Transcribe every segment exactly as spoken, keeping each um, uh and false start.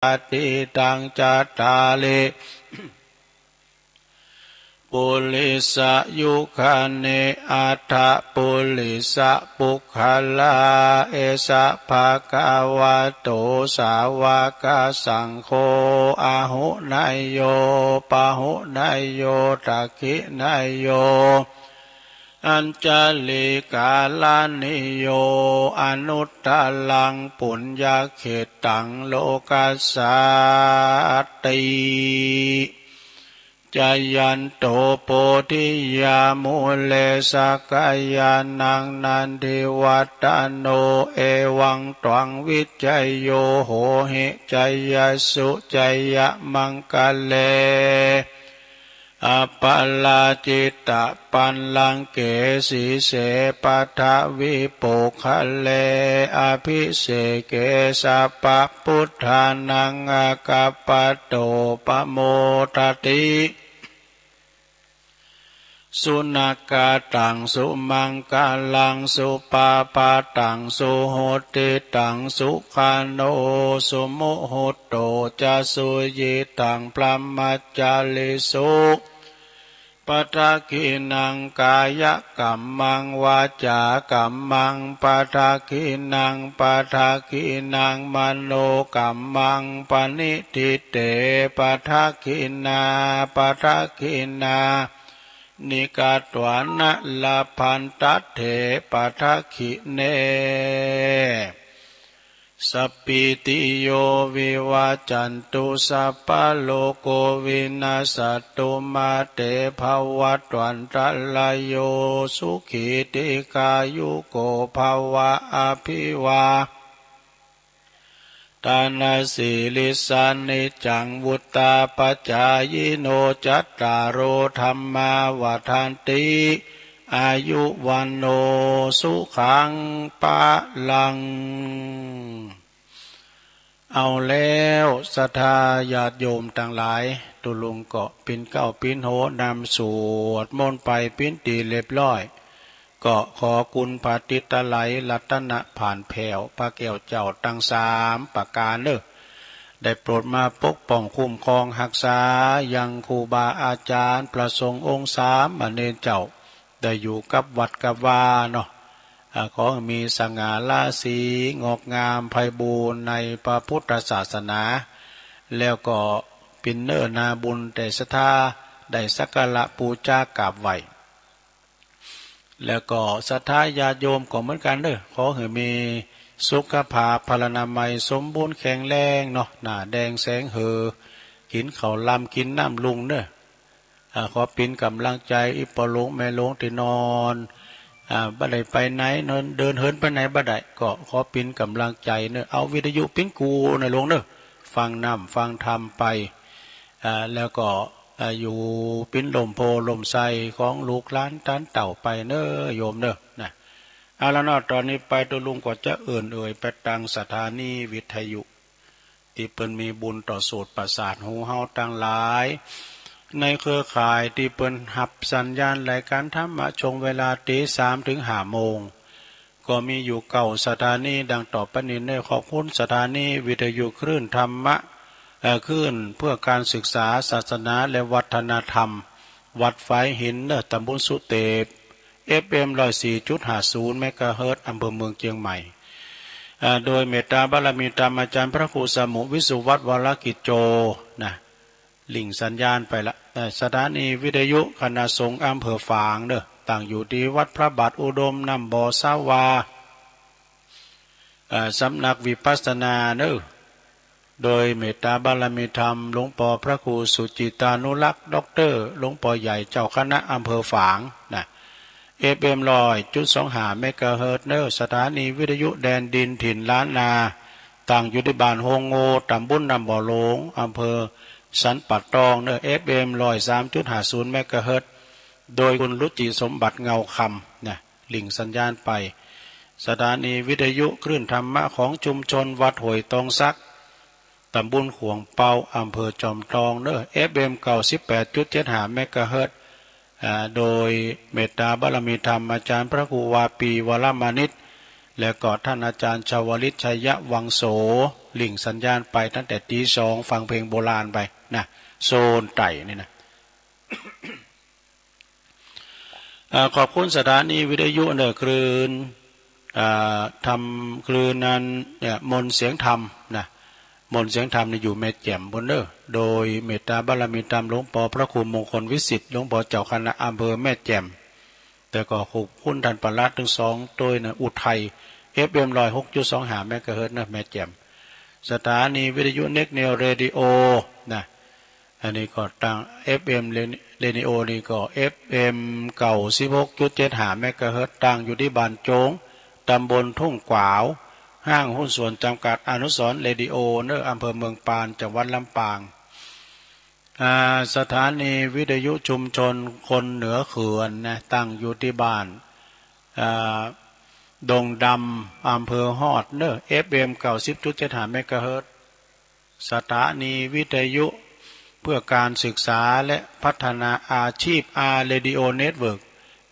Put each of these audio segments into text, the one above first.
षडशीत्यधिकशततमं सूत्रं। สัพพัทธิตังจัตตาริปุริสยุคานิอัฏฐปุริสปุคคลา เอสะภะคะวะโตสาวกสังโฆ อาหุเนยโย ปะหุเนยโย ทักขิเนยโย อัญชลีการณีโย อนุตตรังปุญญเขตตัง โลกัสสาติ จายันโตโพธิยามูเล สักกายานังนันทิวัตโตโน เอวังตวังวิจโยโหหิ จายสสุจายมังคะเล อปาราจิตปัลลังเก สีเส ปัทวิปุคคเล อภิเสเก สัพพะพุทธานัง อาคัปปะโต ปะโมทะติ สุนักขาตัง สุมังคะลัง สุปาปาตัง สุหุตติตัง สุขาโน สุมุหุตโต จะ สุยิตัง พรหมจาริสุ ปะทักขิณัง กายกัมมัง วาจากัมมัง ปะทักขิณัง ปะทักขิณัง มโนกัมมัง ปะณิทิเต ปะทักขิณา ปะทักขิณานิ กัตวานะ ละพันทัตเถ ปะทักขิเณ สัพพีติโย วิวัจจันตุ สัพพะโรโค วินัสสัตตุ มาเต ภะวัตวันตะราโย สุขี ทีฆายุโก ภะวะ อภิวาทานะสีลิสสะ นิจจัง วุฑฒาปะจายิโน จัตตาโร ธัมมา วัฑฒันติ อายุ วัณโณ สุขัง พะลัง เอาแล้ว ศรัทธาญาติโยมตังหลาย ตุ๊ลุงก็ปินเก๊าปินโหนำสวดมนต์ไปปินตี้เรียบร้อย ก็ขอคุณพระติตไลยรัตนผาลแผ้ว พระแก้วเจ้าตังสามประก๋านเน่อ ได้โปรดมาปกป้องคุ้มครองฮักษา ยังครูบาอาจ๋ารย์ พระสงฆ์องค์สามเณรเจ้า ได้อยู่กับวัดกับวาเนาะ อ่า ขอให้มีสง่าราศี งอกงามไพบูลย์ในพระพุทธศาสนา แล้วก็ปินเน้อนาบุญแต๊ศรัทธา ได้สักการะปู๋จากราบไหว้ แล้วก็ศรัทธาญาติโยมก็เหมือนกั๋นเน่อ ขอให้มีสุขภาพพลานามัยสมบูรณ์แข็งแรงเนาะ หน้าแดงแสงเหือ กิ๋นข้าวลำกิ๋นน้ำรุ่งเน่อ อ่า ขอปินก๋ำลังใจ๋ อี่ป้อหลวงแม่หลวงตี้นอน อ่า บ่ได้ไปไหน นอน เดินเหินไปไหนบ่ได้ ก็ขอปินก๋ำลังใจ๋เน่อ เอาวิทยุปินกู้เน่อหลวงเน่อ ฟังน้ำฟังธรรมไป อ่า แล้วก็ อ่า อยู่ปินล่มโพธิ์ล่มไทรของลูกหลานต้านเต้าไปเน่อโยมเน่อ นะ เอาละเนาะ ต๋อนนี้ไปตุ๊ลุงก็จะเอิ้นเอ่ยไปตางสถานีวิทยุ ตี้เปิ้นมีบุญต่อโสตประสาทหูเฮาตังหลาย ในเครือข่ายตี้เปิ้นฮับสัญญาณรายการธรรมะช่วงเวลาตีสามเถิงห้าโมง ก็มีอยู่เก้าสถานีดังต่อไปนี้เน่อ ขอบคุณสถานีวิทยุคลื่นธรรมะ เอ่อ คลื่นเพื่อการศึกษาศาสนาและวัฒนธรรม วัดฝายหินเน่อ ตำบลสุเตป เอฟเอ็ม ร้อยสี่จุดห้าศูนย์ เมกะเฮิรตซ์ อำเภอเมืองเชียงใหม่ อ่า โดยเมตตาบารมีธรรมอาจารย์พระครูสมุห์ วิสุวัฒน์ วรกิจโจ นะ ริ่งสัญญาณไปละ เอ่อ สถานีวิทยุคณะสงฆ์อำเภอฝางเน่อ ตั้งอยู่ตี้วัดพระบาทอุดม น้ำบ่อ สาวา เอ่อ สำนักวิปัสสนาเน่อ โดยเมตตาบารมีธรรมหลวงป้อพระครูสุจิตตานุรักษ์ ด็อกเตอร์ หลวงป้อใหญ่เจ้าคณะอำเภอฝางนะ เอฟเอ็ม ร้อยจุดสองห้า เมกะเฮิรตซ์เน่อ สถานีวิทยุแดนดินถิ่นล้านนา ตั้งอยู่ตี้บ้านโฮงโง่ ตำบลน้ำบ่อหลวง อำเภอสันป่าตองเน่อ เอฟเอ็ม ร้อยสามจุดห้าศูนย์ เมกะเฮิรตซ์ โดยคุณรุจิสมบัติเงาคำนะ ริ่งสัญญาณไป สถานีวิทยุคลื่นธรรมะของชุมชนวัดห้วยตองสัก ตำบลขวงเปา อำเภอจอมทองเน่อ เอฟเอ็ม เก้าสิบแปดจุดเจ็ดห้า เมกะเฮิรตซ์ อ่า โดยเมตตาบารมีธรรมอาจารย์พระครูวาปี วรมานิต และก็ท่านอาจารย์ชวลิต ชัยวังโส หลิ่งสัญญาณไปตั้งแต่ตีสอง ฟังเพลงโบราณไปนะ โซนใต้นี่นะ เอ่อ ขอบคุณสถานีวิทยุเนอะ คลื่น เอ่อ ธรรม คลื่นนั้นเนี่ย มนต์เสียงธรรมนะ มนต์เสียงธรรมนี่อยู่แม่แจ่มปู้นเนอะ โดยเมตตาบารมีธรรมหลวงปอพระครูมงคลวิสิทธิ์ หลวงปอเจ้าคณะอำเภอแม่แจ่ม แต่ก็ขอบคุณท่านประหลัดทั้งสองโตยนะ อุทัย เอฟเอ็ม ร้อยหกจุดสองห้า เมกะเฮิรตซ์นะ แม่แจ่ม สถานีวิทยุเน็กเนวเรดิโอนะ อันนี้ก็ตั้ง เอฟเอ็ม เรดิโอนี่ก็ เอฟเอ็ม เก้าสิบหกจุดเจ็ดห้า เมกะเฮิรตซ์ ตั้งอยู่ที่บ้านโจง ตำบลทุ่งขวาว ห้างหุ้นส่วนจำกัดอนุสรณ์เรดิโอเนอะ อำเภอเมืองปาน จังหวัดลำปาง อ่า สถานีวิทยุชุมชนคนเหนือเขื่อนนะ ตั้งอยู่ที่บ้าน อ่า ดงดำ อำเภอฮอดเนอะ เอฟเอ็ม เก้าสิบจุดเจ็ดห้า เมกะเฮิรตซ์ สถานีวิทยุเพื่อการศึกษาและพัฒนาอาชีพ อาร์ เรดิโอ เน็ตเวิร์ก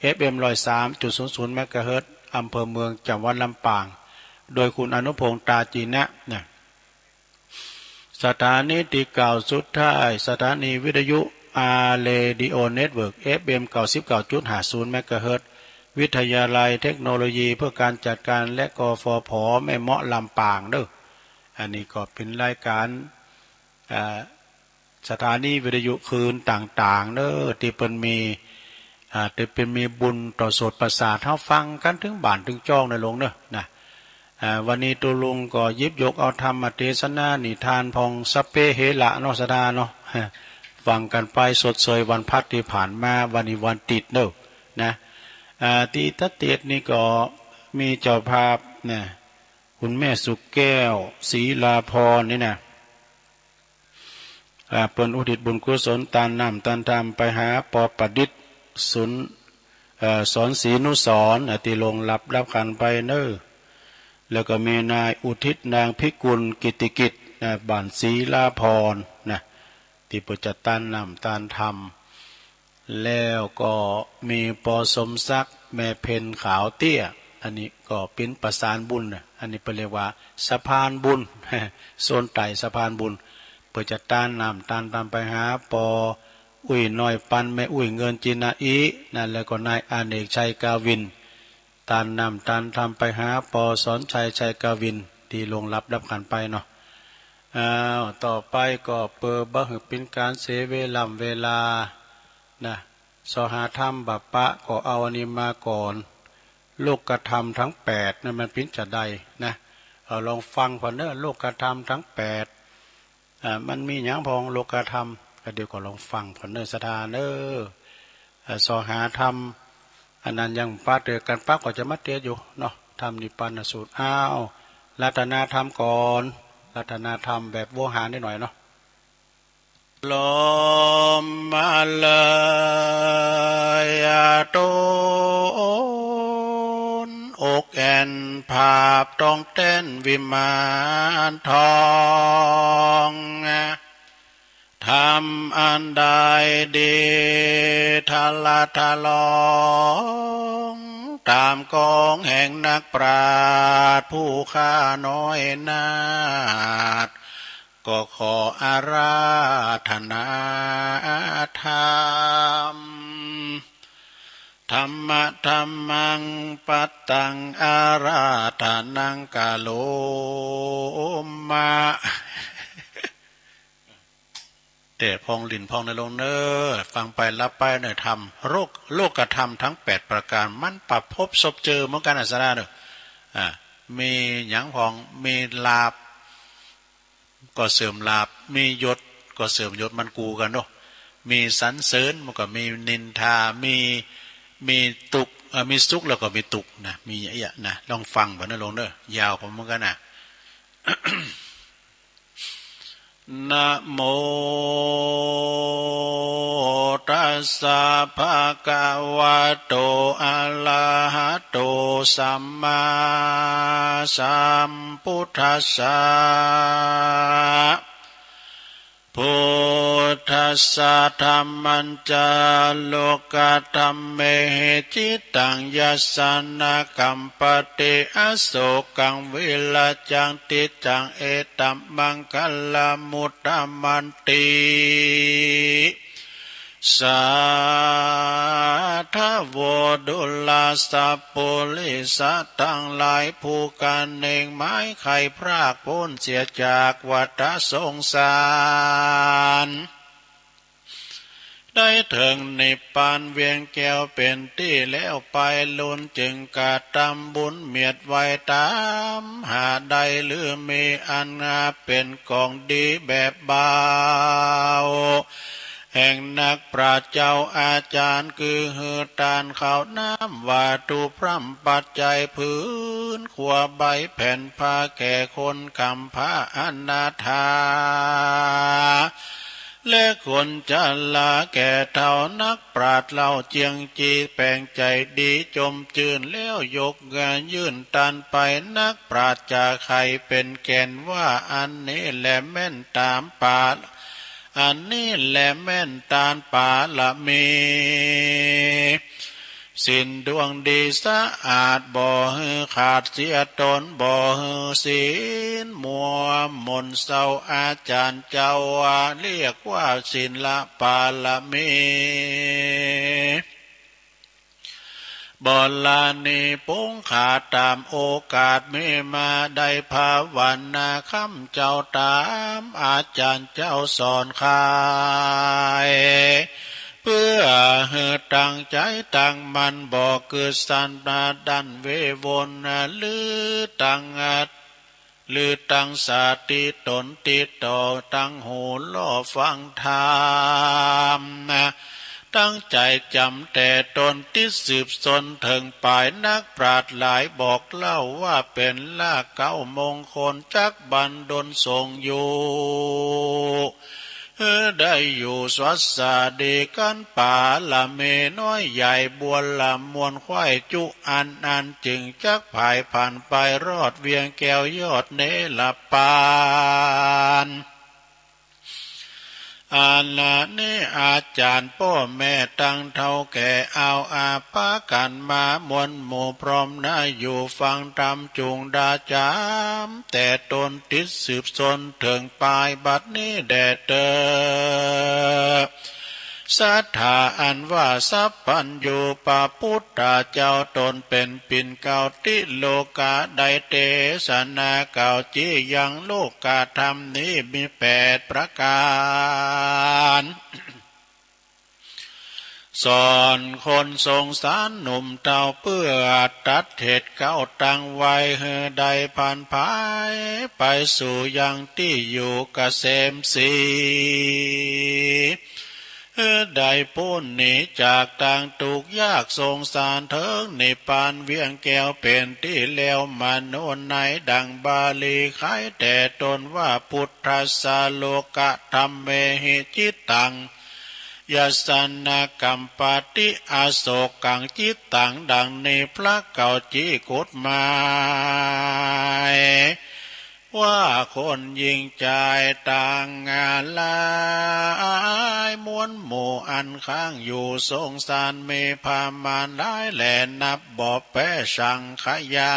เอฟเอ็ม ร้อยสามจุดศูนย์ศูนย์ เมกะเฮิรตซ์ อำเภอเมือง จังหวัดลำปาง โดยคุณอนุพงษ์ ตาจีนะนะ สถานีที่เก้าสุดท้าย สถานีวิทยุ อาร์ เรดิโอ เน็ตเวิร์ก เอฟเอ็ม เก้าสิบเก้าจุดห้าศูนย์ เมกะเฮิรตซ์ วิทยาลัยเทคโนโลยีเพื่อการจัดการ และ กฟผ แม่เมาะ ลำปางเด้อ อันนี้ก็เป็นรายการ อ่า สถานีวิทยุคลื่นต่างๆ เนอะ ที่เปิ้นมี อ่า ที่เปิ้นมีบุญต่อโสตประสาท เฮาฟังกันถึงบ้านถึงจ้องนะลุงเนอะ นะ อ่า วันนี้ตุ๊ลุงก็หยิบยกเอาธรรมเทศนานิทานพ่องสัพเพเหระเนาะ ศรัทธาเนาะ ฟังกันไปชดเชยวันพระที่ผ่านมา วันนี้วันติดเนอะ นะ อ่า ที่ตะเตดนี่ก็มีเจ้าภาพนะ คุณแม่สุขแก้ว ศรีลาพรนี่นะ อ่า เปิ้นอุทิศบุญกุศลตานน้ำตานธรรมไปหาปอประดิษฐ์ สุน เอ่อ สอนศรีนุสรณ์ อ่า ตี้ล่วงลับดับขันธ์ไปเนอะ แล้วก็มีนายอุทิศ นางพิกุล กิตติกิจ นะ บ้านศรีลาพร นะ ตี้เปิ้นจะตานน้ำตานธรรม แล้วก็มีปอสมศักดิ์ แม่เพ็ญขาวเตี้ย อันนี้ก็เป็นประสานบุญนะ อันนี้เปิ้นเรียกว่าสะพานบุญ โซนใต้สะพานบุญ เปิ้นจะตานน้ำตานธรรมไปหาปออุ้ยน้อยปัน แม่อุ้ยเงินจินาอิ นั่น แล้วก็นายอเนกชัยกาวิน ตานน้ำตานธรรมไปหาปอสอนชัย ชัยกวิน ตี้ล่วงลับดับขันธ์ไปเนาะ อ้าว ต่อไปก็เปื้อบ่หื้อเป็นการเสียเวล่ำเวลานะ เสาะหาธรรมบ่ปะ ก็เอาอันนี้มาก่อน โลกธรรมทั้งแปดนั้นมันเป๋นจาใดนะ เอาลองฟังผ่อนเนอะ โลกธรรมทั้งแปด อ่า มันมีหยังพ่องโลกธรรม ก็เดี๋ยวก็ลองฟังผ่อนเนอะ ศรัทธาเนอะ อ่า เสาะหาธรรม อันนั้นยังปะเตอกั๋นปะก็จะมาเตียอยู่เนาะ ธรรมนิพพานสูตร อ้าว รัตนาธรรมก่อน รัตนาธรรมแบบโวหารนิดหน่อยเนาะ ลมมาเลยตูน อกแอ่นผาบต้องแต้นวิมานทอง ธรรมอันใดดีทะละทะลอง ตามกองแห่งนักปราชญ์ผู้ข้าน้อยนาถ ก็ขออาราธนาธรรม ธัมมะธัมมังปัตตังอาราธนังกะโรมะ แต่พ่องลิ้นพ่องในลงเนอ ฟังไปรับไปเนอ ธรรม โลก โลกธรรมทั้งแปดประการ มันประพบซบเจอเหมือนกั๋นนะ ศรัทธาเนอ อ่า มีหยังพ่อง มีลาภ ก็เสื่อมลาภ มียศก็เสื่อมยศ มันกู่กั๋นเนาะ มีสรรเสริญมันก็มีนินทา มี มีตุ๊กข์ เอ่อ มีสุขแล้วก็มีตุ๊กข์นะ มีอย่างเงี้ยนะ ลองฟังบ่อนเนอะ ลองเนอะ ยาวพอเหมือนกั๋นนะ นะโมตัสสะภะคะวะโต อะระหะโต สัมมาสัมพุทธัสสะ พุทธ สสะธัมมัญจะ โลกะธัมเมหิ จิตตัง ยัสสะ นะ กัมปะติ อโสกัง วิระจัง ติจจัง เอตะมังคะละมุตตะมันติ สาธะโว ดูราสัปปุริสะตังหลาย ผู้กะเน่งหมายใค่พรากป๊นเสียจากวัฏสงสาร ได้เถิงนิพพานเวียงแก้วเป๋นตี้แล้วไป ลุนจึงกระตำบุญเมียดไว้ต๋ามหาได้ หรือมีอันงาเป๋นของดีแบบเบา แห่งนักปราชญ์เจ้าอาจารย์ คือหื้อตานข้าวน้ำวัตถุพร่ำปัจจัย ผืนครัวใบแผ่นผ้า แก่คนกำพร้าอนาถา และคนชราแก่เฒ่า นักปราชญ์เล่าเจียงจีแป๋งใจ๋ดี จมจื้นแล้วยกเงือยื่นตานไป นักปราชญ์จะใค่เป๋นแก่นว่า อันนี้แหละแม่นตานปา อันนี้แหละแม่นตานปารมี ศีลดวงดีสะอาด บ่หื้อขาดเสียตน บ่หื้อศีลมัวหม่นเซา อาจารย์เจ้าว่า เรียกว่าศีลปารมี บรณีปงขาต๋ามโอกาสมีมา ได้ภาวนาค้ำเจ้าต๋ามอาจารย์เจ้าสอนใค่ เพื่อหื้อตั้งใจ๋ตั้งมั่น บ่กึ๊ดสันดานเว่นวน หรือตั้ง หรือตั้งสติต๋นติดต่อ ตั้งหูล่อฟังธรรม ตั้งใจ๋จ๋ำแต่ต๋นติดสืบซนเถิงป๋าย นักปราชญ์หลายบอกเล่าว่า เป๋นรากเหง้ามงคล จักบันดลส่งอยู่ หื้อได้อยู่สวัสดีกั๋น ปารมีน้อยใหญ่บัวลำมวลไขว้จุอันอัน จึงจักผายผ่านไปรอดเวียงแก้วยอดเนรปาน อาลานี้อาจารย์ป้อแม่ตังเฒ่าแก่ เอาอาปากั๋นมามวลหมู่พร้อมนา อยู่ฟังธรรมจุ่งดาจ๋ำ แต่ต๋นติดสืบซนเถิงป๋ายบัดนี้แด่เต๊อะ ศรัทธาอันว่าสัพพัญญูปะปุทธะเจ้าต๋นเป๋นปิ่นเกล้าติโลกา ได้เตสนาเกล้าจี้ยังโลกธรรมนี้มีแปดประก๋าน สอนคนสงสารหนุ่มเฒ่า เปื้อตัดเหตุเกล้าตั้งไว้ หื้อได้ผ่านผายไปสู่ยังตี้อยู่เกษมศรี หื้อได้ป๊นหนีจากตางตุ๊กข์ยากสงสารเถิงนิพพานเวียงแก้วเป๋นตี้แล้ว มโนในดั่งบาลีไขแต่ต๋นว่า พุทธัสสะโลกะธัมเมหิ จิตตัง ยัสสะ นะ กัมปะติ อโสกัง จิตตัง ดังนี้พระเกล้าจี้กฎหมาย ว่าคนหญิงจายตังหลาย มวลหมู่อันค้างอยู่สงสาร มีประมาณหลายแหล่นับบ่แป๊สังขยา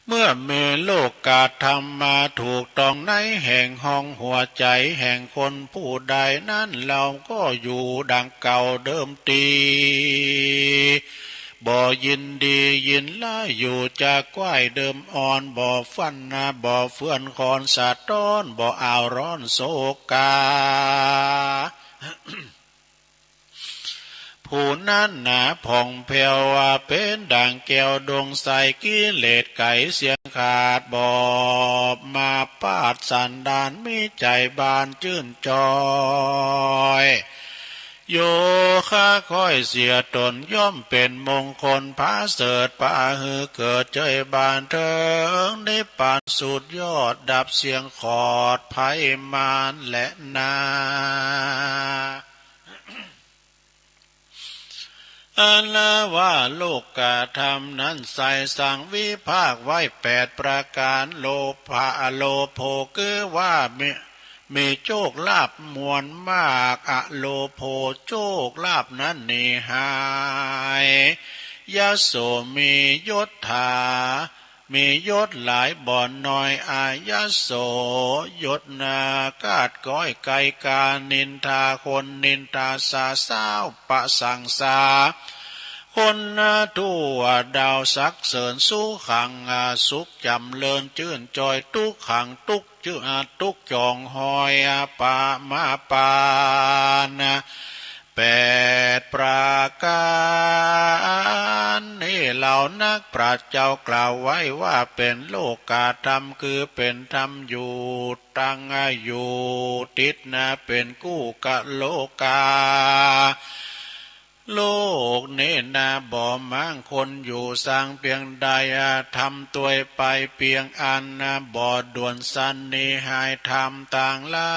เมื่อมีโลกธรรมมาถูกต้องในแห่งห้องหัวใจ๋แห่งคนผู้ใดนั้น เฮาก็อยู่ดั่งเก่าเดิมตี้ บ่ยินดียินร้ายอยู่ จะใคว่เดิมอ่อน บ่ฟั่นบ่เฟื่อนคอนสะท้อน บ่อ่าวร้อนโศกา ผู้นั้นหนาผ่องแผ้วว่าเป๋นดั่งแก้วดวงใส กิเลสไขเสี้ยงขาด บ่มาปาดสันดานมีใจ๋บานจื้นจ่อย โยคะค่อยเสียตนย่อมเป๋นมงคลผาเสริฐ ปาหื้อเกิดเจยบานเถิงนิพพานสุดยอด ดับเสี้ยงขอดภัยมารแลนา อันว่าโลกธรรมนั้นใส่สั่งวิพากไว้แปดประก๋าน โลภะ โลโภ คือว่ามี มีโชคลาภมวลมาก อโลโภ โชคลาภนั้นหนีหาย ยโส มียศถา มียศหลายบ่น้อย อายโส ยศนาคาดก้อยไกลกา นินทาคนนินทาสาสาว ประสรรเสริญ คนทั่วดาวสรรเสริญ สุขัง สุขจ๋ำเริญจื้นจ่อย ทุกขัง ทุกข์จื้น ทุกข์จ่องหอย ปะมาปาน แปดประการนี้ เหล่านักปราชญ์เจ้ากล่าวไว้ว่าเป๋นโลกธรรม คือเป๋นธรรมอยู่ตั้งอยู่ติดนา เป๋นกู้กะโลกา โลกนี้นา บ่มั่งคนอยู่สังเพียงใด ธรรมตวยไปเพียงอันนา บ่ด่วนสันหนีหาย ธรรมตังหลา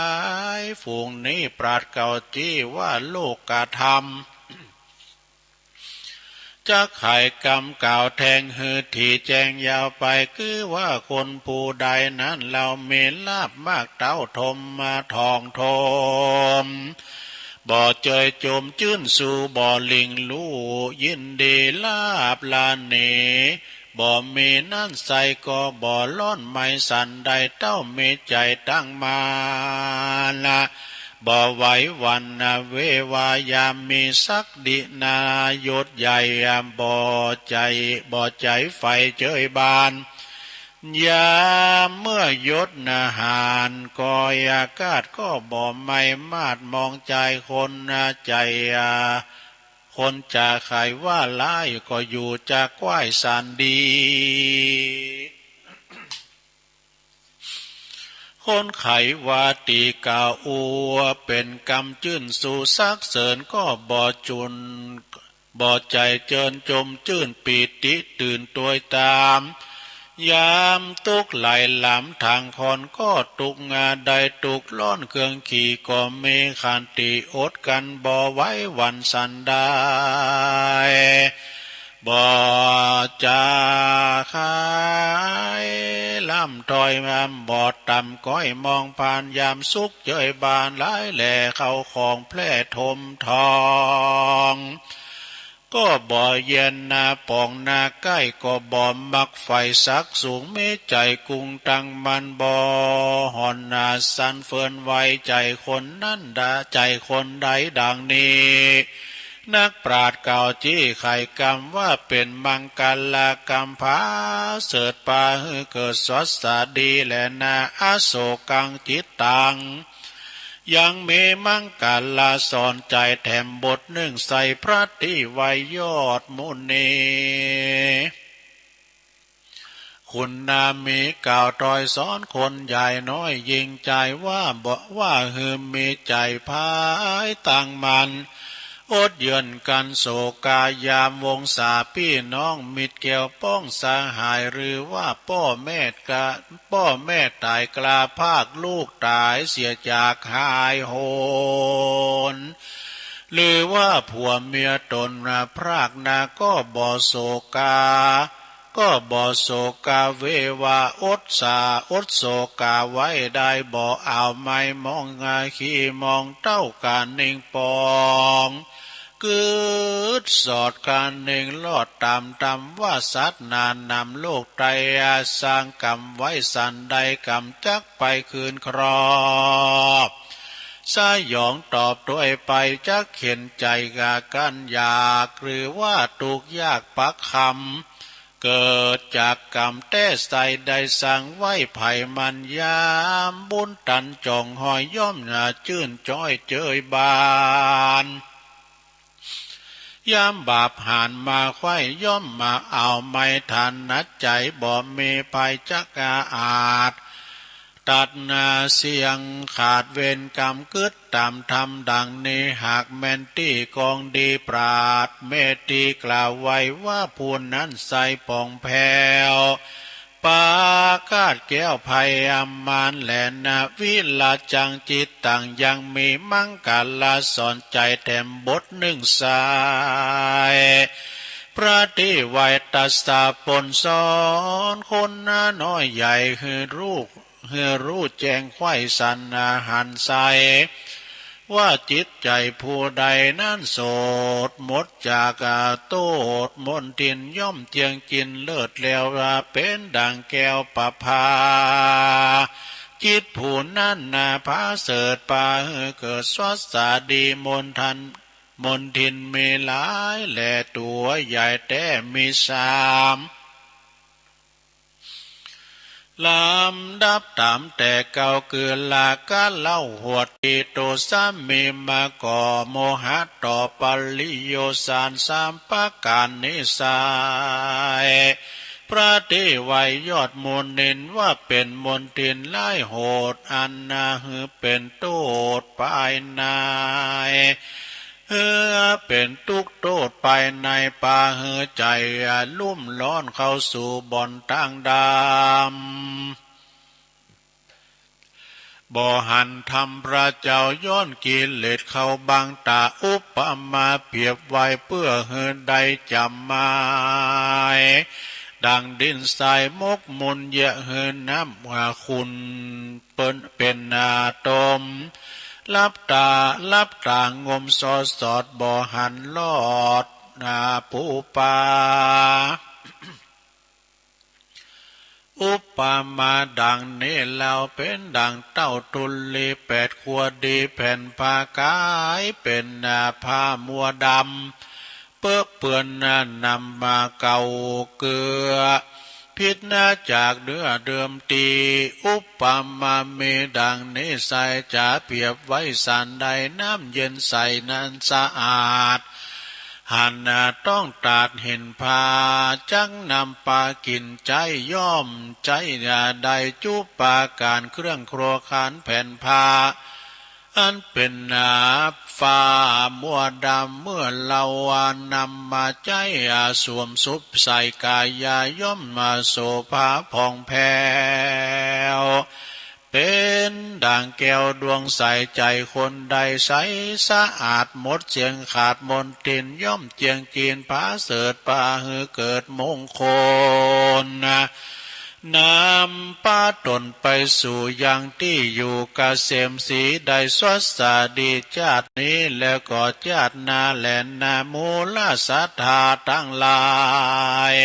ยฝูงนี้ ปราชญ์เก่าจี้ว่าโลกธรรม จักไขกำกล่าวแทงหื้อถี่แจ้งยาวไป คือว่าคนผู้ใดนั้น เล่ามีลาภมากเต้าถมมาทองถม บ่เจยจมจื้นสู่บ่หลิ่งลู่ยินดีลาภลาหนี บ่มีนั้นใส่ก็บ่ร้อนไหม้สันใด เต้ามีใจ๋ตั้งมั่นละ บ่ไหวหวั่นเววา ยามมีศักดินายศใหญ่ บ่ใจ๋ บ่ใจ๋ใฝ่เจยบาน ยามเมื่อยศนาหารก้อยอากาศ ก็บ่ไหม้มาดมองใจ๋คนใจ๋ คนจะไขว่าร้าย ก็อยู่จะกว้ายสันดี คนไขว่าดีกล่าวอัว เป๋นกำจื้นสู่สรรเสริญ ก็บ่จุน บ่ใจ๋เจิญจมจื้นปีติตื่นตวยตาม ยามตุ๊กข์ไหลหลามทางคอน ก็ตุ๊กข์งาได้ตุ๊กข์ร้อนเครื่องขี่ ก็มีขันติอดกลั้นบ่ไหวหวั่นสันใด บ่จะไขล้ำถ้อย บ่ต่ำก้อยมองผ่าน ยามสุขเจยบานหลายแหล่ เข้าของแพร่ถมทอง ก็บ่เย็นนาปองนาใก้ ก็บ่มักใฝ่สักสูง มีใจ๋กุ้งตั้งมั่น บ่ห่อนนาสั่นเฟินไหว ใจ๋คนนั้นดา ใจ๋คนใดดังนี้ นักปราชญ์กล่าวจี้ไขกำว่าเป๋นมังคลกำ ผาเสริฐปาหื้อเกิดสวัสดีแลนา อโศกังจิตตัง ยังมีมังคลาสอนใจ๋แถมบทนึ่งใส่พระตี้ไหว้ยอดมุนี คุณนามีกล่าวถ้อยสอนคนใหญ่น้อย ยิ่งใจ๋ว่าบ่ ว่าหื้อมีใจ๋ภายตั้งมั่น อดเยือนกันโศกายามวงศาพี่น้องมิตรแก้วป้องสหาย หรือว่าป้อแม่กะ ป้อแม่ต๋ายกล้าพราก ลูกต๋ายเสียจากหายโหน หรือว่าผัวเมียต๋นพรากนา ก็บ่โศกา ก็บ่โศกาเววา อดสา อดโศกาไว้ได้ บ่เอาไม้มองงาขี้มองเต้ากานิ่งปอง กึดสอดกานิ่งรอดต๋ามธรรมว่าสัตว์หนานำโลกไตรอาสร้างกรรมไว้สันใด กรรมจักไปคืนครอบ สยองตอบตวยไป จักเข็ญใจ๋กากั้นอยาก หรือว่าตุ๊กข์ยากปักคำ เกิดจากกรรมแต๊ใสได้สร้างไว้ ไผมันยามบุญตันจ่องหอย ย่อมหนาจื้นจ้อยเจยบาน ยามบาปหานมาไขว้ ย่อมมาเอาไม้ถนัดใจ๋ บ่มีภัยจักอาจ ตัดนาเสี้ยงขาดเวรกรรม กึ๊ดต๋ามธรรมดังนี้ หากแม่นตี้กองดีปราชญ์ แม่ตี้กล่าวไว้ว่า ผู้นั้นใสผ่องแผ้ว ประกาศแก้วไพศาลแลนา วิลาจังจิตตัง ยังมีมังคลาสอนใจ๋แถมบทนึ่งใส่ พระตี้ไหว้ตรัสสอนคนน้อยใหญ่หื้อลูก หื้อฮู้แจ้งไขว้สันหันใส่ ว่าจิตใจ๋ผู้ใดนั้นสดหมดจากโต้ษ มลทินย่อมเจืองจืนเลิศแล้ว ว่าเป๋นดั่งแก้วประภา จิตผู้นั้นนาผาเสริฐปาหื้อเกิดสวัสดี มนทัน มลทินมีหลายแล ตั๋วใหญ่แต๊มีสาม ลำดับต๋ามแต่เก่า คือราคะเล่า หวดตี้โตสะมีมาก่อ โมหะต่อปริโยชน์สามประก๋านนี้ไซร้ พระเทวายอดมุนินว่าเป๋นมลทินร้ายโหด อันนาหื้อเป๋นโต้ษภายใน หื้อเป๋นตุ๊กข์โต้ษภายใน ปาหื้อใจ๋ลุ่มร้อนเข้าสู่บ่อนตางดำ บ่หันธรรมพระเจ้า ย้อนกิเลสเข้าบังต๋า อุปมาเปรียบไว้เปื้อหื้อได้จ๋ำหมาย ดั่งดินทรายหมกมุ่นเยียะหื้อน้ำขุ่น เป๋น เป๋นนาตม หลับต๋า หลับต๋างมสอดสอด บ่หันรอดนาปูปา อุปมาดั่งนี้เล่า เป๋นดั่งเต้าธุลีแปดขัวดี แผ่นผ้ากายเป๋นนาผ้ามัวดำ เปอะเปื้อนนำมาเก่าเกลือ ผิดนาจากเนื้อเดิมตี้ อุปมามีดั่งนี้ไซร้ จะเปรียบไว้สันใด น้ำเย็นใสนั้นสะอาด หันต้องตาดหินพา จักนำปากิ๋นใจ๊ ย่อมใจ๊ได้จุประก๋าน เครื่องครัวคานแผ่นผ้า อันเป๋นนาผ้ามัวดำ เมื่อเฮานำมาใจ๊สวมสุบใส่กายา ย่อมมาโสภาผ่องแผ้ว เป๋นดั่งแก้วดวงใส ใจ๋คนใดใสสะอาด หมดเสี้ยงขาดมลทิน ย่อมเจืองจืนผาเสริฐ ปาหื้อเกิดมงคล นำปาต๋นไปสู่ยังตี้อยู่เกษมศรี ได้สวัสดีจาตินี้ แล้วก็จาติหน้าแลนา หมู่ราชสัตถาตังหลาย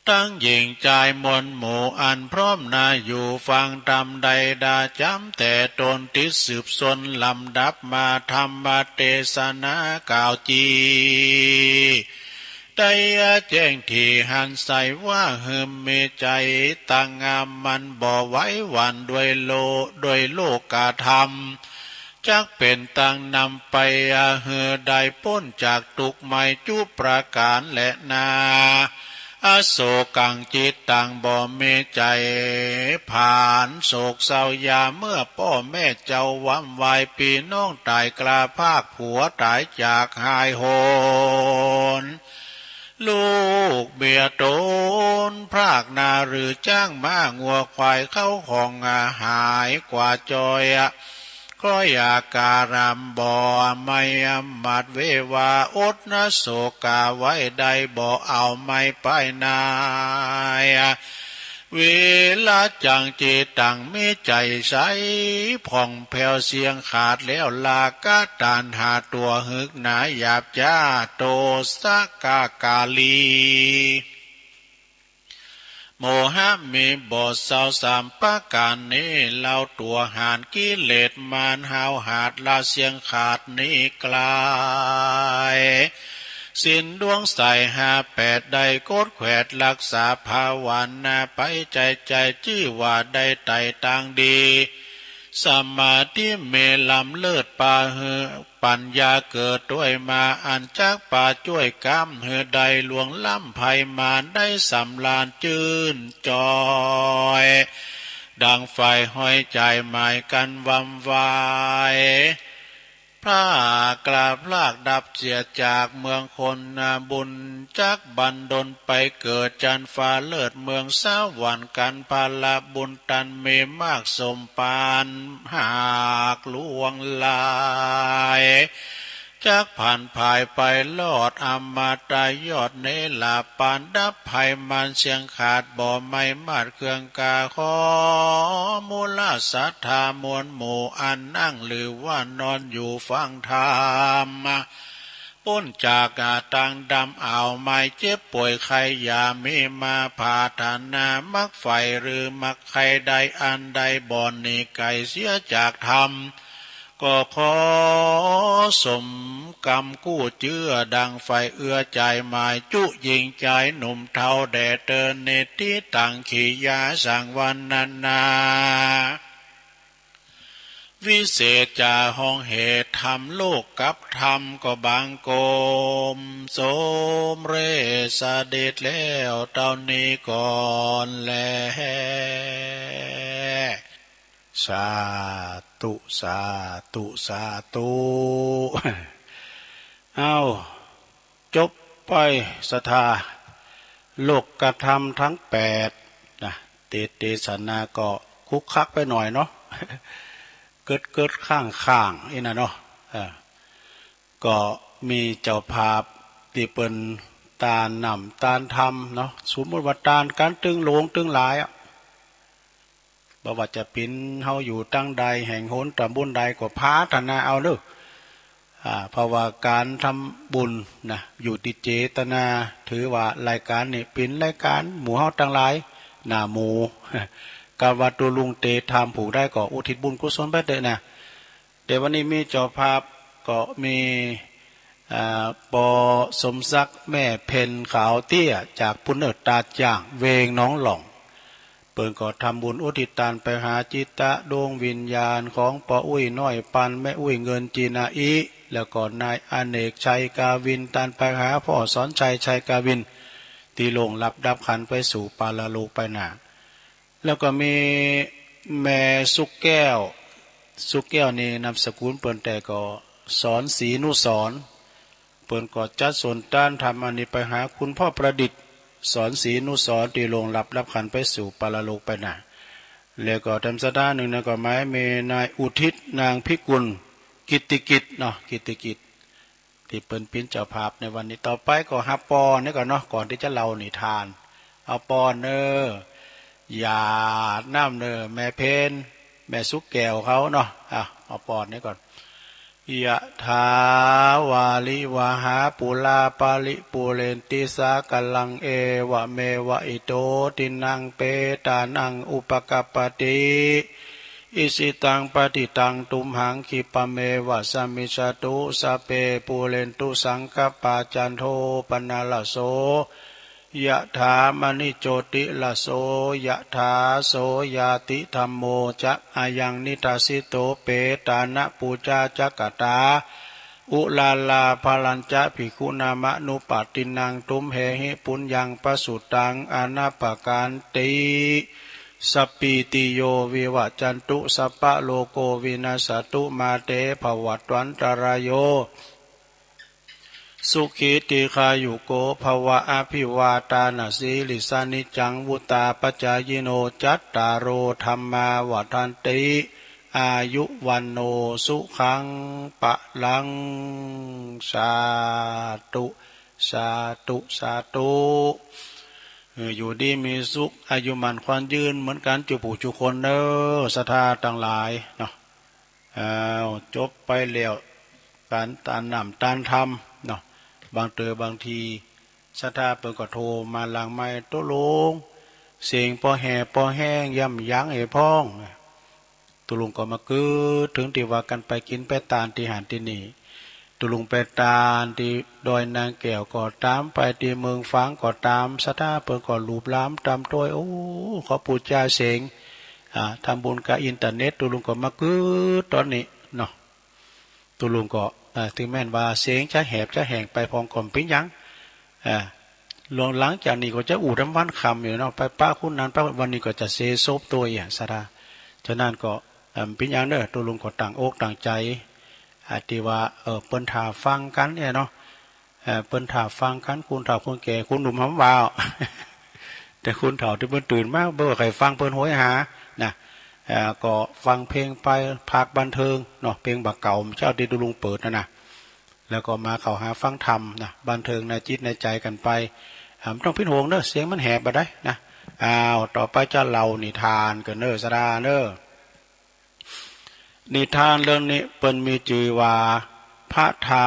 ตังหญิงจายมวลหมู่ อันพร้อมนาอยู่ฟังธรรม ได้ดาจ๋ำแต่ตน ติดสืบสนลำดับมา ธรรมเตสนาก่าวจี ได้แจ้งตี้หันใส่ว่า หื้อมีใจ๋ตั้งมั่น บ่ไหวหวั่นด้วยโล ด้วยโลกธรรม จักเป๋นตางนำไปหื้อได้ป๊นจากตุ๊กข์ไหม้จุประก๋านแลนา อโศกังจิตตัง บ่มีใจ๋ผานโศกเศร้า อย่าเมื่อป้อแม่เจ้าว้ำวาย ปี้น้องต๋ายกล้าพราก ผัวต๋ายจากหายโหน ลูกเมียต๋นพรากนา หรือจ๊างม้างัวควาย เข้าของหายกว่าจ้อย คล้อยอาการบ่ไหม้ หมาดเววาอดนะโศกาไว้ได้ บ่เอาไหม้ไปนาย วิระจังจิตตัง มีใจ๋ใสผ่องแผ้ว เสี้ยงขาดแล้วราคะตัณหา ตั๋วหึกหนาหยาบจ๊า โทสะกาลี โมหะมีบ่เศร้า สามประก๋านนี้เล่า ตั๋วหานกิเลสมาร ห้าวหาดละเสี้ยงขาดหนีไกล ศีลดวงใสห้าแปด ได้กดแขวดรักษา ภาวนาไปใจ๋ใจ๋ จื้อว่าได้ไต่ตางดี สมาธิมีล้ำเลิศ ปาหื้อปัญญาเกิดด้วยมา อันจักปาจ้วยก๊ำ หื้อได้ล่วงล้ำภัยมาร ได้สำราญจื้นจอย ดังไฟห้อยจ๋ายหมายกั๋นว้ำวาย พรากกล้าพรากดับเสียจากเมืองคนบุญ จักบันดลไปเกิดจั้นฟ้าเลิศ เมืองสวรรค์กั๋น ผละบุญตันมีมากสมปาน หากล่วงหลาย จักผ่านผายไปรอดอมตะยอดเนรปานดับภัยมารเสี้ยงขาดบ่ไหม้มาดเครื่องกา ขอมูลศรัทธามวลหมู่อันนั่งหรือว่านอนอยู่ฟังธรรม ป๊นจากอาตังดำอ่าวไม้เจ็บป่วยไข้อย่ามีมาผาดถนามักใฝ่หรือมักใครใดอันใดบ่อนหนีไกลเสียจากธรรม ก็ขอสมกำกู้เจื้อดังไฟเอื้อจ่ายหมายจุยิงจ่ายหนุ่มเฒ่าแด่เตินนิติตังขียาสังวรรณนา วิเศษจาห้องเหตุธรรมโลกกับธรรมก็บังคมสมเร็จเสด็จแล้วเต้านี้ก่อนแล สาธุ สาธุ สาธุ เอ้า จบไปศรัทธา โลกธรรมทั้งแปดนะ เต เตสนาก็คุกคักไปหน่อยเนาะ เกิดเกิดข้างข้างๆ อี้นะเนาะ เออ ก็มีเจ้าภาพตี้เปิ้นตานน้ำตานธรรมเนาะ สมมุติว่าตานกันตึงหลวงตึงหลายอะ บ่ว่าจะเป๋นเฮาอยู่ตังใดแห่งหนตำบลใดก็ผาดถนาเอาเนาะ อ่า เพราะว่าก๋านทำบุญนะ อยู่ตี้เจตนา ถือว่ารายก๋านนี้เป๋นรายก๋านหมู่เฮาตังหลาย หน้าหมู่ กาว่าตุ๊ลุงเตทำผู้ใดก็อุทิศบุญกุศลไปเต๊อะนะ แต่วันนี้มีเจ้าภาพก็มี อ่า ปอสมศักดิ์แม่เพ็ญขาวเตี้ย จากปุ้นเนอร์ตาดจ้าง เวงหนองหล่อง เปิ้นก็ทำบุญอุทิศตานไปหาจิตตะดวงวิญญาณของปออุ๊ยน้อยปันแม่อุ๊ยเงินจีนาอิ แล้วก็นายอเนกชัยกาวิน ตานไปหาพ่อสอนชัยชัยกาวิน ตี้ล่วงลับดับขันไปสู่ปาราโลกไปหน้า แล้วก็มีแม่สุกแก้ว สุกแก้วนี่นามสกุลเปิ้นแต่ก็สอนศรีนุสรณ์ เปิ้นก็จัดส่วนตานธรรมอันนี้ไปหาคุณพ่อประดิษฐ์ สอนศรีนุสรณ์ ตี้ล่วงลับดับขันไปสู่ปาราโลกไปหน้า แล้วก็แถมศรัทธาหนึ่งนะก็หมายมีนายอุทิศนางพิกุล กิตติกิจเนาะ กิตติกิจ ตี้เปิ้นเป๋นเจ้าภาพในวันนี้ ต่อไปก็ฮับปอนนี่ก่อนเนาะ ก่อนตี้จะเล่านิทาน เอาปอนเนอ หยาดน้ำเนอ แม่เพ็ญ แม่สุกแก้วเขาเนาะ อ่ะ เอาปอนนี่ก่อน ยะถาวาริวหาปูราปาริปูเรนติสาคารัง เอวะเมวะอิโตทินังเปตานังอุปกัปปติ อิชิตังปฏิตังตุมหัง คิปะเมวะสะมิชฌะตุ สัพเพปูเรนตุสังคัปปา จันโทปะนะระโส ยะถามะณิโจติระโส ยะถา โสยะติธัมโม จะอะยังนิทัสสิโต เปตานะปูชาจะกะตา อุราราภะรัญจะ ภิกขุนามะนุปัฏฐินัง ตุมเหหิปุญญังปะสุตัง อะนะปะกันติ สัปปีติโย วิวัจจันตุ สัพพะโลโก วินัสสะตุ มาเต ภวัตวันตะราโย สุขี ทีฆายุโก ภะวะ อะภิวาตานะสีลิสสะ นิจจัง วุตตาปะจายิโน จัตตาโร ธัมมา วัฑันติ อายุ วัณโณ สุขัง พะลัง สาธุ สาธุ สาธุ เออ อยู่ดีมีสุข อายุหมั้นขวัญยืนเหมือนกันจุผู้จุคนเนอ ศรัทธาตังหลายเนาะ อ้าว จบไปแล้ว ก๋านตานน้ำตานธรรมเนาะ บางเตื้อบางที ศรัทธาเปิ้นก็โทรมาหลังไมค์ ตุ๊ลุง เสียงปอแหบปอแห้ง ย้ำยั้งเอ๋พ่อง ตุ๊ลุงก็มาเกิดเถิงตี้ว่ากั๋นไปกิ๋นไปตานตี้หั้นตี้นี่ ตุ๊ลุงไปตานตี้ดอยนางแก้วก็ตาม ไปตี้เมืองฝางก็ตาม ศรัทธาเปิ้นก็หลูบหลามต๋ามต้วย โอ้ ขอปู๋จาเสียง อ่า ทำบุญกับอินเทอร์เน็ต ตุ๊ลุงก็มาเกิดต๋อนนี้เนาะ ตุ๊ลุงก็ อ่า ถึงแม้นว่าเสียงจะแหบจะแห้งไปพ่องก็บ่เป๋นหยัง อ่า หลัง หลังจากนี้ก็จะอู้ต๋ามวันค่ำอยู่เนาะ ไปปะคนนั้นปะ วันนี้ก็จะเสศพโตอีกอะ ศรัทธา ฉะนั้นก็ เอ่อ บ่เป๋นหยังเน่อ ตุ๊ลุงก็ตั้งอกตั้งใจ๋ อ่า ตี้ว่า เอ่อ เปิ้นถ่าฟังกั๋นเนี่ยเนาะ เอ่อ เปิ้นถ่าฟังกั๋น คนเฒ่าคนแก่ คนหนุ่มหำว่า แต่คนเฒ่าตี้เปิ้นตื่นมา บ่ใค่ฟังเปิ้นโหยหา นะ เอ่อ ก็ฟังเพลงไป พักบันเทิงเนาะ เพลงบ่าเก่า เมื่อเช้าตี้ตุ๊ลุงเปิดนั่นนะ แล้วก็มาเข้าหาฟังธรรมนะ บันเทิงในจิตในใจกันไป อ่า บ่ต้องเป๋นห่วงเนอะ เสียงมันแหบบ่ได้นะ อ้าว ต่อไปจะเล่านิทานกั๋นเนอะ สะดาเนอะ นิทานเรื่องนี้เปิ้นมีจื่อว่า พระทา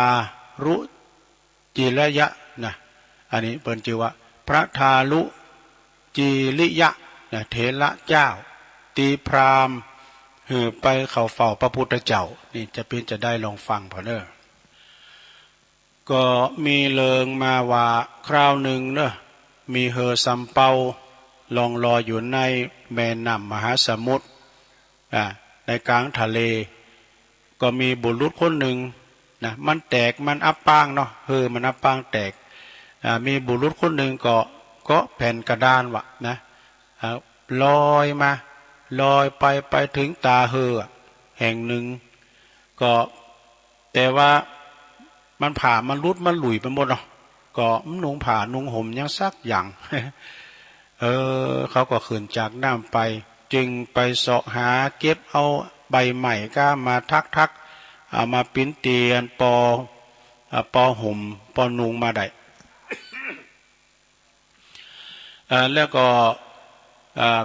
รุจิริยะนะ อันนี้เปิ้นจื่อว่า พระทารุจิริยะนะ เถระเจ้า ตีพราหมณ์หื้อไปเข้าเฝ้าพระพุทธเจ้า นี่จะเป๋นจะใดลองฟังผ่อเนอะ ก็มีเรื่องมาว่าคราวหนึ่งเนอะ มีเฮอสำเภาล่องลอยอยู่ในแม่น้ำมหาสมุทร อ่า ในกลางทะเล ก็มีบุรุษคนหนึ่งนะ มันแตก มันอับปางเนาะ เฮอมันอับปางแตก อ่า มีบุรุษคนหนึ่งก็เกาะแผ่นกระดานวะนะ อ่า ลอยมา ลอยไป ไปถึงตาเฮอแห่งหนึ่ง ก็ แต่ว่ามันผ้ามันหลุดมันหลุยไปหมดเนาะ ก็บ่นุ่งผ้านุ่งห่มหยังสักอย่าง เออ เขาก็ขึ้นจากน้ำไป จึงไปเสาะหาเก็บเอาใบไม้ก้ามาทักๆ เอามาปิ้นเตียนปอ อ่า ปอห่มปอนุ่งมาได้ เอ่อ แล้วก็ เอ่อ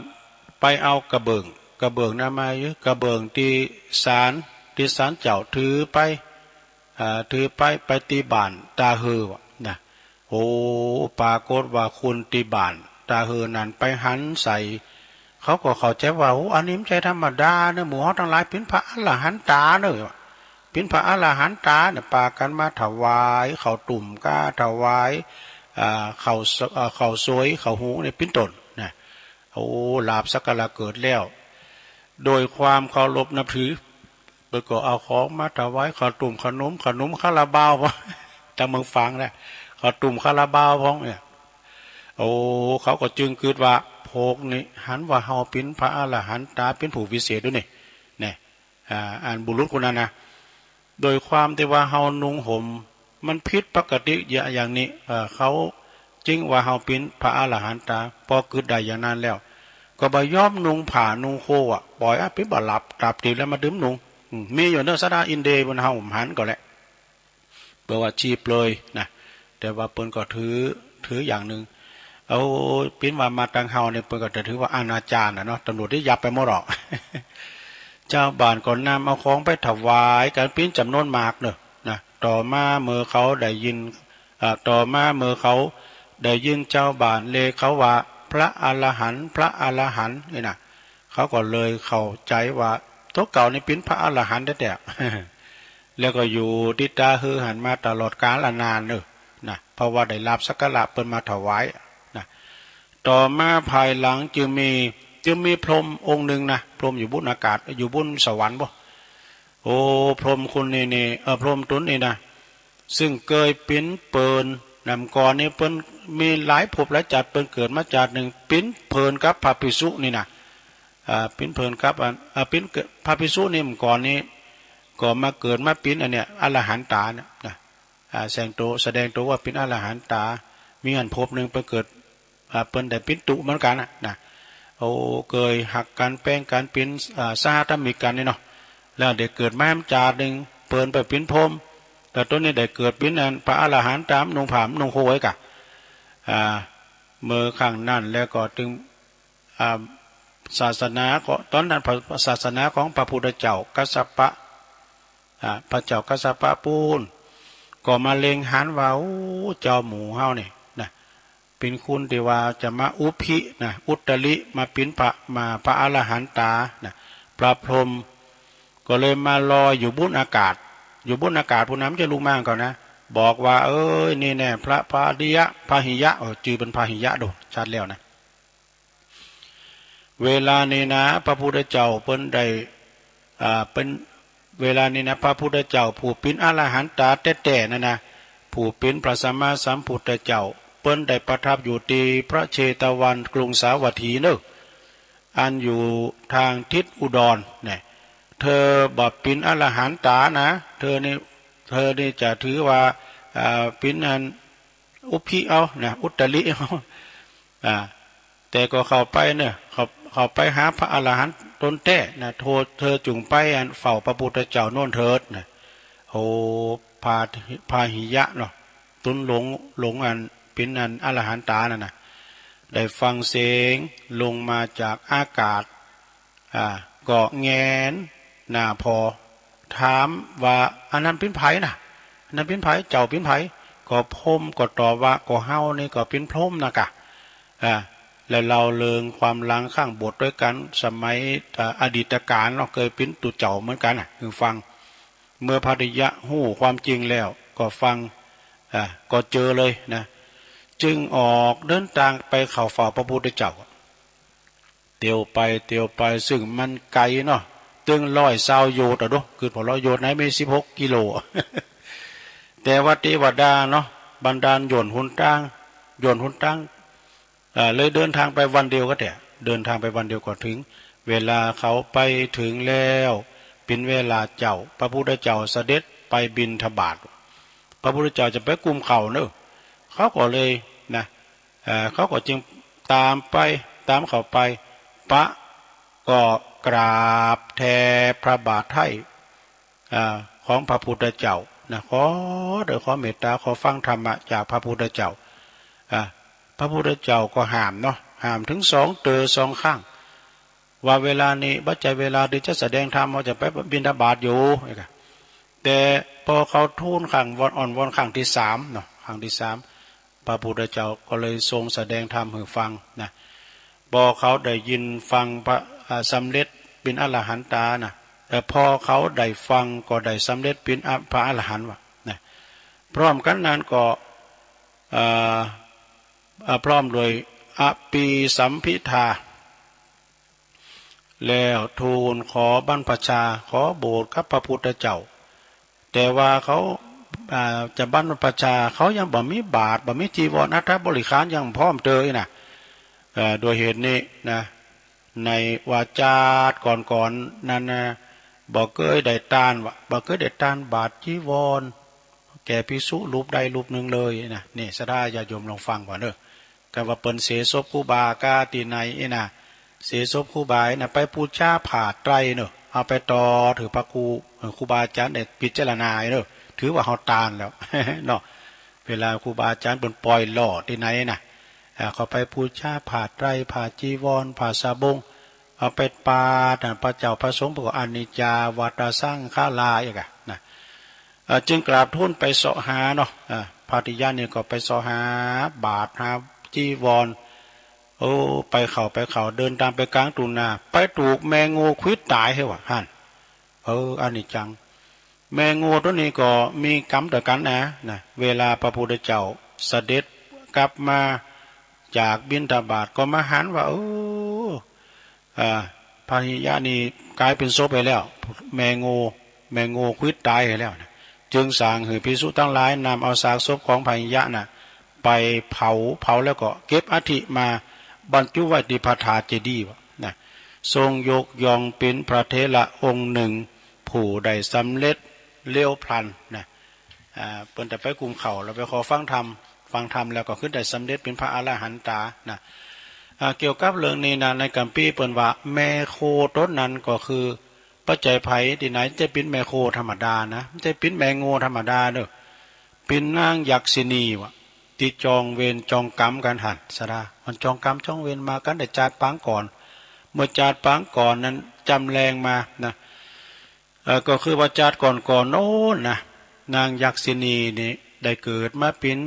ไปเอากระเบื้อง กระเบื้องนั้นมาอยู่ กระเบื้องตี้ศาล ตี้ศาลเจ้าถือไป เอ่อ ถือไป ไปตี้บ้านตาเฮอวะนะ โอ้ ปรากฏว่าคนตี้บ้านตาเฮอนั้นไปหันใส่ เขาก็เข้าใจว่า โอ้ อันนี้บ่ใจ้ธรรมดาเนอะ หมู่เฮาตังหลายเป๋นพระอรหันตาเนอะ เป๋นพระอรหันตาเนี่ย ปากั๋นมาถวายข้าวตุ้มก้า ถวาย อ่า ข้าวส- อ่า ข้าวสวย ข้าวหุงเนี่ย เป๋นต้นนะ โอ้ ลาภสักการะเกิดแล้ว โดยความเคารพนับถือ เปิ้นก็เอาของมาถวาย ข้าวตุ้ม ขนม ขนมคาราบาว ตามเมืองฝางนะ ข้าวตุ้มคาราบาวพองเนี่ย โอ้ เขาก็จึงกึ๊ดว่า พวกนี้หันว่าเฮาเป๋นพระอรหันตา เป๋นผู้วิเศษด้วยนี่ เนี่ย อ่า อันบุรุษคนนั้นนะ โดยความตี้ว่าเฮานุ่งห่มมันผิดปกติอย่างนี้ เอ่อ เขาจึงว่าเฮาเป๋นพระอรหันตา ปอกึ๊ดได้อย่างนั้นแล้ว ก็บ่ยอมนุ่งผ้านุ่งโคอะ ปล่อยอะ เป๋นบ่หลับ ตราบใดแล้วมาดึงนุ่ง อืม มีอยู่เนอะ สะดา อินเดีย บนเฮาหันก็แหละ เปิ้นว่าชี้เปลือยนะ แต่ว่าเปิ้นก็ถือ ถืออย่างหนึ่ง เอา เป๋นว่ามาตังเฮาเนี่ย เปิ้นก็จะถือว่าอนาจารน่ะเนาะ ตำรวจได้ยับไปหมดหรอก ชาวบ้านก็นำเอาของไปถวายกั๋นเป๋นจ๋ำนวนมากเนอะนะ ต่อมาเมื่อเขาได้ยิน อ่า ต่อมาเมื่อเขาได้ยินชาวบ้านเรียกเขาว่าพระอรหันต์ พระอรหันต์นี่นะ เขาก็เลยเข้าใจว่าตั๋วเก่านี่เป๋นพระอรหันต์แต๊ๆ แล้วก็อยู่ตี้ตาเฮอหั้นมาตลอดกาลนานเนอะนะ เพราะว่าได้ลาภสักการะเปิ้นมาถวายนะ ต่อมาภายหลังจึงมี จึงมีพรหมองค์หนึ่งนะ พรหมอยู่บนอากาศ อยู่บนสวรรค์บ่ โอ้ พรหมคนนี้นี่ เออ พรหมต๋นนี่นะ ซึ่งเกยเป๋นเปิ้น นำก่อนนี่เปิ้นมีหลายภพหลายจัด เปิ้นเกิดมาจัดหนึ่ง เป๋นเปิ้นกับพระภิกษุนี่นะ อ่า เป๋นเปิ้นกับอัน อ่า เป๋นเกิด พระภิกษุนี่เมื่อก่อนนี้ ก็มาเกิดมาเป๋นอันเนี้ย อรหันตาเนี่ยนะ อ่า แสดงตั๋ว แสดงตั๋วว่าเป๋นอรหันตา มีอันภพหนึ่งเปิ้นเกิด อ่า เปิ้นได้เป๋นตุ๊เหมือนกั๋นนะ นะ โอ้ เกยหักกั๋นแป๋งกั๋นเป๋น อ่า สหธรรมิกกั๋นนี่เนาะ แล้วได้เกิดมาจัดหนึ่ง เปิ้นไปเป๋นพรหม แต่ต๋นนี้ได้เกิดเป๋นอันพระอรหันตา นุ่งผ้านุ่งโคไว้กะ อ่า เมื่อครั้งนั้นแล้วก็จึง อ่า ศาสนาก็ ต๋อนนั้นพระ ศาสนาของพระพุทธเจ้ากัสสปะ อ่า พระเจ้ากัสสปะปู้น ก็มาเล็งหันว่า โอ้ เจ้าหมู่เฮานี่นะ เป๋นคนตี้ว่าจะมาอุปภินะ อุตริ มาเป๋นพระ มาพระอรหันตานะ พระพรหมก็เลยมาลอยอยู่บนอากาศ อยู่บนอากาศ ผู้นั้นจะลุกมาก่อนนะ บอกว่า เอ้ย นี่แน่ พระพาหิยะ พาหิยะ เออ จื่อเปิ้นพาหิยะดู ชัดแล้วนะ เวลานี้นะ พระพุทธเจ้าเปิ้นได้ อ่า เปิ้น เวลานี้นะ พระพุทธเจ้าผู้เป๋นอรหันตาแต๊ๆ นั่นนะ ผู้เป๋นพระสัมมาสัมพุทธเจ้า เปิ้นได้ประทับอยู่ตี้พระเชตวันกรุงสาวัตถีเนอะ อันอยู่ตางทิศอุดรเนี่ย เธอบ่เป๋นอรหันตานะ เธอนี่ เธอนี่จะถือว่า อ่า เป๋นอันอุปภิเอานะ อุตริเอา อ่า แต่ก็เข้าไปเนอะ เข้า เข้าไปหาพระอรหันต์ต๋นแต๊นะ โทษ เธอจุ่งไปอันเฝ้าพระพุทธเจ้าโน่นเถิดนะ โอ้ พา พาหิยะเนาะ ตุนหลง หลงอันเป๋นอันอรหันตานั่นน่ะ ได้ฟังเสียงลงมาจากอากาศ อ่า ก็แหงนหน้าผ่อ ถามว่า อันนั้นเป๋นไผน่ะ อันนั้นเป๋นไผ เจ้าเป๋นไผ ก็พรหมก็ตอบว่า ก็เฮานี่ก็เป๋นพรหมนะกะ อ่า แล้วเล่าเรื่องความหลังข้างบทด้วยกัน สมัย อ่า อดีตกาลเนาะ เคยเป๋นตุ๊เจ้าเหมือนกันน่ะ คือฟัง เมื่อพาหิยะฮู้ความจริงแล้วก็ฟัง อ่า ก็เจอเลยนะ จึงออกเดินตางไปเข้าเฝ้าพระพุทธเจ้า เตียวไปเตียวไป ซึ่งมันไกลเนาะ ตึงร้อยซาวโยชน์อะโด คือพอร้อยโยชน์ไหนมีสิบหกกิโล แต่ว่าเทวดาเนาะ บันดาลย่นหนตาง ย่นหนตาง เอ่อ เลยเดินทางไปวันเดียวก็แต่ เดินทางไปวันเดียวก็ถึง เวลาเขาไปถึงแล้ว เป๋นเวลาเจ๊า พระพุทธเจ้าเสด็จไปบิณฑบาต พระพุทธเจ้าจะไปกุมข้าวเนอะ เขาก็เลยนะ เอ่อ เขาก็จึงตามไป ตามเข้าไป ปะก็กราบแทบพระบาทไท้ อ่า ของพระพุทธเจ้านะ ขอเด้อ ขอเมตตา ขอฟังธรรมะจากพระพุทธเจ้า อ่า พระพุทธเจ้าก็ห้ามเนาะ ห้ามถึงสองเตื้อสองครั้ง ว่าเวลานี้บ่ใจ้เวลาที่จะแสดงธรรม ว่าจะไปบิณฑบาตอยู่ แต่พอเขาทูลครั้งวอน อ้อนวอนครั้งที่สามเนาะ ครั้งที่สาม พระพุทธเจ้าก็เลยทรงแสดงธรรมหื้อฟังนะ พอเขาได้ยินฟังพระ อ่า สำเร็จเป๋นอรหันตานะ เอ่อ พอเขาได้ฟังก็ได้สำเร็จเป๋นอะ พระอรหันต์ว่ะนะ พร้อมกันนั้นก็ อ่า อ่า พร้อมด้วยอภิสัมภิทา แล้วทูลขอบรรพชา ขอโบสถ์กับพระพุทธเจ้า แต่ว่าเขา อ่า จะบรรพชา เขายังบ่มีบาตร บ่มีจีวร อัฐบริขารยังพร้อมเตยนะ เอ่อ ด้วยเหตุนี้นะ ในว่าจาติก่อนๆ นั้นนะ บ่เกยได้ตานวะ บ่เกยได้ตานบาตรจีวร แก่ภิกษุรูปใดรูปหนึ่งเลยนะ นี่ศรัทธาญาติโยมลองฟังก่อนเด้อ กะว่าเปิ้นเสศพครูบากาตี้ไหนอี้นะ เสศพครูบาอี้นะ ไปปู๋จาผ้าไตรเนาะ เอาไปตอดหื้อพระครู หื้อครูบาอาจารย์ได้พิจารณาเนาะ ถือว่าเฮาตานแล้ว เนาะ เวลาครูบาอาจารย์เปิ้นปล่อยหล่อตี้ไหนนะ อ่า เขาไปปู๋จาผ้าไตร ผ้าจีวร ผ้าสบง เอาไปปาดนะ พระเจ้าพระสงฆ์เปิ้นก็อนิจจา วัตตะสังขารา อีกอะนะ เอ่อ จึงกราบทูลไปเสาะหาเนาะ อ่า พาหิยะนี่ก็ไปเสาะหาบาตร หาจีวร โอ้ ไปเข้า ไปเข้า เดินตางไปกลางทุ่งนา ไปถูกแม่งูขวิดต๋ายเฮ้ยวะ หั้น เออ อนิจจัง แม่งูโตนี้ก็มีกรรมต่อกั๋นนะ นะ เวลาพระพุทธเจ้าเสด็จกลับมาจากบิณฑบาตก็มาหันว่า เออ อ่า พาหิยะนี่ก๋ายเป๋นศพไปแล้ว แม่งู แม่งูขวิดต๋ายไปแล้วนะ จึงสั่งหื้อภิกษุตังหลายนำเอาซากศพของพาหิยะน่ะ ไปเผา เผาแล้วก็เก็บอัฐิมาบรรจุไว้ตี้พระธาตุเจดีย์วะนะ ทรงยกย่องเป๋นพระเถระองค์หนึ่ง ผู้ได้สำเร็จเร็วพลันนะ อ่า เปิ้นจะไปกุมข้าว แล้วไปขอฟังธรรม ฟังธรรมแล้วก็คือได้สำเร็จเป๋นพระอรหันตานะ อ่า เกี่ยวกับเรื่องนี้นะ ในคัมภีร์เปิ้นว่าแม่โคโตนั้นก็คือ บ่ใจ้ไผตี้ไหน บ่ใจ้เป๋นแม่โคธรรมดานะ บ่ใจ้เป๋นแม่งูธรรมดาเนาะ เป๋นนางยักษิณีวะ ตี้จองเวรจองกรรมกั๋นหั้นศรัทธา มันจองกรรมจองเวรมากั๋นแต่จาติปางก่อน เมื่อจาติปางก่อนนั้นจำแรงมานะ เอ่อ ก็คือว่าจาติก่อนๆ โน้นนะ นางยักษิณีนี่ได้เกิดมาเป๋น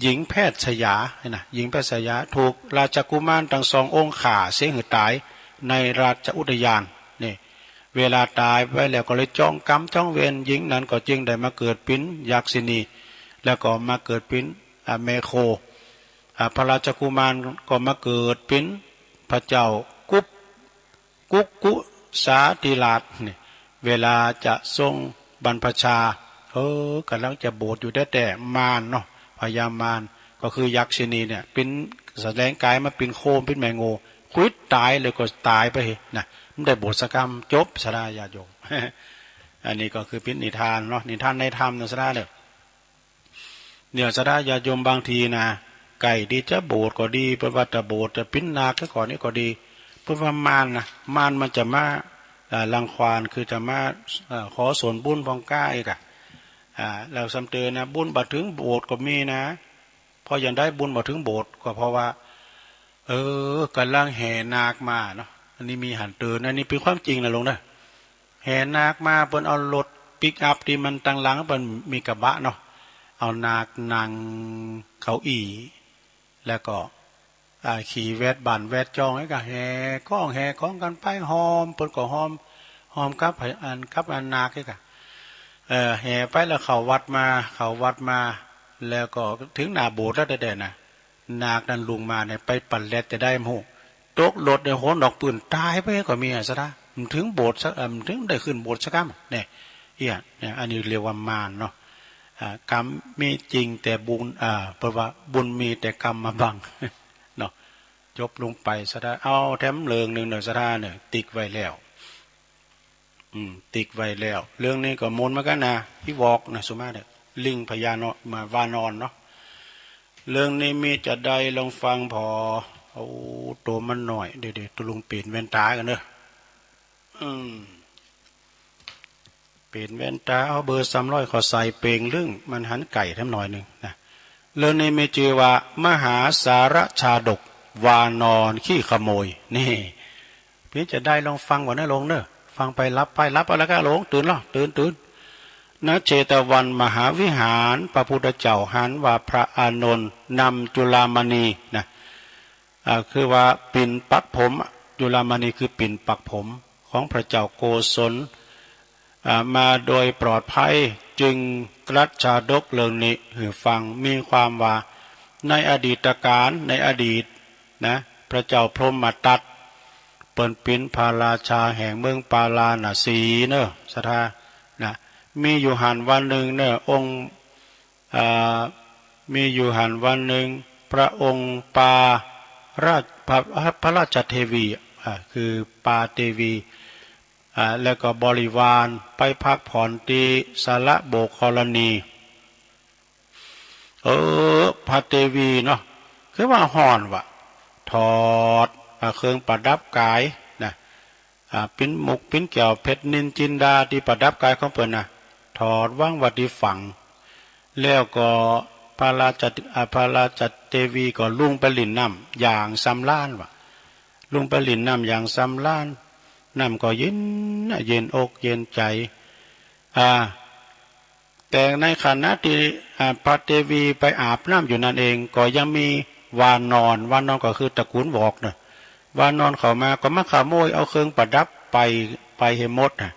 หญิงแพทย์สยานะ หญิงแพทย์สยา ถูกราชกุมารตังสององค์ฆ่าเสียหื้อต๋ายในราชอุทยานนี่ เวลาต๋ายไปแล้วก็เลยจองกรรมจองเวร หญิงนั้นก็จึงได้มาเกิดเป๋นยักษิณี แล้วก็มาเกิดเป๋น อ่า แม่โค อ่า พระราชกุมารก็มาเกิดเป๋นพระเจ้ากุป กุกกุสาธิราชนี่ เวลาจะทรงบรรพชา เออ กำลังจะบวชอยู่แต๊ๆ มารเนาะ พญามาร ก็คือยักษิณีเนี่ย เป๋น แสดงก๋ายมาเป๋นโค เป๋นแม่งู ขวิดต๋ายเลยก็ต๋ายไปนะ บ่ได้บวชสักกำ จบศรัทธาญาติโยม อันนี้ก็คือเป๋นนิทานเนาะ นิทานในธรรมนะศรัทธาเด้อ เนี่ยศรัทธาญาติโยมบางทีนะ ใกล้ตี้จะบวชก็ดี เปิ้นว่าจะบวชจะเป๋นนาคซะก่อนนี่ก็ดี เปิ้นว่ามารนะ มารมันจะมา เอ่อ รังควาน คือจะมา เอ่อ ขอส่วนบุญผ่องก้าอีกอะ อ่า แล้วซ้ำเติมนะ บุญบ่ถึงโบสถ์ก็มีนะ เพราะอย่างใดบุญบ่ถึงโบสถ์ ก็เพราะว่า เออ กำลังแห่นาคมาเนาะ อันนี้มีหันเติม อันนี้เป็นความจริงนะลุงนะ แห่นาคมา เปิ้นเอารถปิกอัพที่มันตังหลัง เปิ้นมีกระบะเนาะ เอานาคนั่งเก้าอี้ แล้วก็ อ่า ขี่แวดบ้านแวดจองไอ้กะ แห่ของ แห่ของกันไป ฮอม เปิ้นก็ฮอม ฮอมกับอัน กับอันนาคไอ้กะ เอ่อ แห่ไปแล้วเข้าวัดมา เข้าวัดมา แล้วก็ถึงหน้าโบสถ์แล้วแต๊ๆ นะ นาคนั้นลุงมาเนี่ย ไปปั่นแล็ดจะได้หมู่ ตกรถเนี่ย โหนดอกปืนตายไปก็มีอะ สะท้า มันถึงโบสถ์สัก เอ่อ มันถึงได้ขึ้นโบสถ์สักกำเนี่ย เอี้ย เนี่ย อันนี้เรียกว่ามารเนาะ อ่า กรรมมีจริงแต่บุญ อ่า เปิ้นว่าบุญมีแต่กรรมมาบัง เนาะ จบลงไป สะท้า เอาแถมเรื่องหนึ่งเนาะ สะท้าเนี่ย ติ๊กไว้แล้ว อืม ติ๊กไว้แล้ว เรื่องนี้ก็มนต์เหมือนกันนะ พี่วอกนะ สุมาเนี่ย ลิงพญาเนาะ มาวานอนเนาะ เรื่องนี้มีจะได้ลองฟังพอ โอ้ ตัวมันน้อย เดี๋ยวๆ ตกลงเปลี่ยนแว่นตากันเนอะ อืม เปลี่ยนแว่นตา เอาเบอร์สามร้อยขอใส่เปล่งลึ่ง มันหันไก่แถมหน่อยหนึ่งนะ เรื่องนี้มีชื่อว่า มหาสารชาดก วานอนขี้ขโมย นี่ พี่จะได้ลองฟังก่อนนะลงเนอะ ฟังไปหลับไป หลับไปแล้วก็ลง ตื่นแล้ว ตื่น ตื่น ณ เชตวันมหาวิหาร พระพุทธเจ้าหันว่าพระอานนท์นำจุลามณีนะ อ่า คือว่าปิ่นปักผม จุลามณีคือปิ่นปักผมของพระเจ้าโกศล อ่า มาโดยปลอดภัย จึงตรัสชาดกเรื่องนี้หื้อฟัง มีความว่า ในอดีตกาล ในอดีตนะ พระเจ้าพรหมทัต เปิ้นเป๋นพระราชาแห่งเมืองปาราณสีเนอะ สะท้า นะ มีอยู่หั้นวันหนึ่งเนอะ องค์ อ่า มีอยู่หั้นวันหนึ่ง พระองค์ปาราช พระ พระราชเทวี อ่า คือปาเทวี อ่า แล้วก็บริวารไปพักผ่อนที่สระโบกธรณี เออ พระเทวีเนาะ คือว่าฮ้อนวะ ถอด อ่า เครื่องประดับกายนะ อ่า ปิ้นมุกปิ้นแก้วเพชรนิลจินดาตี้ประดับกายของเปิ้นนะ ถอดวางไว้ตี้ฝั่ง แล้วก็พระราช อ่า พระราชเทวีก็ลุงไปหลิ้นน้ำอย่างสำราญวะ ลุงไปหลิ้นน้ำอย่างสำราญ น้ำก็เย็นนะ เย็นอกเย็นใจ อ่า แต่ในขณะที่ อ่า พระเทวีไปอาบน้ำอยู่นั่นเอง ก็ยังมีวานอน วานอนก็คือตระกูลวอกเนอะ วานอนเข้ามาก็มาขโมยเอาเครื่องประดับไป ไปให้หมดนะ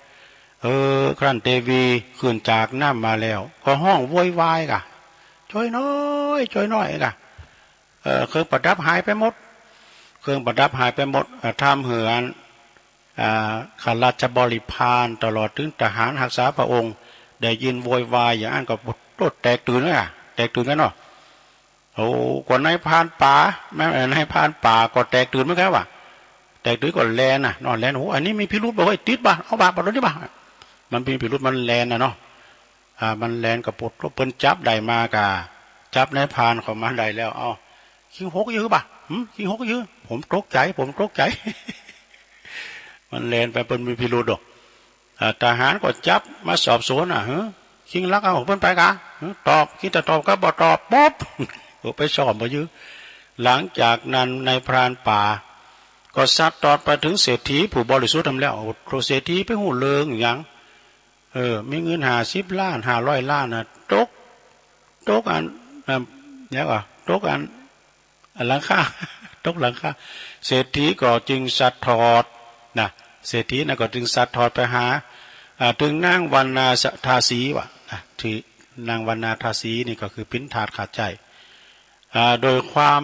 เออ ครั้นเทวีขึ้นจากน้ำมาแล้ว ก็ฮ้องโวยวายกะ ช่วยหน่อย ช่วยหน่อยกะ เอ่อ เครื่องประดับหายไปหมด เครื่องประดับหายไปหมด เอ่อ ทำหื้ออัน อ่า ข้าราชบริพารตลอดถึงทหารรักษาพระองค์ ได้ยินโวยวายอย่างนั้นก็โต้แตกตื่นเลยอะ แตกตื่นกันเนาะ โอ้ กว่านายพรานป่า แม่น นายพรานป่าก็แตกตื่นเหมือนกันว่ะ แตกตื่นก็แล่นน่ะเนาะ แล่น โอ้ อันนี้มีพิรุธบ่เฮ้ย ติดบ่ เอาบ่ บ่ ตัวนี้บ่ มันมีพิรุธ มันแล่นน่ะเนาะ อ่า มันแล่นกะโปด เปิ้นจับได้มากะ จับนายพรานเข้ามาได้แล้ว เอ้า คิงหกอยู่บ่ะ หึ คิงหกอยู่ ผมตกใจ ผมตกใจ มันแล่นไป เปิ้นมีพิรุธดอก อ่า ทหารก็จับมาสอบสวนน่ะ หึ คิงลักเอาเปิ้นไปกะ หึ ตอบ คิดจะตอบก็บ่ตอบ ปุ๊บ โอ้ ไปซ่อมบ่อยู่ หลังจากนั้นนายพรานป่า ก็ซัดทอดไปถึงเศรษฐีผู้บริสุทธิ์นั้นแล้ว โอ้ เศรษฐีไปฮู้เรื่องหยัง เออ มีเงินห้าสิบล้าน ห้าร้อยล้านน่ะ ตก ตกอัน อ่า เดี๋ยวก่อน ตกอัน อันหลังคา ตกหลังคา เศรษฐีก็จึงซัดทอดนะ เศรษฐีนั้นก็จึงซัดทอดไปหา อ่า ถึงนางวรรณาทาสีว่ะนะ ที่นางวรรณาทาสีนี่ก็คือเป๋นทาสขาดใจ๊ อ่า โดยความ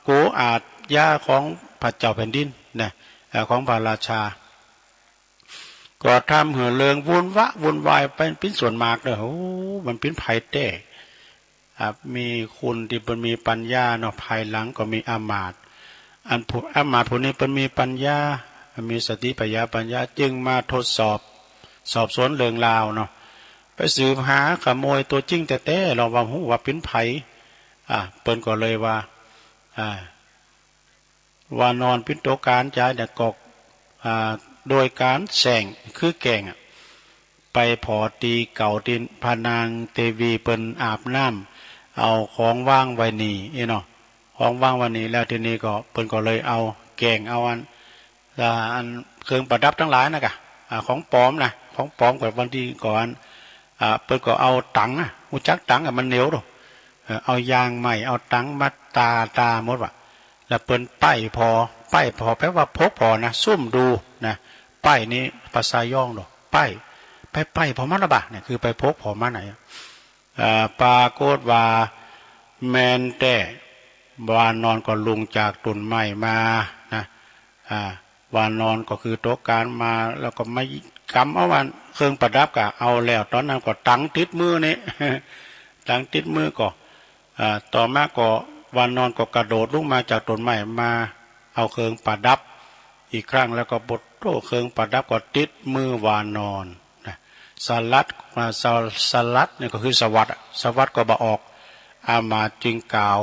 โกรธอาชญาของพระเจ้าแผ่นดินนะ อ่า ของพระราชา ก็ทำหื้อเรื่องวุ่นวะวุ่นวายไปเป๋นส่วนมากเด้อ โอ้ มันเป๋นภัยแต๊ อ่ะ มีคนตี้เปิ้นมีปัญญาเนาะ ภายหลังก็มีอำมาตย์ อันผู้ อำมาตย์ผู้นี้เปิ้นมีปัญญา มีสติปัญญา ปัญญา จึงมาทดสอบ สอบสวนเรื่องราวเนาะ ไปสืบหาขโมยตัวจริงแต๊ๆ ลองว่าฮู้ว่าเป๋นไผ อ่ะ เปิ้นก็เลยว่า อ่า วานอนเป๋นตัวก๋านจ๋ายเนี่ยก็ อ่า โดยก๋านแส่งคือแกล้งอะ ไป ไปผ่อตี้เก่าตี้พระนางเตวีเปิ้นอาบน้ำ เอาของวางไว้นี่เนาะ ของวางไว้นี่แล้วทีนี้ก็เปิ้นก็เลยเอาแกงเอาอัน อ่า อันเครื่องประดับตังหลายนะกะ อ่า ของปลอมนะ ของปลอมกว่าวันตี้ก่อน อ่า เปิ้นก็เอาตังนะ ฮู้จักตังอะ มันเหนียวโด เออ เอายางไม้ เอาตังมาตา ตาหมดว่ะ แล้วเปิ้นป้ายผ่อ ป้ายผ่อแปลว่าพกผ่อนะ ซุ่มดูนะ ป้ายนี่ภาษาย้องโด ป้าย ไปป้ายผ่อมันละบ่าเนี่ย คือไปพกผ่อมันน่ะ อ่า ปรากฏว่าแม่นแต๊ วานอนก็ลุงจากต้นไม้มานะ อ่า วานอนก็คือโตการมา แล้วก็มากำเอาอันเครื่องประดับก็เอาแล้ว ตอนนั้นก็ตังติดมือนี่ ตังติดมือก็ อ่า ต่อมาก็วานอนก็กระโดดลงมาจากต้นไม้มาเอาเครื่องประดับอีกครั้ง แล้วก็โอ้โห เครื่องประดับก็ติดมือวานอนนะ สลัด อ่า ส- สลัดนี่ก็คือสวัสดิ์อะ สวัสดิ์ก็บ่ออก อามาตย์จึงกล่าว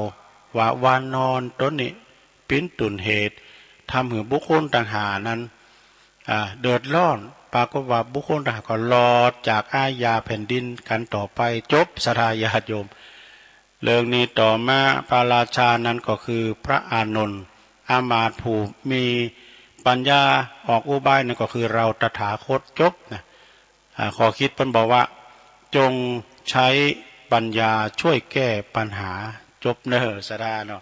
ว่าวานอนตนนี้เป๋นต้นเหตุทำหื้อบุคคลตังห้านั้น อ่า เดือดร้อน ปรากฏว่าบุคคลตังห้าก็รอดจากอาญาแผ่นดินกันต่อไป จบ ศรัทธาญาติโยม เรื่องนี้ต่อมาพระราชานั้นก็คือพระอานนท์ อามาตย์ผู้มีปัญญาออกอุบายนั้นก็คือเราตถาคต จบนะ อ่า ข้อคิดเปิ้นบอกว่า จงใช้ปัญญาช่วยแก้ปัญหา จบเนอ ศรัทธาเนาะ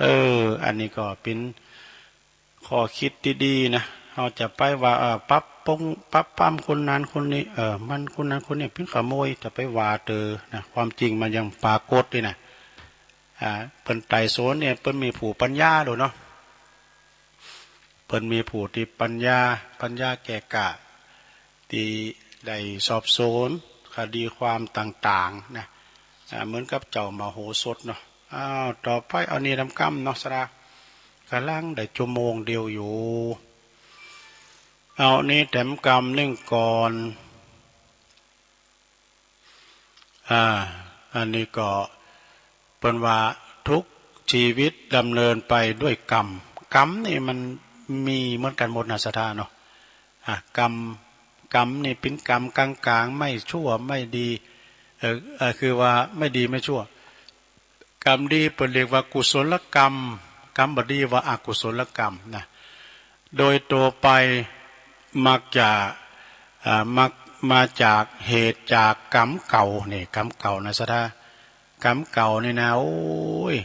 เออ อันนี้ก็เป๋น ข้อคิดดีๆ นะ เฮาจะไปว่า เอ่อ ปรับปรุง ปรับปรามคนนั้นคนนี้ เอ่อ มันคนนั้นคนนี้เป๋นขโมย จะไปว่าเตอนะ ความจริงมันยังปรากฏนี่นะ อ่า เปิ้นไต่สวนเนี่ย เปิ้นมีผู้ปัญญาโดเนาะ เปิ้นมีผู้ตี้ปัญญา ปัญญาแก่กล้า ตี้ได้สอบสวนคดีความต่างๆ นะ อ่า เหมือนกับเจ้ามโหสถเนาะ อ้าว ต่อไปเอานี่แถมกำเนาะ ศรัทธา กำลังได้ชั่วโมงเดียวอยู่ เอานี่แถมกำหนึ่งก่อน อ่า อันนี้ก็เปิ้นว่าทุกชีวิตดำเนินไปด้วยกรรม กรรมนี่มันมีเหมือนกันหมดนะ ศรัทธาเนาะ อ่ะ กรรม กรรมนี่เป๋นกรรมกลางๆ ไม่ชั่วไม่ดี เอ่อ เอ่อ คือว่าไม่ดีไม่ชั่ว กรรมดีเปิ้นเรียกว่ากุศลกรรม กรรมบ่ดีว่าอกุศลกรรมนะ โดยทั่วไปมักจะ อ่า มักมาจากเหตุจากกรรมเก่า นี่กรรมเก่านะ ศรัทธา กรรมเก่านี่นะ โอ้ย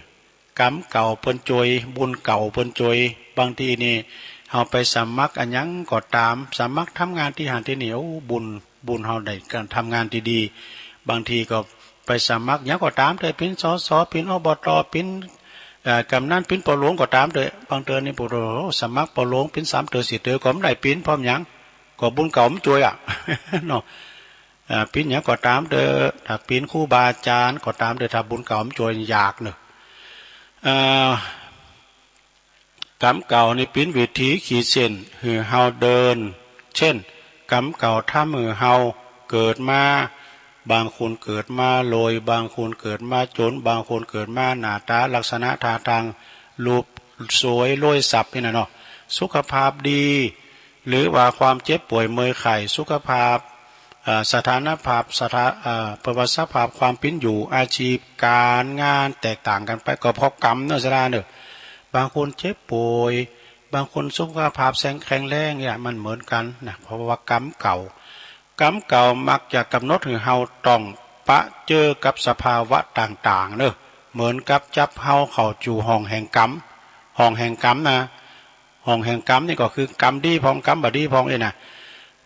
กรรมเก่าเปิ้นจ่วย บุญเก่าเปิ้นจ่วย บางทีนี่ เฮาไปสมัครอะหยังก็ต๋าม สมัครทำงานตี้หั้นตี้นี่ โอ้ บุญ บุญเฮาได้การทำงานตี้ดี บางทีก็ไปสมัครหยังก็ต๋ามเต๊อะ เป๋น สส เป๋น อบต เป๋น เอ่อ กำนัน เป๋นปอหลวงก็ต๋ามเต๊อะ บางเทื่อนี่ โอ้โห สมัครปอหลวงเป๋นสามเตื้อสี่เตื้อก็บ่ได้เป๋น เพราะหยัง ก็บุญเก่ามันจ่วยอะ เนาะ อ่า เป๋นหยังก็ต๋ามเต๊อะ ถ้าเป๋นครูบาอาจารย์ก็ต๋ามเต๊อะ ถ้าบุญเก่ามันจ่วยยากเนอะ อ่า กรรมเก่านี่เป๋นวิถีขีดเส้นหื้อเฮาเดิน เช่น กรรมเก่าทำหื้อเฮาเกิดมา บางคนเกิดมาโลย บางคนเกิดมาจ๋น บางคนเกิดมาหน้าต๋าลักษณะท่าทางรูปสวยรวยทรัพย์นี่นะเนาะ สุขภาพดี หรือว่าความเจ็บป่วยเมื่อยไข้ สุขภาพ เอ่อ สถานภาพ สถา- เอ่อ ประวัติสภาพความเป๋นอยู่ อาชีพการงานแตกต่างกันไป ก็เพราะกรรมเนอะ ศรัทธาเนอะ บางคนเจ็บป่วย บางคนสุขภาพแข็งแรงเนี่ย มันเหมือนกันนะ เพราะว่ากรรมเก่า กรรมเก่ามักจะกำหนดหื้อเฮาต้องปะเจอกับสภาวะต่างๆ เนอะ เหมือนกับจับเฮาเข้าสู่ห้องแห่งกรรม ห้องแห่งกรรมนะ ห้องแห่งกรรมนี่ก็คือกรรมดีพ่องกรรมบ่ดีพ่องเอ้ยนะ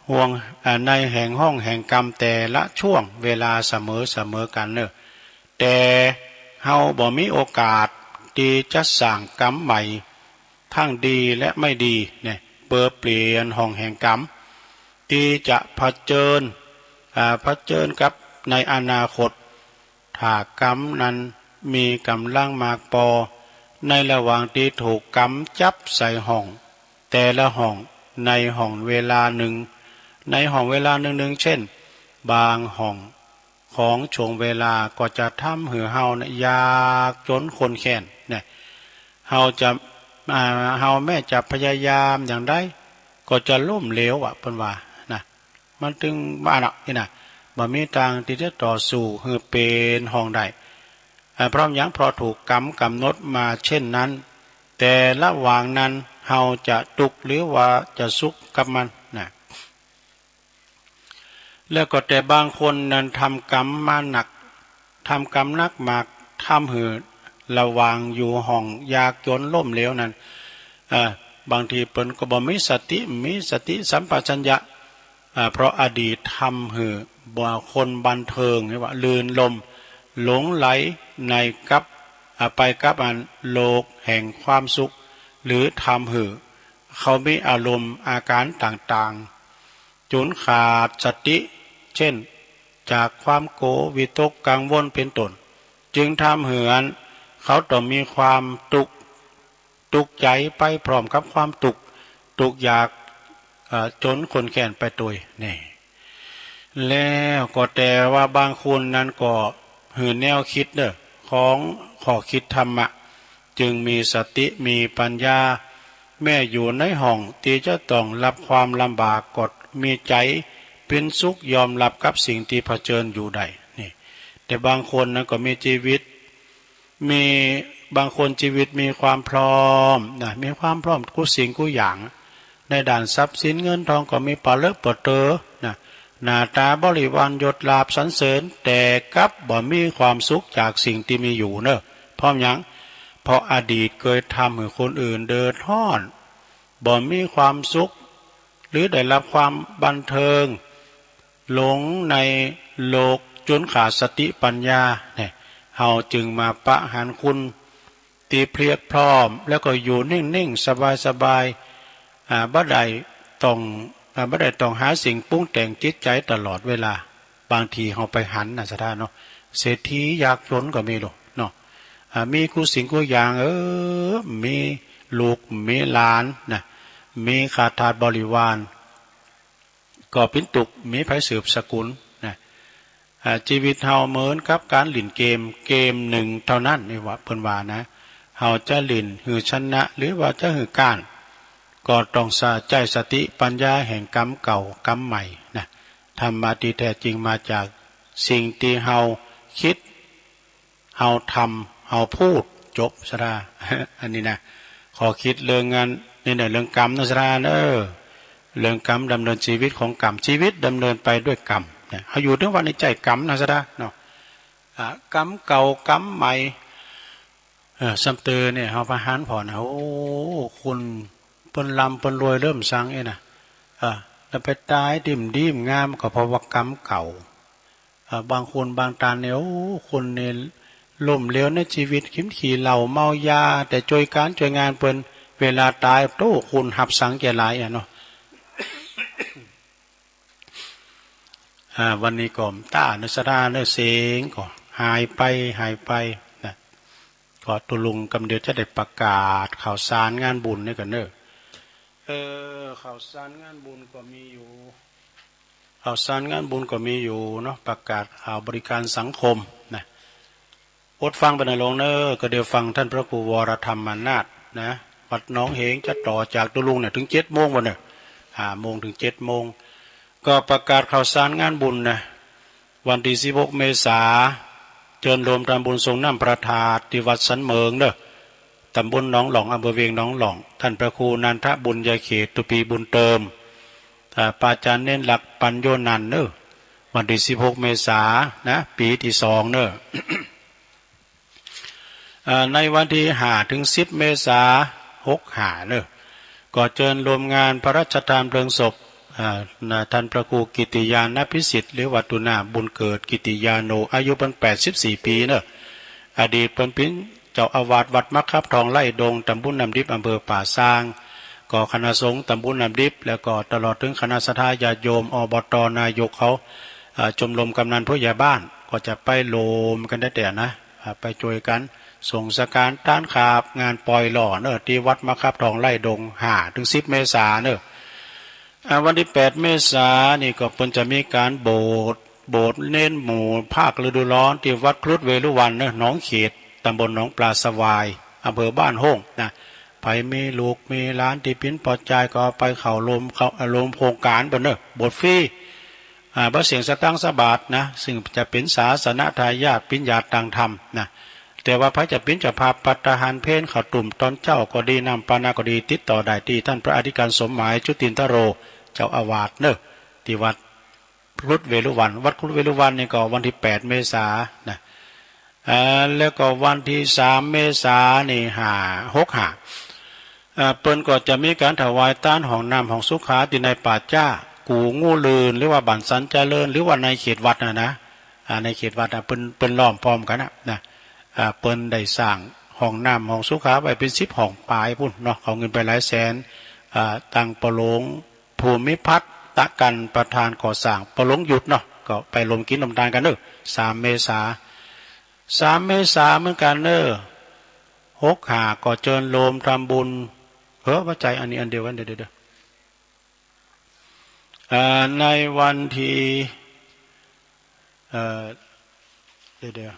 ห้อง อ่า ในแห่งห้องแห่งกรรมแต่ละช่วงเวลาเสมอเสมอกันเนอะ แต่เฮาบ่มีโอกาสตี้จะสร้างกรรมใหม่ ทั้งดีและไม่ดีเนี่ย เปื้อเปลี่ยนห้องแห่งกรรม ตี้จะเผชิญ อ่า เผชิญกับในอนาคต ถ้ากรรมนั้นมีกำลังมากปอ ในระหว่างตี้ถูกกรรมจับใส่ห้อง แต่ละห้อง ในห้องเวลาหนึ่ง ในห้องเวลาหนึ่งๆ เช่น บางห้องของช่วงเวลาก็จะทำหื้อเฮาเนี่ยยากจ๋นข้นแค้นเนี่ย เฮาจะ อ่า เฮาแม้จะพยายามอย่างใด ก็จะล้มเหลวอะ เปิ้นว่านะ มันตึงบ่าเนาะนี่นะ บ่มีตางตี้จะต่อสู้หื้อเป๋นห้องได้ อ่า เพราะหยัง เพราะถูกกรรมกำหนดมาเช่นนั้น แต่ระหว่างนั้นเฮาจะทุกข์หรือว่าจะสุขกับมันนะ แล้วก็แต่บางคนนั้นทำกรรมมาหนัก ทำกรรมหนักมาก ทำหื้อระหว่างอยู่ห้องยากจนล้มเหลวนั้น เอ่อ บางทีเปิ้นก็บ่มีสติ มีสติสัมปชัญญะ อ่า เพราะอดีตทำหื้อบุคคลบันเทิง เรียกว่าลื่นลม หลงใหลในกับ อ่า ไปกับอันโลกแห่งความสุข หรือทำหื้อเขามีอารมณ์อาการต่างๆ จนขาดสติ เช่น จากความโกรธ วิตก กังวล เป็นต้น จึงทำหื้ออันเขาต้องมีความทุกข์ ทุกข์ใจไปพร้อมกับความทุกข์ ทุกข์ยาก เอ่อ จนข้นแค้นไปตวย นี่ แล้วก็แต่ว่าบางคนนั้นก็หื้อแนวคิดเด้อ ของข้อคิดธรรมะ จึงมีสติมีปัญญา แม้อยู่ในห้องตี้จะต้องรับความลำบาก ก็มีใจเป็นสุขยอมรับกับสิ่งที่เผชิญอยู่ได้ นี่ แต่บางคนนั้นก็มีชีวิต มีบางคนชีวิตมีความพร้อมนะ มีความพร้อมกู้สิ่งกู้อย่าง ในด้านทรัพย์สินเงินทองก็มีปะเลอะปะเตอนะ หน้าตาบริวารยศลาภสรรเสริญ แต่กลับบ่มีความสุขจากสิ่งที่มีอยู่เนอะ เพราะหยัง เพราะอดีตเคยทำให้คนอื่นเดือดร้อน บ่มีความสุข หรือได้รับความบันเทิง หลงในโลกจนขาดสติปัญญา เนี่ย เฮาจึงมาปะหันคุณตี้เพียบพร้อม แล้วก็อยู่นิ่งๆ สบายๆ อ่า บ่ได้ต้อง อ่า บ่ได้ต้องหาสิ่งปรุงแต่งจิตใจตลอดเวลา บางทีเฮาไปหันนะศรัทธาเนาะ เศรษฐียากจนก็มีโลดเนาะ อ่า มีกู้สิ่งกู้อย่าง เออ มีลูก มีหลานนะ มีข้าทาสบริวาร ก็เป๋นตุ๊กข์ มีไผสืบสกุลนะ อ่า ชีวิตเฮาเหมือนกับการเล่นเกม เกมหนึ่งเท่านั้น นี่ว่า เปิ้นว่านะ เฮาจะเล่นหื้อชนะ หรือว่าจะหื้อก๊าน ก็ต้องใช้สติปัญญาแห่งกรรมเก่ากรรมใหม่นะ ธรรมะที่แท้จริงมาจากสิ่งที่เฮาคิด เฮาทำ เฮาพูด จบศรัทธา อันนี้นะ ข้อคิดเรื่องงาน นี่นะ เรื่องกรรมนะศรัทธาเนอะ เรื่องกรรมดำเนินชีวิตของกรรม ชีวิตดำเนินไปด้วยกรรมนะ เฮาอยู่ถึงวันนี้ใจ้กรรมนะศรัทธาเนาะ อ่ะ กรรมเก่ากรรมใหม่ เออ ซ้ำเติมเนี่ย เฮาปะหันผ่อนะ โอ้ คนเปิ้นร่ำเปิ้นรวยเริ่มสังเอ้ยนะ อ่ะ แล้วไปตายดี๋มๆ งาม ก็เพราะว่ากรรมเก่า อ่า บางคนบางท่านเนี่ย โอ้ คนเนี่ยล้มเหลวในชีวิต กิ๋นขี้เหล้าเมายา แต่ช่วยการช่วยงานเปิ้น เวลาตาย โต้ คนหับสังแก่หลายอะเนาะ อ่า วันนี้ก็ต้าเนอะศรัทธาเนอะ เสียงก็หายไป หายไปนะ ก็ตุ๊ลุงกำเดียวจะได้ประกาศข่าวสารงานบุญนี่ก่อนเนอะ เออ ข่าวสารงานบุญก็มีอยู่ ข่าวสารงานบุญก็มีอยู่เนาะ ประกาศข่าวบริการสังคมนะ อดฟังไปหน่อยหลวงเนอะ ก็เดี๋ยวฟังท่านพระครูวรธรรมนาถนะ วัดหนองเหง จะต่อจากตุ๊ลุงเนี่ยถึงเจ็ดโมงวันเนี่ย ห้าโมงถึงเจ็ดโมง ก็ประกาศข่าวสารงานบุญนะ วันที่สิบหกเมษา เชิญรวมทำบุญสรงน้ำพระธาตุที่วัดสันเหมิงเนอะ ตำบลหนองหล่อง อำเภอเวียงหนองหล่อง ท่านพระครูนันทบุญญาเขต ตุปีบุญเติม อ่า พระอาจารย์เณรหลักปัญโญนันท์เนอะ วันที่สิบหกเมษานะ ปีที่สองเนอะ อ่า ในวันที่ห้าถึงสิบเมษา หกห้าเนอะ ก็เชิญรวมงานพระราชทานเพลิงศพ อ่า นะ ท่านพระครูกิติญาณพิสิทธิ์ หรือว่าตุ๊นาบุญเกิดกิติญาโณ อายุเปิ้นแปดสิบสี่ปีเนอะ อดีตเปิ้นเป๋นเจ้าอาวาสวัดมะขับทองไร่ดง ตำบลน้ำดิบ อำเภอป่าซาง ก็คณะสงฆ์ตำบลน้ำดิบ แล้วก็ตลอดถึงคณะศรัทธาญาติโยม อบต นายกเขา อ่า ชมรมกำนันผู้ใหญ่บ้าน ก็จะไปรวมกันได้แต่นะ อ่า ไปช่วยกันส่งสการต้านขาบงานปล่อยหล่อเนอะ ที่วัดมะขับทองไร่ดง ห้าถึงสิบเมษาเนอะ อ่า วันที่แปดเมษานี่ก็เปิ้นจะมีการโบสถ์ โบสถ์เณรหมู่ภาคฤดูร้อนที่วัดครุฑเวรุวัณเนอะ หนองเขต ตำบลหนองปลาสวาย อำเภอบ้านโฮ่งนะ ใผมีลูกมีหลานตี้เป๋นปอจายก็เอาไปเข้าร่วม เข้าร่วมโครงการเปิ้นเนอะ โบสถ์ฟรี อา บ่เสี้ยงสตางค์สักบาทนะ ซึ่งจะเป๋นศาสนทายาท เป๋นญาติต่างธรรมนะ แต่ว่าใผจะเป๋นเจ้าภาพภัตตาหารเพลข้าวตุ้มตอนเจ๊าก็ดี น้ำปานะก็ดี ติดต่อได้ตี้ต้านพระอธิการสมหมาย จุตินทโร เจ้าอาวาสเนาะ ตี้วัดครุฑเวฬุวัณ วัดครุฑเวฬุวัณนี่ก็วันตี้แปดเมษานะ อ่า แล้วก็วันตี้สามเมษานี่ ห้า หกห้า อ่า เปิ้นก็จะมีก๋านถวายตานห้องน้ำห้องสุขาตี้ในป่าจ๊า กู่งูลื่น หรือว่าบ้านสันเจริญ หรือว่าในเขตวัดนะนะ อ่า ในเขตวัดนะ เปิ้น เปิ้นล้อมพร้อมกั๋นนะ นะ อ่า เปิ้นได้สร้างห้องน้ำห้องสุขาไว้เป๋นสิบห้องป๋ายปู้นเนาะ เขาเงินไปหลายแสน อ่า ตังปอหลวง ภูมิพัฒน์ ตะกัน ประธานก่อสร้าง ปอหลวงหยุดเนาะ ก็ไปรวมกิ๋นรวมตานกั๋นเนาะ สามเมษา สามเมษาเหมือนกั๋นเนาะ หกห้า ก็เจิญโฮมทำบุญ เออ ว่าใจ้ อันนี้อันเดียวกั๋น เดี๋ยว เดี๋ยว เดี๋ยว อ่า ในวันตี้ เอ่อ เดี๋ยว เดี๋ยว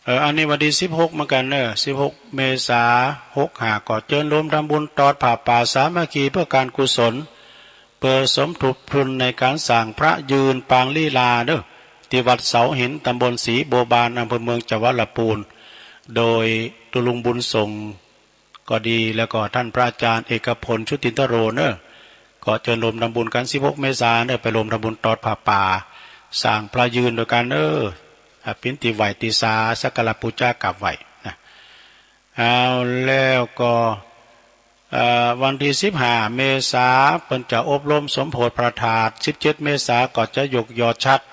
เอ่อ อันนี้วันตี้สิบหกเหมือนกั๋นเนาะ สิบหกเมษา หกห้า ก็เจิญโฮมทำบุญตอดผ้าป่าสามัคคีเพื่อการกุศล เปื้อสมทบทุนในก๋านสร้างพระยืนปางลีลาเนาะ ตี้วัดเสาหิน ตำบลศรีบัวบาน อำเภอเมืองจังหวัดลำพูน โดยตุ๊ลุงบุญส่ง ก็ดี แล้วก็ต้านพระอาจ๋ารย์เอกพล ชุตินทโรเนาะ ก็เจิญโฮมทำบุญกั๋น สิบหกเมษาเนาะ ไปโฮมทำบุญตอดผ้าป่า สร้างพระยืนโดยกั๋นเนาะ อ่า เป๋นตี้ไหว้ตี้สา สักการะปู๋จากราบไหว้นะ เอา แล้วก็ เอ่อ วันตี้สิบห้าเมษา เปิ้นจะอบรมสมโภชน์พระธาตุ สิบเจ็ดเมษา ก็จะยกยอดฉัตร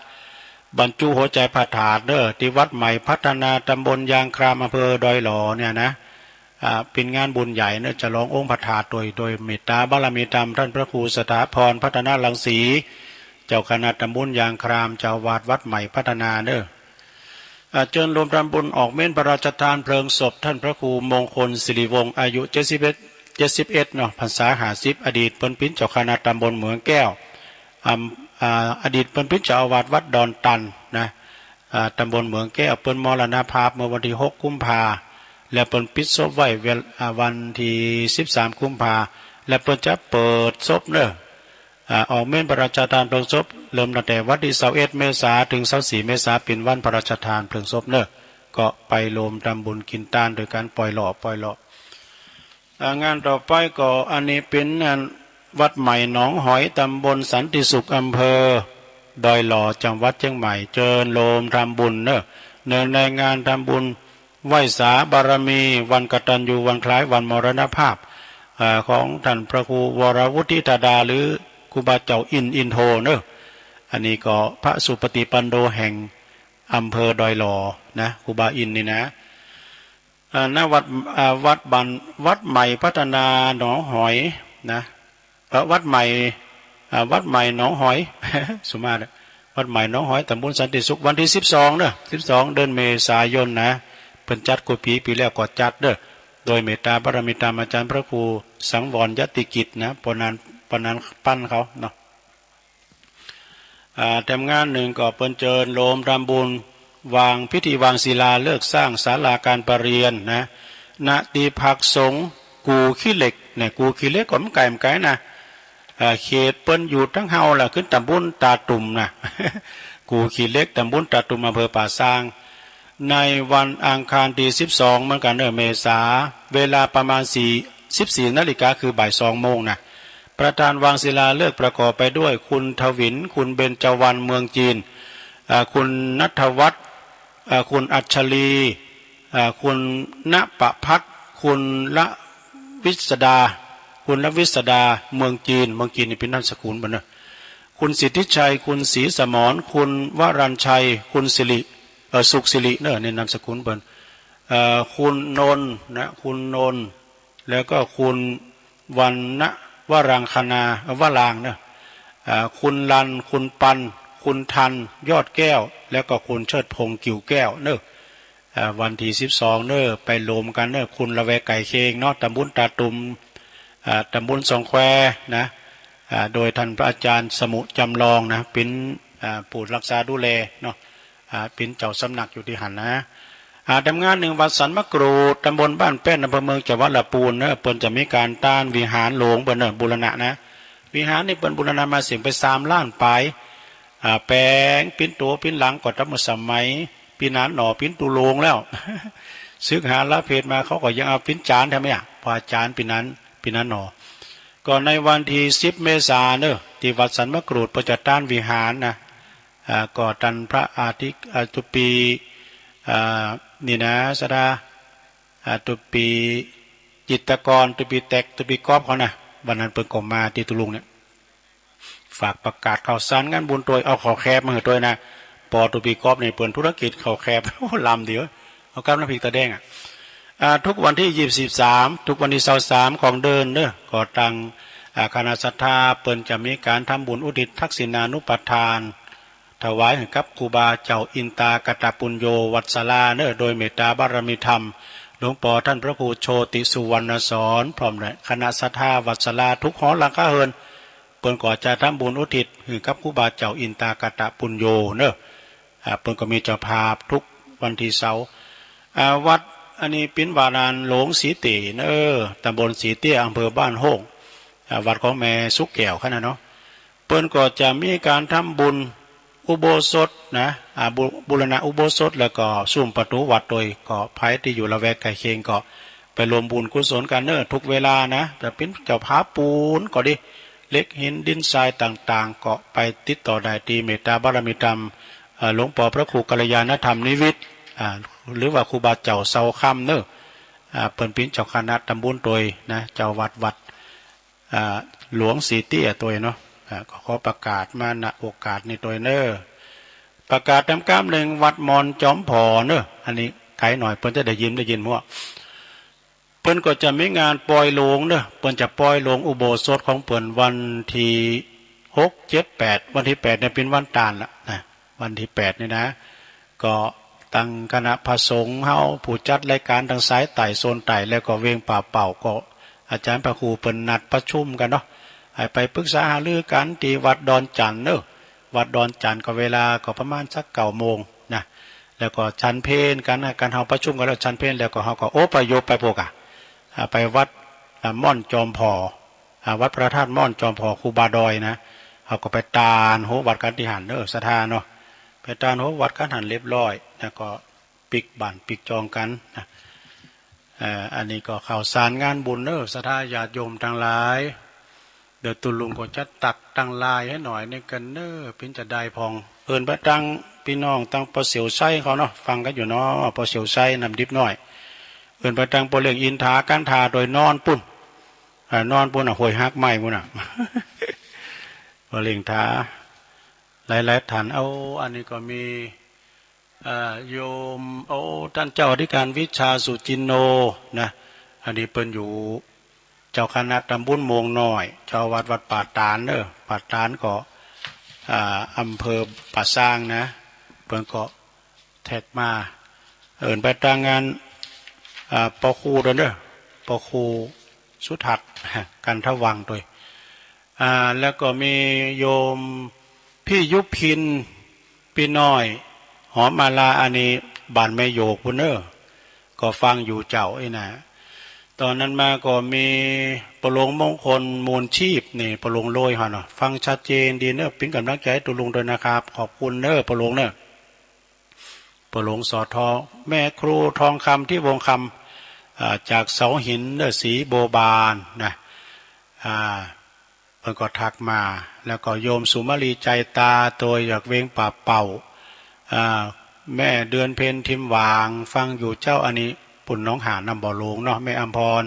บรรจุหัวใจ๋พระธาตุเนาะ ตี้วัดใหม่พัฒนา ตำบลยางคราม อำเภอดอยหล่อเนี่ยนะ อ่า เป๋นงานบุญใหญ่เนาะ ฉลององค์พระธาตุโดย โดยเมตตาบารมีธรรมต้านพระครูสถาพร พัฒนรังสี เจ้าคณะตำบลยางคราม เจ้าอาวาสวัดใหม่พัฒนาเนาะ อ่า เจิญโฮมทำบุญออกเม้นพระราชทานเพลิงศพต้านพระครูมงคลสิริวงศ์ อายุเจ็ดสิบเอ็ด เจ็ดสิบเอ็ดเนาะ พรรษาห้าสิบ อดีตเปิ้นเป๋นเจ้าคณะตำบลเหมืองแก้ว อ่า อ่า อดีตเปิ้นเป๋นเจ้าอาวาสวัดดอนตันนะ อ่า ตำบลเหมืองแก้ว เปิ้นมรณภาพเมื่อวันตี้หกกุมภา และเปิ้นปิดศพไว้เวล- อ่า วันตี้สิบสามกุมภา และเปิ้นจะเปิดศพเนาะ อ่า ออกเม้นพระราชทานเพลิงศพ เริ่มตั้งแต่วันตี้ซาวเอ็ดเมษาเถิงซาวสี่เมษา เป๋นวันพระราชทานเพลิงศพเนาะ ก็ไปโฮมทำบุญกิ๋นตานโดยกั๋น ปล่อยหล่อ ปล่อยหล่อ อ่า งานต่อไปก็อันนี้เป๋นอันวัดใหม่หนองหอย ตำบลสันติสุข อำเภอดอยหล่อ จังหวัดเชียงใหม่ เจิญโฮมทำบุญเนาะ เนื่องในงานทำบุญไหว้สาบารมี วันกตัญญู วันคล้ายวันมรณภาพ อ่า ของต้านพระครูวรวุฒิธดา หรือครูบาเจ้าอินทร์ อินโทเนาะ อันนี้ก็พระสุปฏิปันโนแห่งอำเภอดอยหล่อนะ ครูบาอินทร์นี่นะ อ่า ณ วัด อ่า วัดบ้าน วัดใหม่พัฒนาหนองหอยนะ เอ่อ วัดใหม่ อ่า วัดใหม่หนองหอย สุมาตร วัดใหม่หนองหอย ตำบลสันติสุข วันตี้สิบสองเนาะ สิบสองเดือนเมษายนนะ เปิ้นจัดกู้ปี๋ ปี๋แล้วก็จัดเนาะ โดยเมตตาบารมีธรรมอาจ๋ารย์พระครูสังวรยติกิจนะ ปอนัน ปอนันปั้นเขาเนาะ อ่า แถมงานนึ่งก็เปิ้นเจิญโฮมทำบุญ วางพิธีวางศิลาฤกษ์สร้างศาลาการประเรียนนะ ณ ตี้พักสงฆ์กู่ขี้เหล็กเนี่ย กู่ขี้เหล็กก็บ่ไก๋บ่ไก๋นะ อ่า เขตเปิ้นอยู่ตังเฮาล่ะ คือตำบลตาตุ่มนะ กู่ขี้เหล็ก ตำบลตาตุ่ม อำเภอป่าซาง ในวันอังคารตี้สิบสองเหมือนกั๋นเนาะ เมษา เวลาประมาณสี่ สิบสี่นาฬิกา คือบ่ายสองโมงนะ ประธานวางศิลาฤกษ์ประกอบไปด้วย คุณถวิน คุณเบญจวรรณ เมืองจีน อ่า คุณณัฐวัฒน์ อ่า คุณอัจฉรี อ่า คุณณประภัทร คุณละวิสดา คุณละวิสดา เมืองจีน เมืองจีนนี่เป๋นนามสกุลเปิ้นเนาะ คุณสิทธิชัย คุณศรีสมร คุณวรัญชัย คุณสิริ เอ่อ สุขสิริเนาะ นี่นามสกุลเปิ้น เอ่อ คุณนนท์นะ คุณนนท์ แล้วก็คุณวรรณวรังคณา เอ่อ วรางค์เนาะ อ่า คุณรัน คุณปัน คุณทัน ยอดแก้ว แล้วก็คุณเชิดพงษ์ กิ่วแก้วเนาะ อ่า วันตี้สิบสองเนาะ ไปโฮมกั๋นเนาะ คุณละแวกไก่เคียงเนาะ ตำบลตาตุ่ม อ่า ตำบลสองแควนะ อ่า โดยต้านพระอาจ๋ารย์สมุจำลองนะ เป๋น อ่า ผู้รักษาดูแลเนาะ อ่า เป๋นเจ้าสำนักอยู่ตี้หั้นนะ อ่า แถมงานนึ่ง วัดสันมะกรูด ตำบลบ้านแป้น อำเภอเมือง จังหวัดลำพูนเนาะ เปิ้นจะมีก๋านต้านวิหารหลวงเปิ้นเนาะ บูรณะนะ วิหารนี่เปิ้นบูรณะมาเสี้ยงไปสามล้านป๋าย อ่า แป๋งปิ้นตั๋วปิ้นหลังก็ตามสมัย ปีนั้นหนอปิ้นตุลุงแล้ว ศึกหาลาเพสมาเขาก็ยังเอาปิ้นจานแท้ไหมอ่ะ พออาจารย์ปีนั้น ปีนั้นหนอ ก็ในวันที่สิบเมษาเนอะ ที่วัดสันมะกรูดเปิ้นจะต้านวิหารนะ อ่า ก็ตันพระอาทิตย์ อ่า ตุปี อ่า นี่นะ สดา อ่า ตุปีจิตรกร ตุปีแตก ตุปีก๊อฟเขานะ วันนั้นเปิ้นก็มาตี้ตุลุงเนี่ย ฝากประกาศข่าวสารงานบุญตวย เอาข้าวแคบมาหื้อตวยนะ ปอตุปีก๊อฟนี่เปิ้นธุรกิจข้าวแคบ โอ้ ลำดีเว้ย เอากับน้ำพริกตาแดงอะ อ่า ทุกวันที่ยี่สิบสาม ทุกวันที่ซาวสามของเดือนเนอะ ก็ตัง อ่า คณะศรัทธาเปิ้นจะมีการทำบุญอุทิศทักษิณานุปทาน ถวายหื้อกับครูบาเจ้าอินตากตปุญโญวัสสลาเนอะ โดยเมตตาบารมีธรรม หลวงปอต้านพระครูโชติสุวรรณสอน พร้อมด้วยคณะศรัทธาวัสสลาทุกหอหลังคาเฮือน เปิ้นก็จะทำบุญอุทิศหื้อกับครูบาเจ้าอินตากตปุญโญเนอะ อ่า เปิ้นก็มีเจ้าภาพทุกวันตี้เสาร์ อ่า วัดอันนี้เปิ้นวัดหลวงสีเตี้ยเนอะ ตำบลสีเตี้ย อำเภอบ้านโฮ่ง อ่า วัดของแม่สุกแก้วคันน่ะเนาะ เปิ้นก็จะมีการทำบุญอุโบสถนะ อ่า บุ- บูรณะอุโบสถ แล้วก็ซุ้มประตูวัดตวย ก็ใผตี้อยู่ละแวกใกล้เคียงก็ไปร่วมบุญกุศลกั๋นเนอะ ทุกเวลานะ จะเปิ้นเจ้าภาพปูนก็ดี เหล็กหินดินทรายต่างๆ ก็ไปติดต่อได้ตี้เมตตาบารมีธรรม เอ่อ หลวงปอพระครูกัลยาณธรรมนิวิทย์ อ่า หรือว่าครูบาเจ้าเสาคำเนอะ อ่า เปิ้นเปิ้นเจ้าคณะตำบลตวยนะ เจ้าวัดวัด อ่า หลวงสีเตี้ยตวยเนาะ อ่า ก็ขอประกาศมา ณ โอกาสนี้ตวยเนอะ ประกาศตามกำนึ่ง วัดมอนจอมผอเนอะ อันนี้ไกลหน่อย เปิ้นจะได้ยิน ได้ยินหัว เปิ้นก็จะมีงานปล่อยโลงเนอะ เปิ้นจะปล่อยโลงอุโบสถของเปิ้นวันที่หก เจ็ด แปด วันที่แปดเนี่ยเปิ้นวันตานละนะ วันที่แปดนี่นะ ก็ตังคณะพระสงฆ์เฮาผู้จัดรายการตังสายใต้โซนใต้ แล้วก็เวียงป่าเป้า ก็อาจารย์พระครูเปิ้นนัดประชุมกั๋นเนาะ ให้ไปปรึกษาหารือกั๋นตี้วัดดอนจันทน์เนอะ วัดดอนจันทน์ก็เวลาก็ประมาณสักเก้าโมงนะ แล้วก็ฉันเพลกั๋นนะ กั๋นเฮาประชุมกั๋นแล้วฉันเพลแล้วก็เฮาก็อพยพไปโภคอะ อ่า ไปวัด อ่า ม่อนจอมผอ อ่า วัดพระธาตุม่อนจอมผอ ครูบาดอยนะ เฮาก็ไปตานโฮวัดกั๋นตี้หั้นเนอะ ศรัทธาเนาะ ไปตานโฮวัดกั๋นหั้นเรียบร้อย แล้วก็ปิ๊กบ้านปิ๊กจองกั๋นนะ เอ่อ อันนี้ก็ข่าวสารงานบุญเนอะ ศรัทธาญาติโยมตังหลาย เดี๋ยวตุ๊ลุงก็จะตักตังลายหื้อหน่อยนึ่งกั๋นเนอะ เปิ้นจะได้ผ่อง เอิ้นไปตังปี้น้องตังปอเสี่ยวไซเขาเนาะ ฟังกั๋นอยู่เนาะ ปอเสี่ยวไซน้ำดิบน้อย เอิ้นไปตังปอเลี้ยงอินทา กันทาโดยนอนปุ้น อ่า นอนปุ้นน่ะ ห้วยฮักไม้ปุ้นน่ะ ปอเลี้ยงทา หลายๆ ท่าน เอา อันนี้ก็มี อ่า โยม โอ้ ต้านเจ้าอธิการวิชาสุจินโน นะ อันนี้เปิ้นอยู่เจ้าคณะตำบลโมงน้อย เจ้าวัดวัดป่าตาดเนอะ ป่าตาดก็ อ่า อำเภอป่าซางนะ เปิ้นก็แท็กมา เอิ้นไปตังงาน อ่า ปอครูตวยเนอะ ปอครูสุทัศน์ กันทวังตวย อ่า แล้วก็มีโยมพี่ยุพิน ปี้น้อย หอมมาลา อันนี้บ้านแม่โยกปุ้นเนอะ ก็ฟังอยู่เจ้าอี้นะ ตอนนั้นมาก็มีปอหลวงมงคล มูลชีพ นี่ ปอหลวงโรยเฮาเนาะ ฟังชัดเจนดีเนอะ เปิ้นกำลังใจ๋ตุ๊ลุงตวยนะครับ ขอบคุณเนอะ ปอหลวงเนอะ ปอหลวงสอทอ แม่ครูทองคำ ที่วงคำ อ่า จากเสาหินเนอะ สีบัวบานนะ อ่า เปิ้นก็ทักมา แล้วก็โยมสุมาลี ใจตา ตวยจากเวียงป่าเป้า อ่า แม่เดือนเพ็ญ ทิมหวาง ฟังอยู่เจ้า อันนี้ปุ้นหนองหานน้ำบ่อหลวงเนาะ แม่อำพร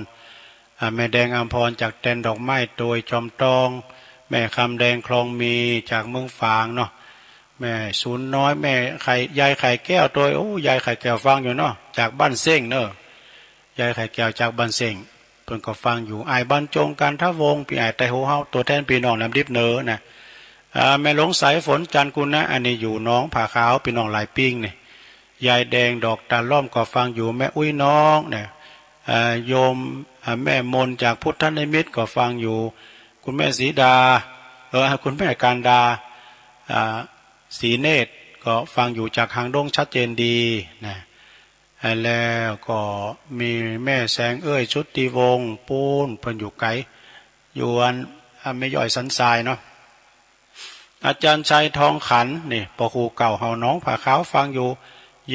อ่า แม่แดงอำพร จากแตนดอกไม้ ตวยจอมตอง แม่คำแดง คลองมี จากเมืองฝางเนาะ แม่ศูนย์น้อย แม่ไข่ ยายไข่แก้วตวย โอ้ ยายไข่แก้วฟังอยู่เนาะ จากบ้านเซ้งเนอะ ยายไข่แก้วจากบ้านเซ้ง เปิ้นก็ฟังอยู่ อ้ายบรรจง กันทวงศ์ ปี้อ้ายไต้ฮู้เฮา ตั๋วแทนปี้น้องน้ำดิบเนอะนะ อ่า แม่หลวงสายฝน จันทร์กุณะ อันนี้อยู่หนองผาขาว ปี้น้องหลายปิ้งนี่ ยายแดง ดอกตาล่อม ก็ฟังอยู่ แม่อุ๊ยน้องเนี่ย อ่า โยม อ่า แม่มน จากพุทธนิมิต ก็ฟังอยู่ คุณแม่สีดา เออ คุณแม่การดา อ่า ศรีเนตร ก็ฟังอยู่จากหางดง ชัดเจนดีนะ อ่า แล้วก็มีแม่แสงเอื้อย ชุติวงศ์ ปูน เปิ้นอยู่ไกล อยู่อัน อ่า แม่ย้อยสันทรายเนาะ อาจารย์ชัยทองขัน นี่ ปอครูเก่าเฮา หนองผาขาว ฟังอยู่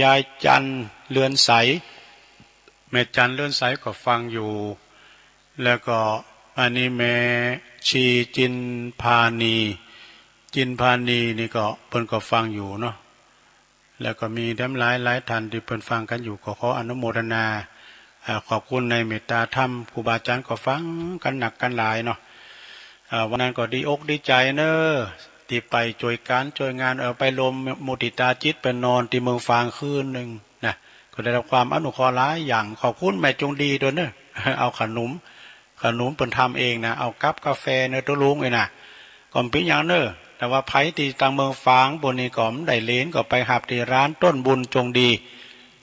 ยายจันเรือนใส แม่จันเรือนใสก็ฟังอยู่ แล้วก็อันนี้แม่ชีจินพานี จินพานีนี่ก็เปิ้นก็ฟังอยู่เนาะ แล้วก็มีแถมหลายหลายท่านที่เปิ้นฟังกันอยู่ ก็ขออนุโมทนา อ่า ขอบคุณในเมตตาธรรม ครูบาอาจารย์ก็ฟังกันนักกันหลายเนาะ อ่า วันนั้นก็ดีอกดีใจเนอะ ที่ไปช่วยการช่วยงาน เออ ไปรวมมุทิตาจิต ไปนอนที่เมืองฝางคืนหนึ่งนะ ก็ได้รับความอนุเคราะห์หลายอย่าง ขอบคุณแม่จงดีด้วยเนอะ เอาขนม ขนมเปิ้นทำเองนะ เอากับกาแฟเนอะ ตุ๊ลุงเอ้ยนะ ก็บ่เป๋นหยังเนอะ แต่ว่าไผที่ตางเมืองฝางปู้นนี่ก็บ่ได้เหลน ก็ไปฮับที่ร้านต้นบุญจงดี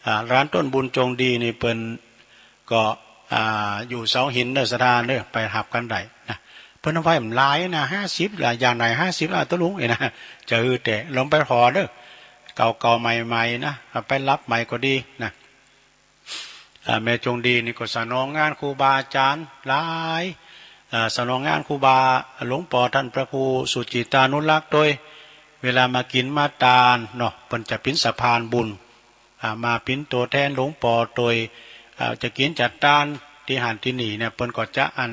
อ่า ร้านต้นบุญจงดีนี่เปิ้นก็ อ่า อยู่เสาหินเนอะ ศรัทธาเนอะ ไปฮับกันได้นะ เปิ้นเอาไว้บ่หลายนะ ห้าสิบละ อย่างน้อยห้าสิบละ ตุ๊ลุงเอ้ยนะ จะหื้อแต่ลองไปขอเนอะ เก่าๆ ใหม่ๆ นะ เอาไปรับใหม่ก็ดีนะ อ่า แม่จงดีนี่ก็สนองงานครูบาอาจารย์หลาย อ่า สนองงานครูบาหลวงปอท่านพระครูสุจิตานุรักษ์โดย เวลามากิ๋นมาตานเนาะ เปิ้นจะเป๋นสะพานบุญ อ่า มาเป๋นตั๋วแทนหลวงปอโดย อ่า จะกิ๋นจะตานตี้หั้นตี้นี่เนี่ย เปิ้นก็จะอัน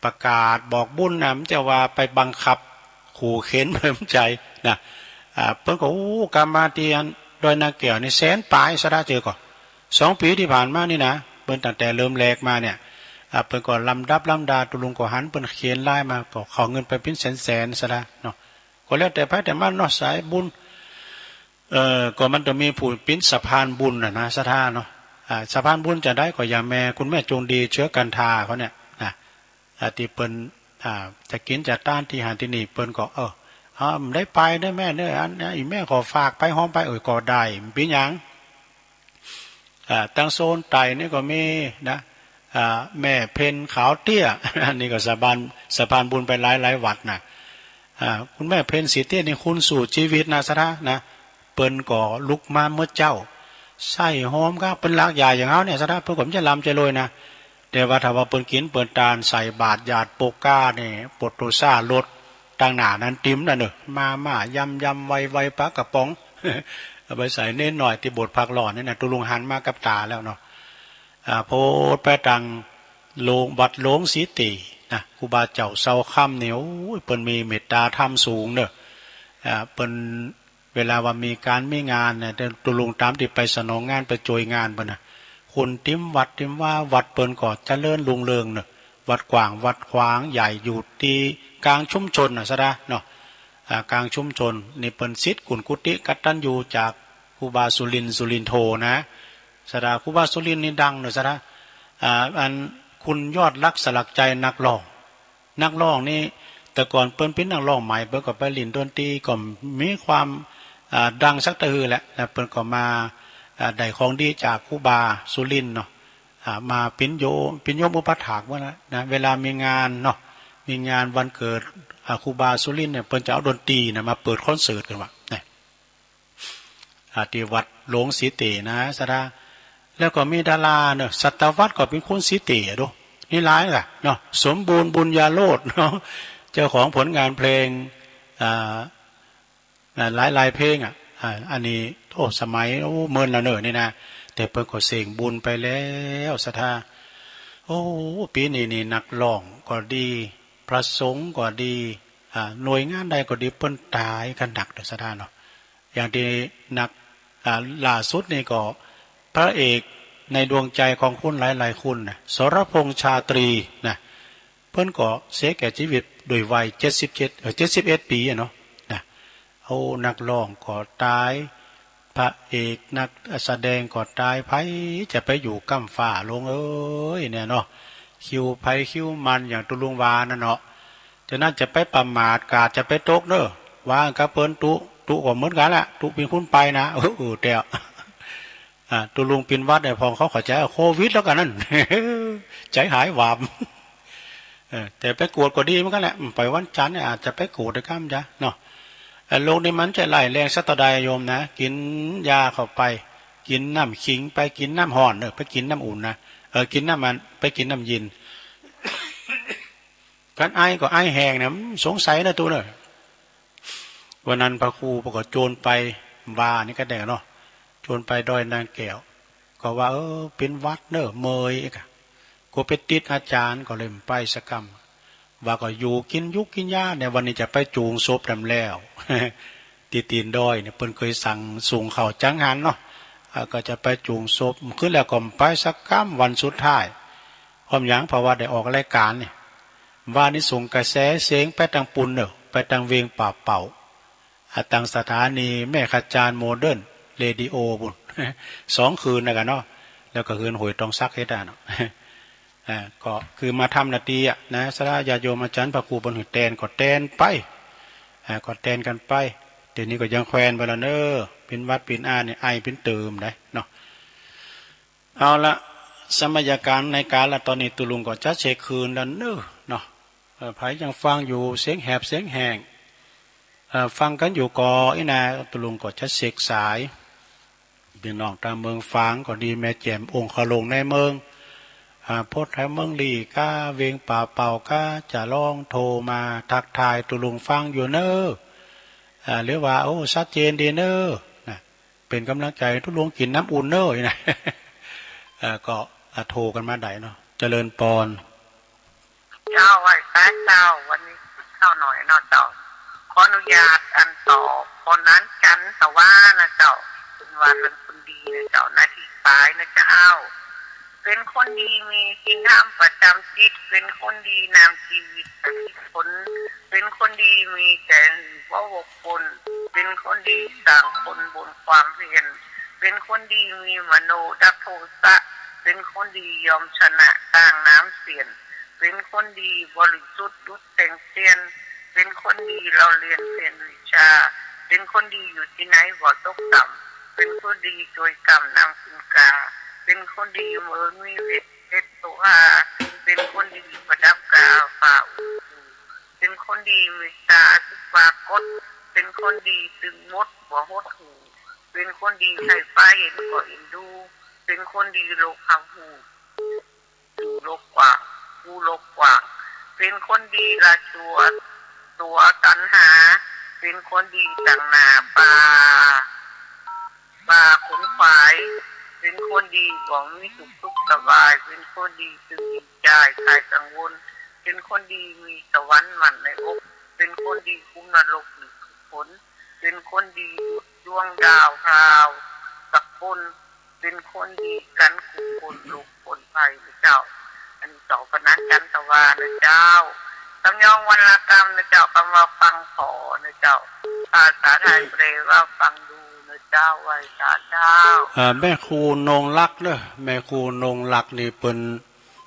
ประกาศบอกบุญนะ บ่ใจ้ว่าไปบังคับ ขู่เข็น บ่ใจ้นะ อ่า เปิ้นก็ โอ้ กำมาตี้อันดอยนาแก้วนี่แสนปลาย ศรัทธาเจ้า ก็สองปี๋ตี้ผ่านมานี่นะ เปิ้นตั้งแต่เริ่มแรกมาเนี่ย อ่า เปิ้นก็ลำดับลำดา ตุ๊ลุงก็หันเปิ้นเขียนลายมา ก็เข้าเงินไปเป๋นแสนๆ ศรัทธาเนาะ ก็แล้วแต่ไผแต่มันเนาะ สายบุญ เอ่อ ก็มันต้องมีผู้เป๋นสะพานบุญน่ะนะ ศรัทธาเนาะ อ่า สะพานบุญจะได้ก็อย่างแม่ คุณแม่จงดี เชื้อกันทาเขาเนี่ยนะ อ่า ตี้เปิ้น อ่า จะกิ๋นจะตานตี้หั้นตี้นี่ เปิ้นก็ เออ อ่า บ่ได้ไปเด้อแม่เด้อ อันนี้อีแม่ขอฝากไปหอมไป เออ ก็ได้ บ่เป๋นหยัง อ่า ตางโซนใต้นี่ก็มีนะ อ่า แม่เพ็ญขาวเตี้ย อันนี้ก็สะพาน สะพานบุญไปหลายๆ วัดนะ อ่า คุณแม่เพ็ญศรีเตี้ยนี่คุณสู้ชีวิตนะ ศรัทธานะ เปิ้นก็ลุกมาเมื่อเจ๊า ใส่หอมครับ เปิ้นหลากหลายอย่างเฮาเนี่ย ศรัทธา เปิ้นก็บ่ใจ้ลำใจ้รวยนะ แต่ว่าถ้าว่าเปิ้นกิ๋นเปิ้นตาน ใส่บาตรญาติโปกานี่ โปรโตซ่ารถตังหน้านั้นติ่มนั่นเนอะ มาม่ายำยำไวไว ปลากระป๋อง เอาไปใส่เณรน้อยตี้โบสถ์ผักหล่อนี่นะ ตุ๊ลุงหันมากับต๋าแล้วเนาะ อ่า โพดไปตางโรง วัดหลวงสีเตนะ ครูบาเจ้าเซาค่ำนี่ โอ้ย เปิ้นมีเมตตาธรรมสูงเนอะ อ่า เปิ้น เวลาว่ามีการมีงานเนี่ย ตุ๊ลุงต๋ามตี้ไปสนองงานไปจ้วยงานเปิ้นนะ คนเต็มวัดเต็มวา วัดเปิ้นก็เจริญรุ่งเรืองเนอะ วัดกว้างวัดขวางใหญ่อยู่ตี้กลางชุมชนน่ะ ศรัทธาเนาะ อ่า กลางชุมชนนี่เปิ้นศิษย์กุนกุฏิกตัญญูจากครูบาสุรินทร์ สุรินโทนะ ศรัทธา ครูบาสุรินทร์นี่ดังเนอะ ศรัทธา อ่า อันคุณยอดรักสลักใจนักร้อง นักร้องนี่ แต่ก่อนเปิ้นเป๋นนักร้องใหม่ เปิ้นก็ไปเล่นดนตรี ก็บ่มีความ อ่า ดังสักตะฮือแหละ แล้วเปิ้นก็มา อ่า ได้ของดีจากครูบาสุรินทร์เนาะ อ่า มาเป๋นโยม เป๋นโยมอุปัฏฐากว่านะ นะ เวลามีงานเนาะ มีงานวันเกิด อ่า ครูบาสุรินทร์เนี่ย เปิ้นจะเอาดนตรีนะมาเปิดคอนเสิร์ตกันว่านะ อ่า ตี้วัดหลวงสีเตนะ ศรัทธา แล้วก็มีดาราเนอะ ศตวรรษก็เป๋นคนสีเตอะดู นี่หลายล่ะเนาะ สมบูรณ์ บุญญาโลดเนาะ เจ้าของผลงานเพลง อ่า อ่า หลายๆ เพลงอ่ะ อ่า อันนี้ โอ้ สมัย โอ้ เมินแล้วเนอะนี่นะ แต่เปิ้นก็เส้งบุญไปแล้ว ศรัทธา โอ้ ปี๋นี้นี่นักร้องก็ดี พระสงฆ์ก็ดี อ่า หน่วยงานใดก็ดี เปิ้นต๋ายกันนักเด้อ ศรัทธาเนาะ อย่างตี้นัก อ่า ล่าสุดนี่ก็พระเอกในดวงใจของคนหลายๆ คนนะ สรพงษ์ชาตรีนะ เปิ้นก็เสียแก่ชีวิตโดยวัยเจ็ดสิบเจ็ด เอ่อ เจ็ดสิบเอ็ดปี๋อะเนาะ นะ โอ้ นักร้องก็ต๋าย พระเอกนักแสดงก็ต๋าย ใผจะไปอยู่ก้ำฟ้า ลุงเอ้ย เนี่ยเนาะ คิวใผคิวมัน อย่างตุ๊ลุงว่านั่นเนาะ ฉะนั้นจะไปประมาท กาดจะไปตกเนอะ ว่ากับเปิ้นตุ๊ ตุ๊ก็เหมือนกันแหละ ตุ๊เป๋นคนไปนะ เออ เออ แต่ อ่า ตุ๊ลุงเป๋นหวัดเนี่ย พองเขาเข้าใจ๋ โควิดแล้วกันนั่น ใจ๋หายวาบ เออ แต่ไปกวดก็ดีเหมือนกันแหละ อืม ไปวันจันทร์เนี่ยอาจจะไปกวดได้ก้ำจ๊ะเนาะ เอ่อ โรคนี้มันจะร้ายแรงสักเต้าใดโยมนะ กิ๋นยาเข้าไป กิ๋นน้ำขิงไป กิ๋นน้ำฮ้อนเนอะ ไปกิ๋นน้ำอุ่นนะ เออ กิ๋นน้ำมัน ไปกิ๋นน้ำเย็น คันไอก็ไอแห้งนะ สงสัยนะตุ๊เนอะ วันนั้นพระครูก็จวนไปว่านี่ก็ได้เนาะ จวนไปดอยนางแก้ว ก็ว่า เออ เป็นหวัดเนอะ เมื่อยกะ กูไปติดอาจารย์ก็เลยบ่ไปสักกำ ว่าก็อยู่กินยุกกินยาเนี่ย วันนี้จะไปจูงศพนำแล้ว ที่ตีนดอยเนี่ย เปิ้นเคยสั่งส่งเข้าจังหันเนาะ อ่า ก็จะไปจูงศพ ขึ้นแล้วก็บ่ไปสักกำ วันสุดท้าย ความหยัง เพราะว่าได้ออกรายการนี่ ว่านี่ส่งกระแสเสียงไปตังปุ้นเนอะ ไปตังเวียงป่าเป่า อ่า ตังสถานีแม่ขจานโมเดิร์นเรดิโอปุ้น สองคืนนะกันเนาะ แล้วก็คืนห้วยตองสักเฮ็ดได้เนาะ อ่า ก็คือมาทำหน้าที่อะนะ สาระญาติโยมอาจารย์พระครูเปิ้นหื้อแตนก็แตนไป อ่า ก็แตนกันไป เดี๋ยวนี้ก็ยังแควนไปแล้วเนอะ เป็นหวัดเป็นอาเนี่ย ไอเป็นเติมได้เนาะ เอาละ สมัยการในการละตอนนี้ตุลุงก็จะเช็คคืนแล้วเนอะเนาะ เอ่อ ไผยังฟังอยู่เสียงแหบเสียงแห้ง เอ่อ ฟังกันอยู่ก็อีนะ ตุลุงก็จะเช็คสาย พี่น้องตางเมืองฝางก็ดี แม่แจ่มองค์เขาลงในเมือง อ่า โพธิ์ไทยเมืองลี้ก้า เวียงป่าเป่าก้า จะลองโทรมาทักทายตุลุงฟังอยู่เนอะ อ่า หรือว่า โอ้ ชัดเจนดีเนอะนะ เป็นกำลังใจให้ตุลุงกินน้ำอุ่นเนอะนะ เอ่อ ก็ อ่ะ โทรกันมาได้เนาะ เจริญปอน เจ้า ไหว้พระเจ้า วันนี้เช้าหน่อยเนาะเจ้า ขออนุญาตอันตอบ คนนั้นจันทวานะเจ้า เป็นว่าเป็นคนดีนะเจ้า หน้าที่ปายนะเจ้า เป็นคนดีมีศีลธรรมประจำจิต เป็นคนดีนำชีวิตเป็นผล เป็นคนดีมีใจบ่วกวน เป็นคนดีสร้างคนบนความเพียร เป็นคนดีมีมโนดับโทสะ เป็นคนดียอมชนะต่างน้ำเสียน เป็นคนดีบริสุทธิ์ดุจแสงเทียน เป็นคนดีเล่าเรียนเพียรวิชา เป็นคนดีอยู่ที่ไหนบ่ตกต่ำ เป็นคนดีช่วยกำนำคุณกา เป็นคนดีเมืองมีเวท เป็นโสภา เป็นคนดีประดับกาฟ้าอุดหู เป็นคนดีเมตตาสุปรากฏ เป็นคนดีตึงมดบ่หดหู่ เป็นคนดีใครฟ้าเห็นก็เอ็นดู เป็นคนดีโลกหักหู ดูโลกกว้าง ผู้โลกกว้าง เป็นคนดีละชัวตัวตัณหา เป็นคนดีต่างหน้าป่า ป่าขนขวาย เป็นคนดีบ่มีสุขสุขสบาย เป็นคนดีตึงดีใจคลายกังวล เป็นคนดีมีสวรรค์มั่นในอก เป็นคนดีคุ้มนรกหนีผล เป็นคนดีดุจดวงดาวพราวสักคน เป็นคนดีกันคุ้มคนโรคคนภัยนะเจ้า อันนี้เจ้าพนันจันทวานะเจ้า สำยองวันละกำนะเจ้า กำว่าฟังขอนะเจ้า ภาษาไทยแปลว่าฟังดูนะเจ้า ไหว้สาเจ้า เอ่อ แม่ครูนงรักเนอะ แม่ครูนงรักนี่เปิ้น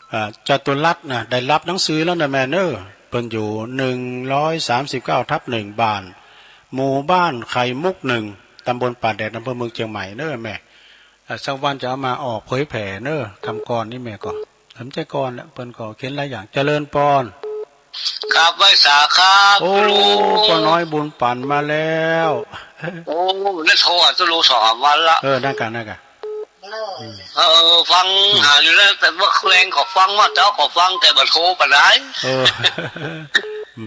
เอ่อ จตุรัสนะ ได้รับหนังสือแล้วนะแม่เนอะ เปิ้นอยู่หนึ่งร้อยสามสิบเก้าทับหนึ่ง บ้าน หมู่บ้านไข่มุกหนึ่ง ตำบลป่าแดด อำเภอเมืองเชียงใหม่เนอะแม่ เอ่อ สักวันจะเอามาออกเผยแผ่เนอะ คำกลอนนี่แม่ก็ สนใจก่อนแหละ เปิ้นก็เขียนหลายอย่าง เจริญปอน ครับ ไหว้สาครับ โอ้ ตุลุง ป้าน้อยบุญปั่นมาแล้ว โอ้ ได้โทรหาตุลุงสองสามวันละ เออ นั่นกะ นั่นกะ อืม เออ ฟัง อืม หาอยู่แล้ว แต่ว่าแรงก็ฟัง ว่าเจ้าก็ฟัง แต่บ่โทรปานใด เออ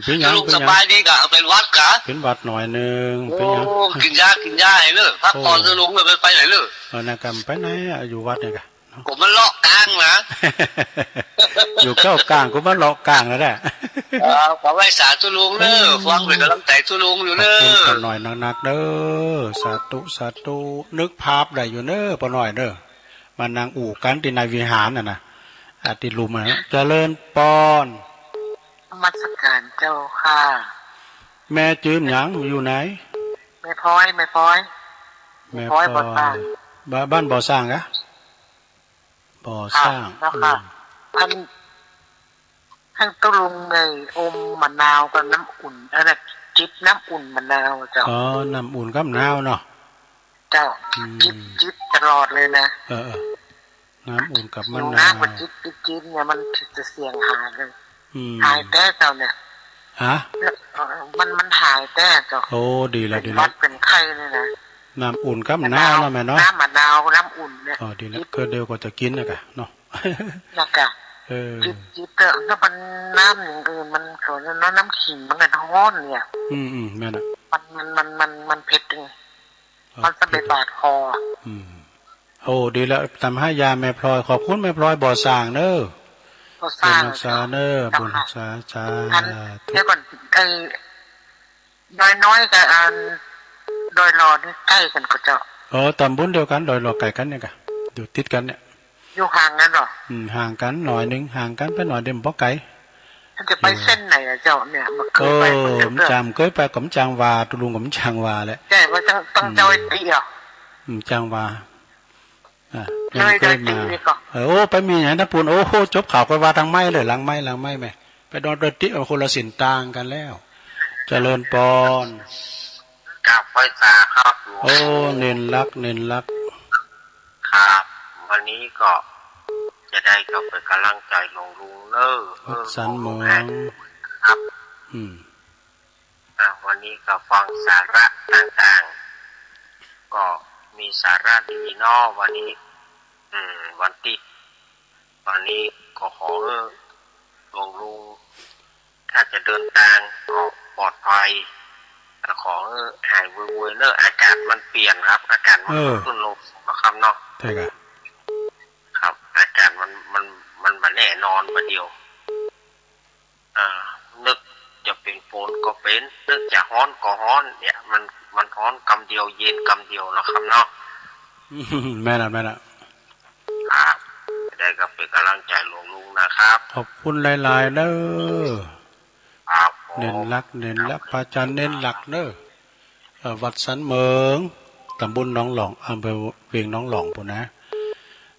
เป็นหยัง ตุลุง เป็นหยัง สบายดีกะ เป็นหวัดกะ เป็นหวัดหน่อยหนึ่ง โอ้ เป็นหยัง กินยา กินยาให้เนอะ พักผ่อน โอ้ ตุลุง อย่าไป ไปไหนเนอะ เออ นั่นกะ ไปไหนอะ อยู่วัดนี่กะ กูมาเลาะกลางนะ อยู่เก้ากลาง กูมาเลาะกลางแล้วแหละ เออ ขอไหว้สาตุลุงเนอะ อืม ฟังเป็นกำลังใจตุลุงอยู่เนอะ ขอบคุณป้าน้อยนักๆเด้อ สาธุ สาธุ นึกภาพได้อยู่เนอะ ป้าน้อยเนอะ มานั่งอู้กันที่ในวิหารน่ะนะ อ่ะ ที่ลุ่มน่ะนะ เจริญปอน นมัสการเจ้าค่ะ แม่จื้อหยัง อยู่ไหน แม่พลอย แม่พลอย แม่พลอย แม่พลอย บ่อสร้าง บ้าน บ้านบ่อสร้างกะ บ่อสร้าง ค่ะ เจ้าค่ะ อืม อัน ให้ตุ๊ลุงได้อมมะนาวกับน้ำอุ่น อะไร จิบน้ำอุ่นมะนาวเจ้า อ๋อ น้ำอุ่นกับมะนาวเนาะ เจ้า อืม จิบ จิบตลอดเลยนะ เออ เออ น้ำอุ่นกับมะนาว หิวน้ำก็จิบ จิบ จิบเนี่ย มันจะเสียงหายเลย อืม หายแต๊เจ้าเนี่ย ฮะ เออ มัน มันหายแต๊เจ้า โอ้ ดีแล้ว เป็น ดีแล้ว หวัดเป็นไข้เนี่ยนะ น้ำอุ่นกับมะนาวเนาะแม่เนาะ น้ำมะนาว น้ำอุ่นเนี่ย อ๋อ ดีแล้ว จิบ คือเดี๋ยวก็จะกินนะกะเนาะ นะกะ เออ จิบ จิบเถอะ แล้วมันน้ำอย่างอื่นมันก็ น้ำ น้ำขิงมันก็ฮ้อนเนี่ย อืม อืม แม่นอะ มัน มัน มัน มัน มันเผ็ดจริง อ๋อ มันจะไป เผ็ด บาดคอ อืม โอ้ ดีแล้ว ตำให้ยาแม่พลอย ขอบคุณแม่พลอย บ่อสร้างเนอะ บ่อสร้าง บุญรักษาเนอะ เจ้าค่ะ บุญรักษา สาธุ อัน เดี๋ยวก่อน ไอ้ ดอยน้อยกับอัน ดอยหล่อนี่ใกล้กันก็เจ้า อ๋อ ตำบลเดียวกัน ดอยหล่อใกล้กันเนี่ยกะ อยู่ติดกันเนี่ย อยู่ห่างกันเหรอ อืม ห่างกันหน่อยหนึ่ง ห่างกันไปหน่อยเดียว บ่ไกล มันจะไปเส้นไหนอะเจ้าเนี่ย บ่เคยไป โอ้ คนเดียว ผมจำ เคยไปก็ผมจางว่า ตุลุงก็ผมจางว่าแหละ ใช่ ว่าต้อง ต้อง อืม เจ้าไอ้ตีเหรอ อืม จางว่า อ่ะ เลย ยังเคยมา ดอยตีนี่ก็ เออ โอ้ ไปมีอย่างนั้นนะปูน โอ้โห จบข่าวก็ว่าทางไม้เลย หลังไม้ หลังไม้แม่ ไปดอนดอยติ เอาคนละเส้นทางกันแล้ว เจริญปอน กราบไหว้สาครับหลวง โอ้ ปู่ เน้นรัก เน้นรัก ครับ วันนี้ก็จะได้ก็เป็นกำลังใจหลวงลุงเนอะ วัดสันเหมือง เออ ครับ อืม อ่ะ วันนี้ก็ฟังสาระต่างๆ ก็มีสาระดีเนาะวันนี้ อืม วันที่ วันนี้ก็ขอให้หลวงลุง ถ้าจะเดินทางก็ปลอดภัย แล้วขอให้หายไวๆเนอะ อากาศมันเปลี่ยนครับ อากาศมัน เออ ขึ้นลงนะครับเนาะ ใช่ครับ ครับ อากาศมัน มัน มันบ่แน่นอนบ่าเดียว อ่า นึกจะเป็นฝนก็เป็น นึกจะฮ้อนก็ฮ้อน เนี่ย มัน มันฮ้อนกำเดียว เย็นกำเดียวนะครับเนาะ แม่นละ แม่นละ ครับ ได้ก็เป็นกำลังใจหลวงลุงนะครับ ขอบคุณหลายๆเด้อ ครับผม เน้นหลัก เน้นหลัก พระอาจารย์เน้นหลักเด้อ เอ่อ วัดสันเหมิง ตำบลหนองหลอง อำเภอเวียงหนองหลองพู้นนะ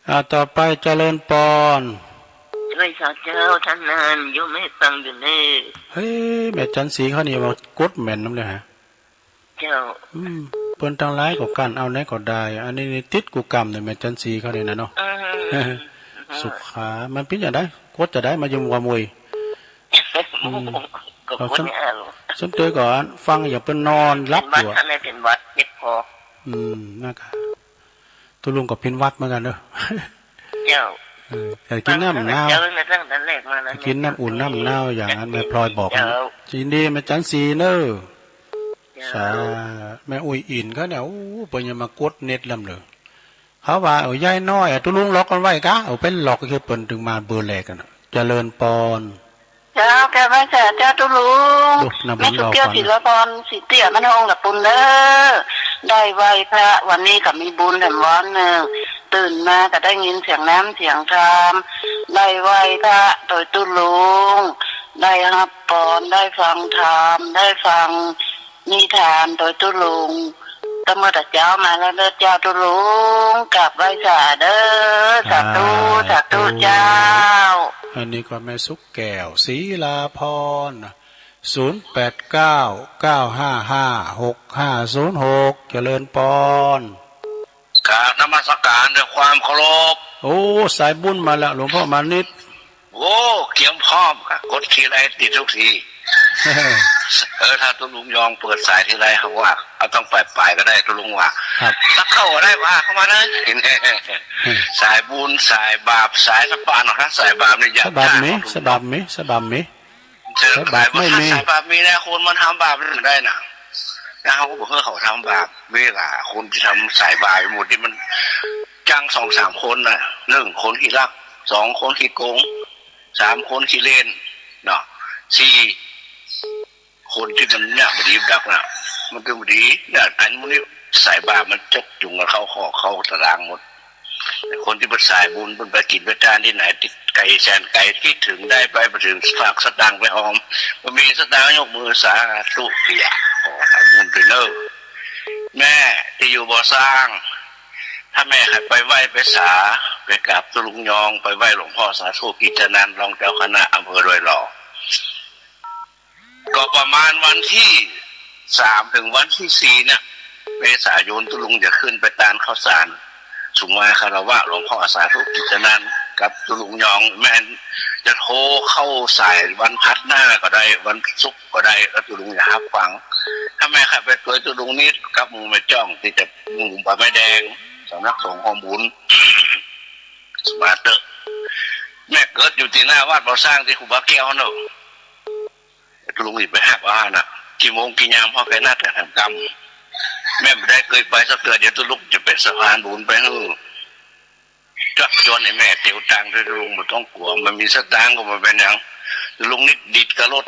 อ่า ต่อไปเจริญปอน ไหว้สาเจ้า ท่านนั้น โยมแม่ฟังอยู่เน่อ เฮ้ย แม่จันสีเขานี่มากดแม่นนำเลยฮะ เจ้า อืม เปิ้นตังหลายก็กั้นเอาไหนก็ได้ อันนี้นี่ติดกู้กำเนี่ย แม่จันสีเขานี่นะเนาะ อืม สุขา มันเป็นจั่งใด กดจั่งใด มาอยู่ว่ามุย อืม ก็กดไม่เอา ส่วนตัวก็ฟังอย่างเปิ้นนอนหลับอยู่อะ เป็นหวัด อันนี้เป็นหวัดเจ็บคอ อืม นั่นก็ ตุลุงก็เป็นหวัดเหมือนกันเนอะ เจ้า เออ แต่กินน้ำหนาว เจ้า ตั้งแต่แรกมาแล้ว กินน้ำอุ่นน้ำหนาวอย่างนั้นแม่พลอยบอกนะ เจ้า ยินดีแม่จันสีเนอะ เจ้า สา แม่อุ้ยอินเขาเนี่ย โอ้ เปิ้นยังมากดเน็ตลำเลย เขาว่า เอา ยายน้อย เอา ตุลุงล็อกกันไว้กะ เอา เป็นล็อกคือเปิ้นถึงมาเบอร์แรกกันน่ะ เจริญปอน เจ้า แก้วไหว้สาเจ้าตุลุง ดู น้ำบุญ แม่สุเกี้ยว รอก่อน ศิลปร สีเตี้ย มันห้องละปุนเด้อ ได้ไหว้พระ วันนี้ก็มีบุญแถมวันหนึ่ง ตื่นมาก็ได้ยินเสียงน้ำเสียงธรรม ได้ไหว้พระโดยตุลุง ได้รับปอน ได้ฟังธรรม ได้ฟัง นิทานโดยตุ๊ลุง ก็เมื่อแต่เจ๊ามาแล้วเด้อเจ้าตุ๊ลุง กราบไหว้สาเด้อ สาธุ สาธุ สาธุเจ้า อันนี้ก็แม่สุขแก้ว ศรีลาพร ศูนย์แปดเก้า เก้าห้าห้า หกห้าศูนย์หก เจริญปอน กราบนมัสการด้วยความเคารพ โอ้ สายบุญมาแล้ว หลวงพ่อมานิด โอ้ เตรียมพร้อมครับ กดทีไรติดทุกที เออ ถ้าตุ๊ลุงยองเปิดสายทีไรเขาว่า เอาต้องไปไปก็ได้ตุ๊ลุงว่า ครับ สักเข้าก็ได้ว่าเข้ามาเลย สายบุญ สายบาป สายสะพานเนาะ ถ้าสายบาปนี่อยาก สะบาปมี จ้าง สะบาปมี สะบาปมี เจอ สะบาปไม่มี สายบาปมีนะ คนมันทำบาปไม่ได้นะ นะ เขาก็บอกให้เขาทำบาป เวลาคนที่ทำสายบาปหมดที่มันจ้างสองสามคนน่ะ หนึ่ง คนขี้ลัก สอง คนขี้โกง สาม คนขี้เล่น เนาะ สี่ คนที่มันเนี่ยบดีดักน่ะ มันเป็นบดีเนี่ย อันนี้สายบาปมันจกจุงกับเขาข้อเขาตารางหมด คนที่เป็นสายบุญ เป็นไปกินไปทานที่ไหน ที่ไกลแสนไกล ที่ถึงได้ไป ไปถึงฝากสตางค์ไปหอม บ่มีสตางค์ยกมือสาธุเปียขอทำบุญไปเนอะ แม่ที่อยู่บ่อสร้าง ถ้าแม่ใครไปไหว้ไปสา ไปกราบตุ๊ลุงยอง ไปไหว้หลวงพ่อสาธุกิจจานันท์ รองเจ้าคณะอำเภอดอยหล่อ ก็ประมาณวันที่สามถึงวันที่สี่เนี่ย เมษายน ตุ๊ลุงจะขึ้นไปตานข้าวสาร สุมาคารวะหลวงพ่อสาธุกิจจานันท์ กับตุ๊ลุงยอง แม่นจะโทรเข้าสายวันพัดหน้าก็ได้ วันศุกร์ก็ได้ แล้วตุ๊ลุงจะฮับฟัง ถ้าแม่ใครไปตวยตุ๊ลุงนิดกับหมู่แม่จ้อง ที่จะหมู่ป่าไม้แดง สำนักสงฆ์ของบุญ สมาเตอร์ แม่เกิดอยู่ที่หน้าวัดบ่อสร้างที่ครูบาแก้วเนอะ ตุ๊ลุงอีกไปฮับเอาหั่นน่ะ กี่โมงกี่ยามเฮาก็นัดกันกำ แม่บ่ได้เคยไปสักเทื่อ เดี๋ยวตุ๊ลุงจะเป็นสะพานบุญไปหื้อ จักชวนให้แม่เตียวตังค์ด้วย ตุ๊ลุงบ่ต้องกลัว มันมีสตางค์ก็บ่เป็นหยัง ตุ๊ลุงนี่ดีดกับรถ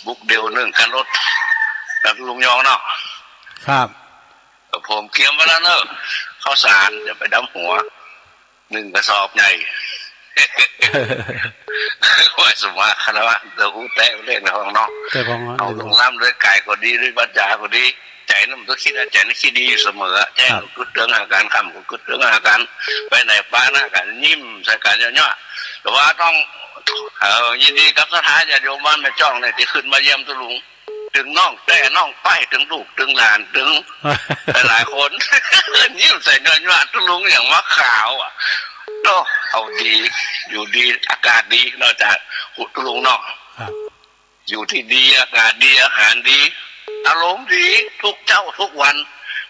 บุกเดี่ยวนึ่งกับรถ แล้วตุ๊ลุงยองเนาะ ครับ ผมเตรียมไว้แล้วเนอะ ข้าวสาร เดี๋ยวไปดำหัว หนึ่งกระสอบใหญ่ ว่าสมาคารวะ เดี๋ยวอู้แตะเล่นในห้องเนาะ แต่ผมว่า เอาลงน้ำด้วยกายก็ดี ด้วยวาจาก็ดี ใจนั้นมันต้องคิดนะ ใจนั้นคิดดีอยู่เสมอ แจ้งก็กึ๊ดเติงหากัน ค่ำก็กึ๊ดเติงหากัน ไปไหนปะหน้ากัน ยิ้มใส่กันเยาะๆ แต่ว่าต้อง เอ่อ ยินดีกับศรัทธาญาติโยมบ้านแม่จ้องเนี่ย ที่ขึ้นมาเยี่ยมตุ๊ลุง ตึงน้องแต้น้องป้าย ตึงลูกตึงหลาน ตึงหลายๆคน ยิ้มใส่เยาะๆ ตุ๊ลุงอย่างว่าขาวอ่ะ โต้ เอาดี อยู่ดี อากาศดี นอกจากตุ๊ลุงเนาะ ครับ อยู่ที่ดี อากาศดี อาหารดี อารมณ์ดี ทุกเช้าทุกวัน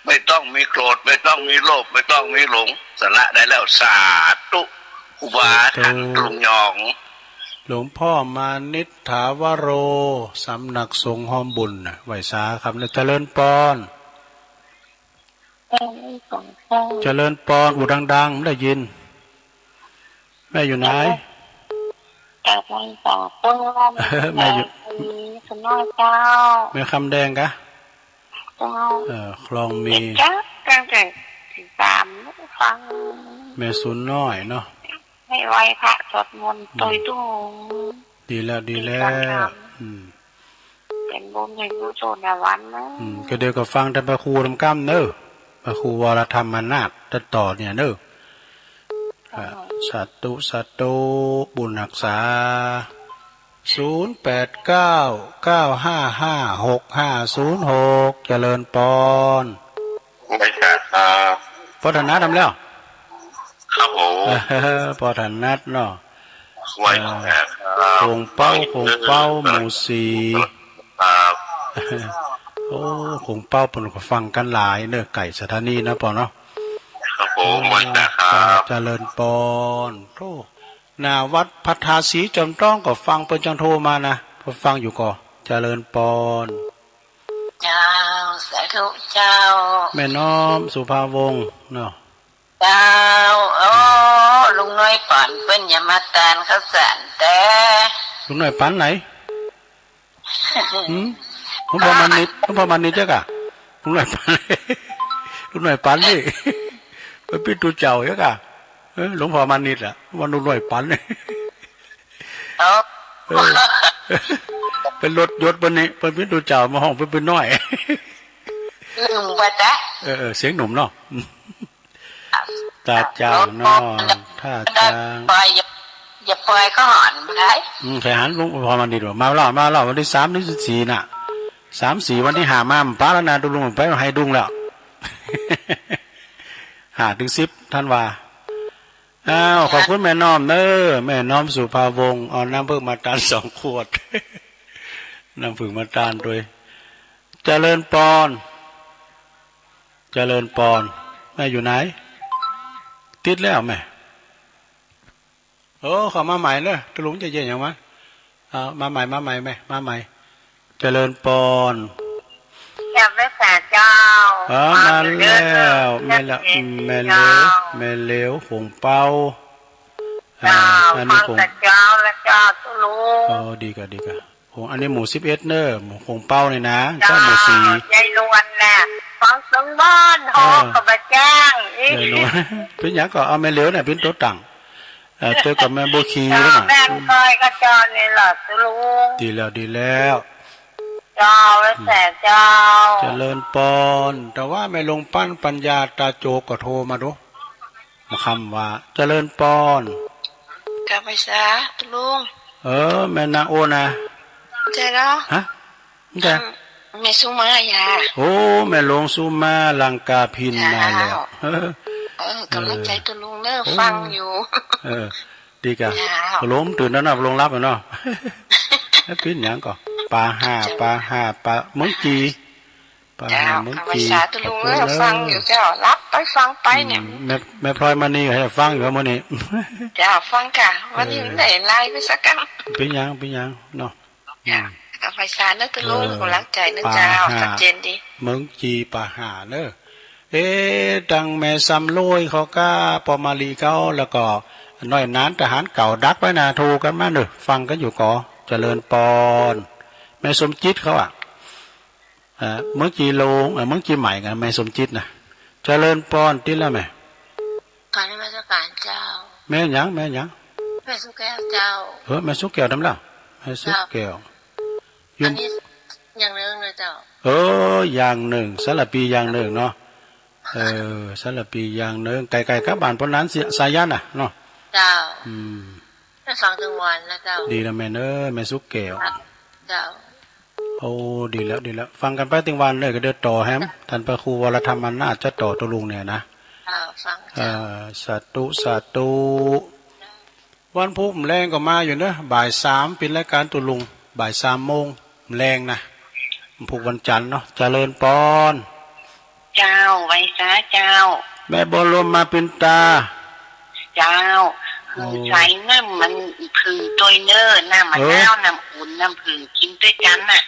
ไม่ต้องมีโกรธ ไม่ต้องมีโลภ ไม่ต้องมีหลง สละได้แล้ว สาธุ ครูบาท่าน สาธุ ตุ๊ลุงยอง หลวงพ่อมานิษฐาวโร สำนักสงฆ์ฮอมบุญน่ะ ไหว้สาครับนะ เจริญปอน เจริญปอนเจ้า เจริญปอน อู้ดังๆ ได้ยิน แม่อยู่ไหน เจริญปอนเจ้า แม่อยู่ แม่สุนน้อยเจ้า แม่คำแดงกะ เจ้า เออ คลองมี เจ้า ตั้งแต่สามฟัง แม่สุนน้อยเนาะ ให้ไหว้พระสวดมนต์ อืม โดยตรง ดีแล้ว ดีแล้ว อืม เป็นบุญเป็นกุศลในวันนะ อืม ก็เดี๋ยวก็ฟังแต่พระครูนำกล้ำเนอะ พระครูวรธรรมนาถ ตัดต่อเนี่ยเนอะ ค่ะ สาธุ สาธุ บุญฮักษา ศูนย์แปดเก้า เก้าห้าห้า หกห้าศูนย์หก เจริญปอน ไหว้สาครับ ปอถนัดนำแล้ว ครับผม เออ ปอถนัดเนาะ ไหว้สาครับ เออ โขงเป๊า โขงเป๊า หมู่สี่ ครับ โอ้ โขงเป๊าเปิ้นก็ฟังกันหลายเนอะ ใกล้สถานีนะปอเนาะ ครับผม ไหว้สาครับ เจริญปอน โธ่ หน้าวัดพัทธาสีจอมทองก็ฟังเปิ้นจังโทรมานะ พอฟังอยู่ก็ เจริญปอน เจ้า สาธุเจ้า แม่น้อมสุภาวงศ์เนาะ เจ้า โอ้ ลุงน้อยปอนเปิ้นอย่ามาตานข้าวสารแต่ ลุงน้อยปานไหน หืม หลวงพ่อมานิด หลวงพ่อมานิดเจ้ากะ ลุงน้อยปาน ลุงน้อยปานนี่ ไปปิดตูเจ้าเจ้ากะ เออ หลวงพ่อมานิดอะ ว่าลุงน้อยปานนี่ เอ้า เออ เป็นรถยศเปิ้นนี่ เปิ้นปิดตูเจ้ามาฮ้องเปิ้น เปิ้นน้อย ลืมไปจ้ะ เออ เออ เสียงหนุ่มเนาะ ตาจางเนาะ ท่าจาง ปล่อย อย่า อย่าปล่อยเขาหอนมาได้ อืม ใครหันลุงพอมันดีดว่า มาแล้ว มาแล้ว วันที่สาม วันที่สี่น่ะ สาม สี่ วันที่ห้ามา มันปาแล้วนะ ตุ๊ลุงไปให้ดุงแล้ว ห้าถึงสิบธันวา อ้าว ขอบคุณแม่น้อมเนอะ แม่น้อมสุภาวงศ์ เอาน้ำผึ้งมาตานสองขวด น้ำผึ้งมาตานด้วย เจริญปอน เจริญปอน แม่อยู่ไหน ติดแล้วแม่ โอ้ เข้ามาใหม่เนอะ ตุ๊ลุงจะเย็นอย่างวะ เอา มาใหม่ มาใหม่แม่ มาใหม่ เจริญปอน อย่าไปแสเจ้า อ๋อ มาแล้ว แม่ละ แม่เหลว แม่เหลว โขงเป๊า อ่า เจ้า อันนี้ ฟัง โขง แต่เจ้าแล้วเจ้าตุ๊ลุง อ๋อ ดีกะ ดีกะ โขง อันนี้หมู่สิบเอ็ดเนอะ หมู่โขงเป๊านี่นะ เจ้า เจ้าหมู่สี่ ยายนวลน่ะ ฟังเสียงบ้าน เออ ฮอกับมาจ้าง ยายนวล เป็นหยังก็เอาแม่เหลวเนี่ยเป็นตัวตั้ง เอ่อ เจอกับแม่บัวขี เจ้า แล้วน่ะ แม่คอยก็เจ้านี่แหละตุ๊ลุง ดีแล้ว ดีแล้ว เจ้า แล้วแต่เจ้า เจริญปอน แต่ว่าแม่ลงปั้นปัญญาตาโจก็โทรมาดู มาคำว่า เจริญปอน กลับไปซะตุ๊ลุง เออ แม่นางโอนะ ใช่แล้ว ฮะ ใช่ แม่สุมายา โอ้ แม่หลวงสุมาลังกาพินมาแล้ว เจ้า เออ เออ กำลังใจตุ๊ลุงเนอะ โอ้ ฟังอยู่ เออ ดีกะ เจ้า ตุ๊ลุงตื่นแล้วเนาะ ตุ๊ลุงหลับแล้วเนาะ แล้วเป็นหยังก็ ปาห้า เจ้า ปาห้า ปาเมืองจี ปาห้า เจ้า เมืองจี ข้าพเจ้าตุ๊ลุงเนอะ ขอบคุณเนอะ ฟังอยู่เจ้า หลับไปฟังไปเนี่ย อืม แม่ แม่พลอยมณีให้ฟังอยู่มื้อนี้ เจ้า ฟังค่ะ วันนี้ เออ ได้ไลน์ไปสักครั้ง เป็นหยัง เป็นหยังเนาะ เจ้า อืม ข้า ไหว้สาเนอะ เออ ตุลุง กำลังใจเนอะเจ้า ปาห้า ชัดเจนดี เมืองจีปาห้าเนอะ เอ๊ะ ตังแม่สำรวยเขาก็ ปอมาลีเขา แล้วก็หน่วยหนานทหารเก่าดักไว้นะ โทรกันมาเนอะ ฟังกันอยู่ก่อ เจริญปอน แม่สมจิตเขาอะ เอ่อ เมืองจีโลง เอ่อ เมืองจีใหม่กัน แม่สมจิตนะ เจริญปอน ติดแล้วแม่ กราบนมัสการเจ้า แม่หยัง แม่หยัง แม่สุแก้วเจ้า เออ แม่สุแก้วทำแล้ว แม่สุแก้ว เจ้า อยู่ อันนี้อย่างหนึ่งเลยเจ้า เออ อย่างหนึ่ง สารภีอย่างหนึ่งเนาะ เออ สารภีอย่างหนึ่ง ไกลๆ กับบ้านปนนั้น สายันน่ะเนาะ เจ้า อืม ได้ฟังถึงวันแล้วเจ้า ดีแล้วแม่เอ้ย แม่สุแก้ว เจ้า โอ้ ดีแล้ว ดีแล้ว ฟังกันไปถึงวันเลย ก็เดี๋ยวต่อแฮม ท่านพระครูวรธรรมนาถจะต่อตุลุงเนี่ยนะ เจ้า ฟัง เอ่ เจ้า อ สาธุ สาธุ วันพุธแลงก็มาอยู่เนอะ บ่ายสาม เป็นรายการตุลุง บ่ายสามโมงแลงนะ วันพุธวันจันทร์เนาะ เจริญปอน เจ้า ไหว้สาเจ้า แม่บัวลมมาปินตา เจ้า หื้อ โอ้ ใส่น้ำมันผึ้งตวยเนอะ น้ำมะนาว เออ น้ำอุ่น น้ำผึ้งกินด้วยกันน่ะ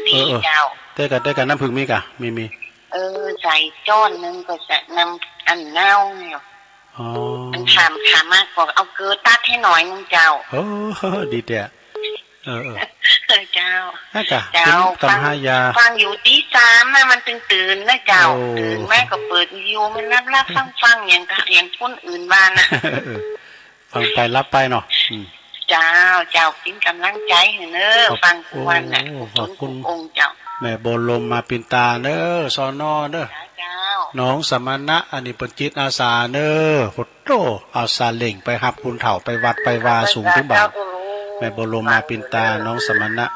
ดี เออ เออ เจ้า แต่กัน แต่กัน น้ำผึ้งมีกะ มี มี เออ ใส่จ้อนหนึ่งก็จะน้ำอันเน่าเนี่ย อ๋อ มันถาม ถามมาก็เอาเกลือตัดให้หน่อยนึงเจ้า โอ้ ดีแท้ เออ เออ เออ เจ้า นั่นกะ เจ้า เป็นตำหายา ฟัง ฟังอยู่ตีสามนะ มันตื่นตื่นนะเจ้า โอ้ ตื่นมาก็เปิดวิทยุ มันรับรับฟังฟังอย่างกะ อย่างคนอื่นว่านะ เออ ฟังไปรับไปเนาะ อืม เจ้า เจ้า เป็นกำลังใจให้เนอะ ขอบ ฟังทุกวันน่ะ โอ้ ขอบคุณ ทุกองค์เจ้า แม่บัวลมมาปินตาเนอะ สอนอเนอะ เจ้า น้องสมณะ อันนี้เปิ้นจิตอาสาเนอะ โอ้โห เอาซาเล้งไปฮับผู้เฒ่า ไปวัดไปวา สูงถึงบ้าน แม่บัวลมมาปินตา น้องสมณะ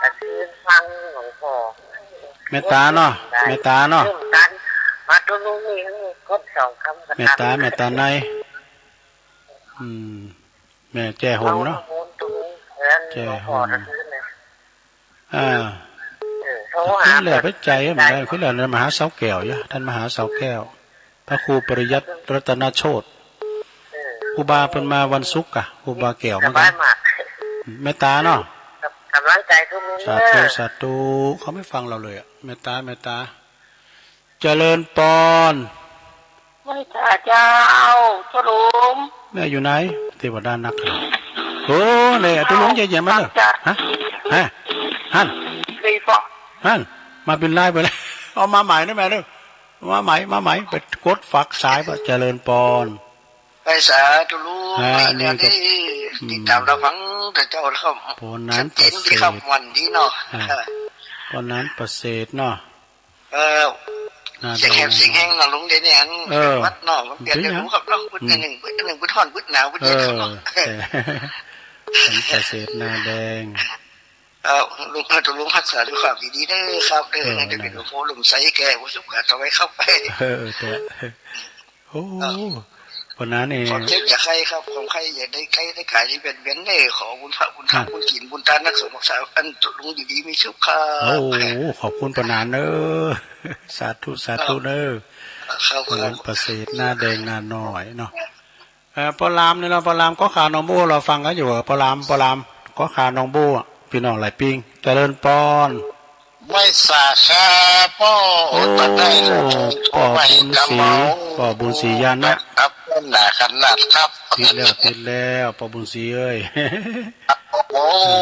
เมตตาเนาะ เมตตาเนาะ เมตตา เมตตาใน อืม แม่แจ้ห่มเนาะ แจ้ห่ม อ่า ขึ้นแล้วไปใจมันได้ ขึ้นแล้วนะ มหาเสาแก้วเยอะ ท่านมหาเสาแก้ว พระครูปริยัติรัตนโชติ ครูบาเปิ้นมาวันศุกร์กะ ครูบาแก้วเหมือนกัน เมตตาเนาะ กำลังใจทุกมื้อ สาธุ สาธุ เขาไม่ฟังเราเลยอะ เมตตา เมตตา เจริญปอน ไหว้สาเจ้า เจ้าหลวง แม่อยู่ไหน เทวดานักข่าว โอ้ เนี่ย ตุลุงเยี่ยมมาเลย ฮะ ฮะ ฮั่น เคยฟัง ฮั่น มาเป็นไลน์ไปแล้ว เอามาใหม่นะแม่เด้อ มาใหม่ มาใหม่ ไปกดฝากสาย เจริญปอน ไหว้สาตุลุง อ่า นี่ก็ นี่ก็ อืม ติดตามรับฟังแต่เจ้าแล้ว ปอนนั้น ชัดเจนดีครับ ประเสริฐ ม่วนดีเนาะ อ่า ปอนนั้นประเสริฐเนาะ เออ นาแดง เสียงแหบเสียงแห้งเนาะลุง เดี๋ยวนี้อัน เออ วัดเนาะ มันเปลี่ยน เป็นหยัง เดี๋ยวรู้ครับเนาะ บึด อืม อันหนึ่ง บึดอันหนึ่ง บึดฮ้อน บึดหนาว บึดเย็นครับเนาะ เออ แต่ เป็นเกษตรนาแดง เออ ลุง ให้ลุงรักษาสุขภาพดีๆเด้อครับ เออ เออ ให้ได้เป็น นะ หลวงพ่อลมใสแก่ผู้สุขภาพเอาไว้ครับ เออ แต่ โอ้ เออ ปานนั้นเอง ความเจ็บอย่าไข้ครับ ความไข้อย่าได้ไข้ได้ขายได้เบียดเบียนเด้อ ขอบุญพระบุญธรรม อ่ะ บุญศีลบุญทาน นักสงฆ์รักษา อันลุงอยู่ดีมีสุขครับ โอ้ ขอบคุณปานนั้นเนอะ สาธุ สาธุเนอะ ครับ ครับ ปานนั้นประเสริฐ หน้าแดง หน้าน้อยเนาะ เอ่อ ปอลามนี่เนาะ ปอลาม ก็ข่าวหนองบัว เราฟังกันอยู่ ปอลาม ปอลาม ก็ข่าวหนองบัว พี่น้องหลายปิง เจริญปอน ไหว้สาครับป้อ โอ้ ตอนได้ ป้อบุญศรี ป้อบุญศรีญาณะ ครับ หนาขนาดครับ ติดแล้ว ติดแล้ว ป้อบุญศรีเอ้ย โอ้ อื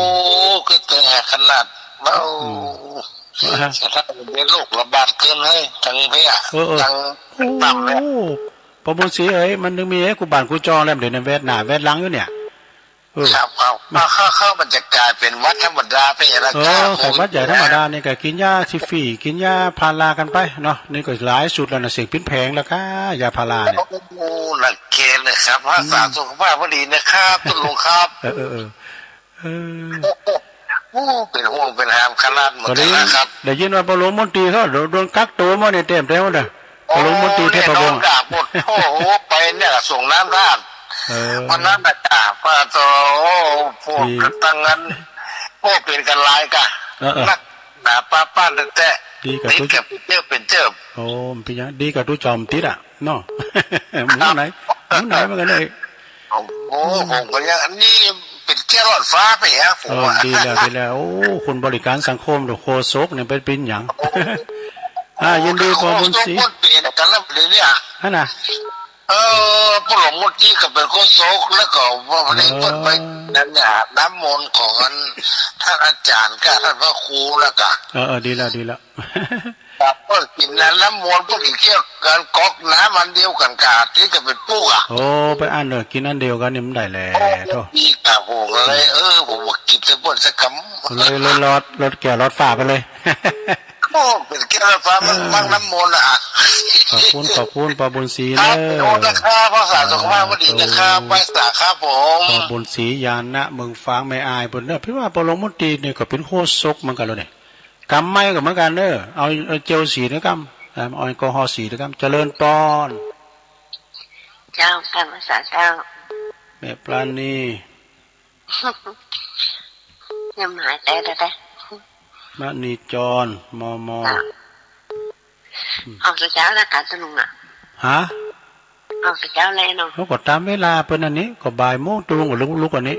ม คือเก่งขนาด โอ้ อืม สถานการณ์โรคระบาดเกินเลย ทั้งเพี้ย เออ เออ ทั้ง โอ้ ต่ำเลย ป้อบุญศรีเอ้ย มันนึงมีไอ้กูบ้านกูจองแล้ว เดี๋ยวนี้แวดหน้าแวดหลังอยู่เนี่ย เออ ครับ ครับ มัน เข้า เข้า เข้า มันจะกลายเป็นหวัดธรรมดาไปแล้ว เออ ครับ ไข้หวัดใหญ่ธรรมดานี่ก็กินยาฟรีๆ กินยาพารากันไปเนาะ นี่ก็หลายสุดแล้วนะ เสียงปิ้นแพงแล้วค่ะ ยาพาราเนี่ย โอ้ หนักเกณฑ์เลยครับ รักษา อืม สุขภาพให้ดีนะครับ คุณลุงครับ เออ เออ เออ เออ โอ้ เป็นห่วงเป็นห่วงขนาดหมดแล้วครับ ได้ยินว่าป้อหลวงมนตรีเขาโดน โดนกักตัวมาเนี่ย เต็มเต็มเลย โอ้ ป้อหลวงมนตรีเทพวงศ์ เนี่ยโดนกักหมด โอ้โห ไปเนี่ยส่งน้ำท่าน เออ วันนั้นน่ะจ้ะ ป้าโต โอ้ พวก ดี กันตั้งนั้น โอ้ เป็นกันหลายกะ เออ เออ นักหนาป้าป้าแต๊ะๆ ดีกับ ติด ตุ๊ กับเจ้าเป็นเจ้า โอ้ มันเป็นหยัง ดีกับตุ๊จอมติดอะเนาะ หมู่ไหน หมู่ไหนเหมือนกันเลย โอ้โห ผมก็ยัง อันนี้ไป เที่ยวรถฟ้าไปฮะผม เออ ว่า ดีแล้ว ดีแล้ว โอ้ คุณบริการสังคมดู โฆษกเนี่ยเป็น เป็นหยัง อ่า ยินดี ปอบุญศรี โฆษกคนเปลี่ยนกันแล้วเดี๋ยวนี้ ฮะนะ เออ พระหลวงมุตีก็เป็นโฆษก แล้วก็ว่าวันนี้ เออ เพิ่นไปนั่นเนี่ย น้ำมนต์ของอัน ท่านอาจารย์กับท่านพระครูแล้วก็ เออ เออ ดีแล้ว ดีแล้ว ครับ เพิ่นกินน้ำมนต์ เพิ่นกินเคี้ยวกัน ก๊อกน้ำอันเดียวกันกะ ที่จะเป็นปุ๊กอะ โอ้ ไปอันเดียว กินอันเดียวกันนี่มันได้แหละ โอ้ โธ่ ดีครับ ผมก็เลย เออ ผมว่ากินซะเพิ่นสักคำ เลย เลยรอด รอดแก้วรอดฟ้าไปเลย โอ้ เป็นแก้วรอดฟ้า มัน เออ มันน้ำมนต์อะ ขอบคุณ ขอบคุณ ปอบุญศรี ครับ เนอะ ขอบคุณนะครับ รักษาสุขภาพก็ดีนะครับ สาธุ ไหว้สาครับผม ปอบุญศรี ญาณะ เมืองฝาง แม่อาย เพิ่นเนอะ พี่ว่าปอหลวงมุตีนี่ก็เป็นโฆษกเหมือนกันแล้วเนี่ย กำไม้ก็เหมือนกันเด้อ เอา เอาเจลสีนะครับ เอาแอลกอฮอล์สีนะครับ เจริญปอน เจ้า กำภาษาเจ้า แม่ปราณี ยังหายใจได้แต่ มณีจร มม เจ้า อืม ออกแต่เช้าแล้วกันตะลุงอะ ฮะ ออกแต่เช้าเลยเนาะ เขาก็ตามเวลาเปิ้นอันนี้ ก็บ่ายโมงตรงก็ลุก ลุกอันนี้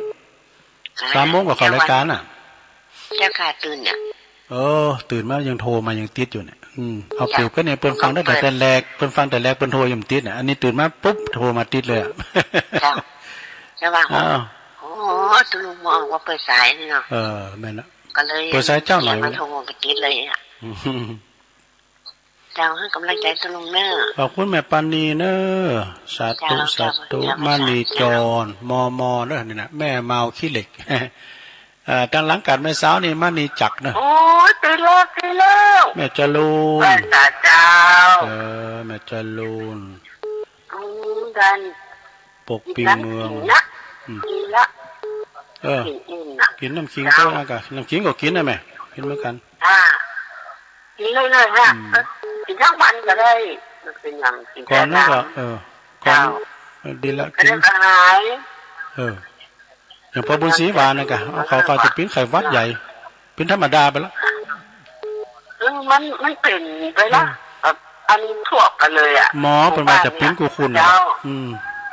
สามโมงก็เข้ารายการน่ะ เจ้าค่ะ ตื่นเนี่ย เออ ตื่นมายังโทรมายังติดอยู่เนี่ย อืม เอาเปรียบกันเนี่ย เปิ้นฟังตั้งแต่แรก เปิ้นฟังแต่แรก เปิ้นโทรยังติดเนี่ย อันนี้ตื่นมาปุ๊บ โทรมาติดเลยอะ เจ้า เจ้าว่า อ้าว โอ้ ตะลุงมองว่าเปิดสายนี่เนาะ เออ แม่นละ ก็เลย เปิดสายเจ้าหน่อย มาโทรก็ติดเลยอะ อืม เจ้า ให้กำลังใจตะลุงเนอะ ขอบคุณแม่ปราณีเนอะ สาธุ เจ้า สาธุ เจ้า มณีจร มม เนอะ นี่นะ แม่เมาขี้เหล็ก เอ่อ ด้านหลังกัดแม่สาวนี่ มณีจักรเนอะ โอ้ย ตีโลด ตีโลด แม่จรูน ไหว้สาเจ้า เออ แม่จรูน อืม ด้าน ปกปิงเมือง กินน้ำขิงนะ อืม กินละ เออ กินอิ่มนะ กินน้ำขิง เจ้า ด้วยนะกะ น้ำขิงก็กินนะแม่ กินเหมือนกัน อ่า กินเรื่อยๆฮะ อืม เออ กินทั้งวันก็ได้ มันเป็นอย่างกิน ก่อนนั้นก็ แต่น้ำ เออ ก่อน เจ้า เออ ดีละ ก็ กิน ได้หาย เออ อย่างปอบุญศรีว่านั่นกะ เอาเขาก็จะเป็นไข้หวัดใหญ่ เป็นธรรมดาไปละ เออ มัน มันเป็นไปละ อืม แบบอันทั่วไปเลยอะ หมอเปิ้นว่าจะเป็นกู้คนน่ะ เจ้า อืม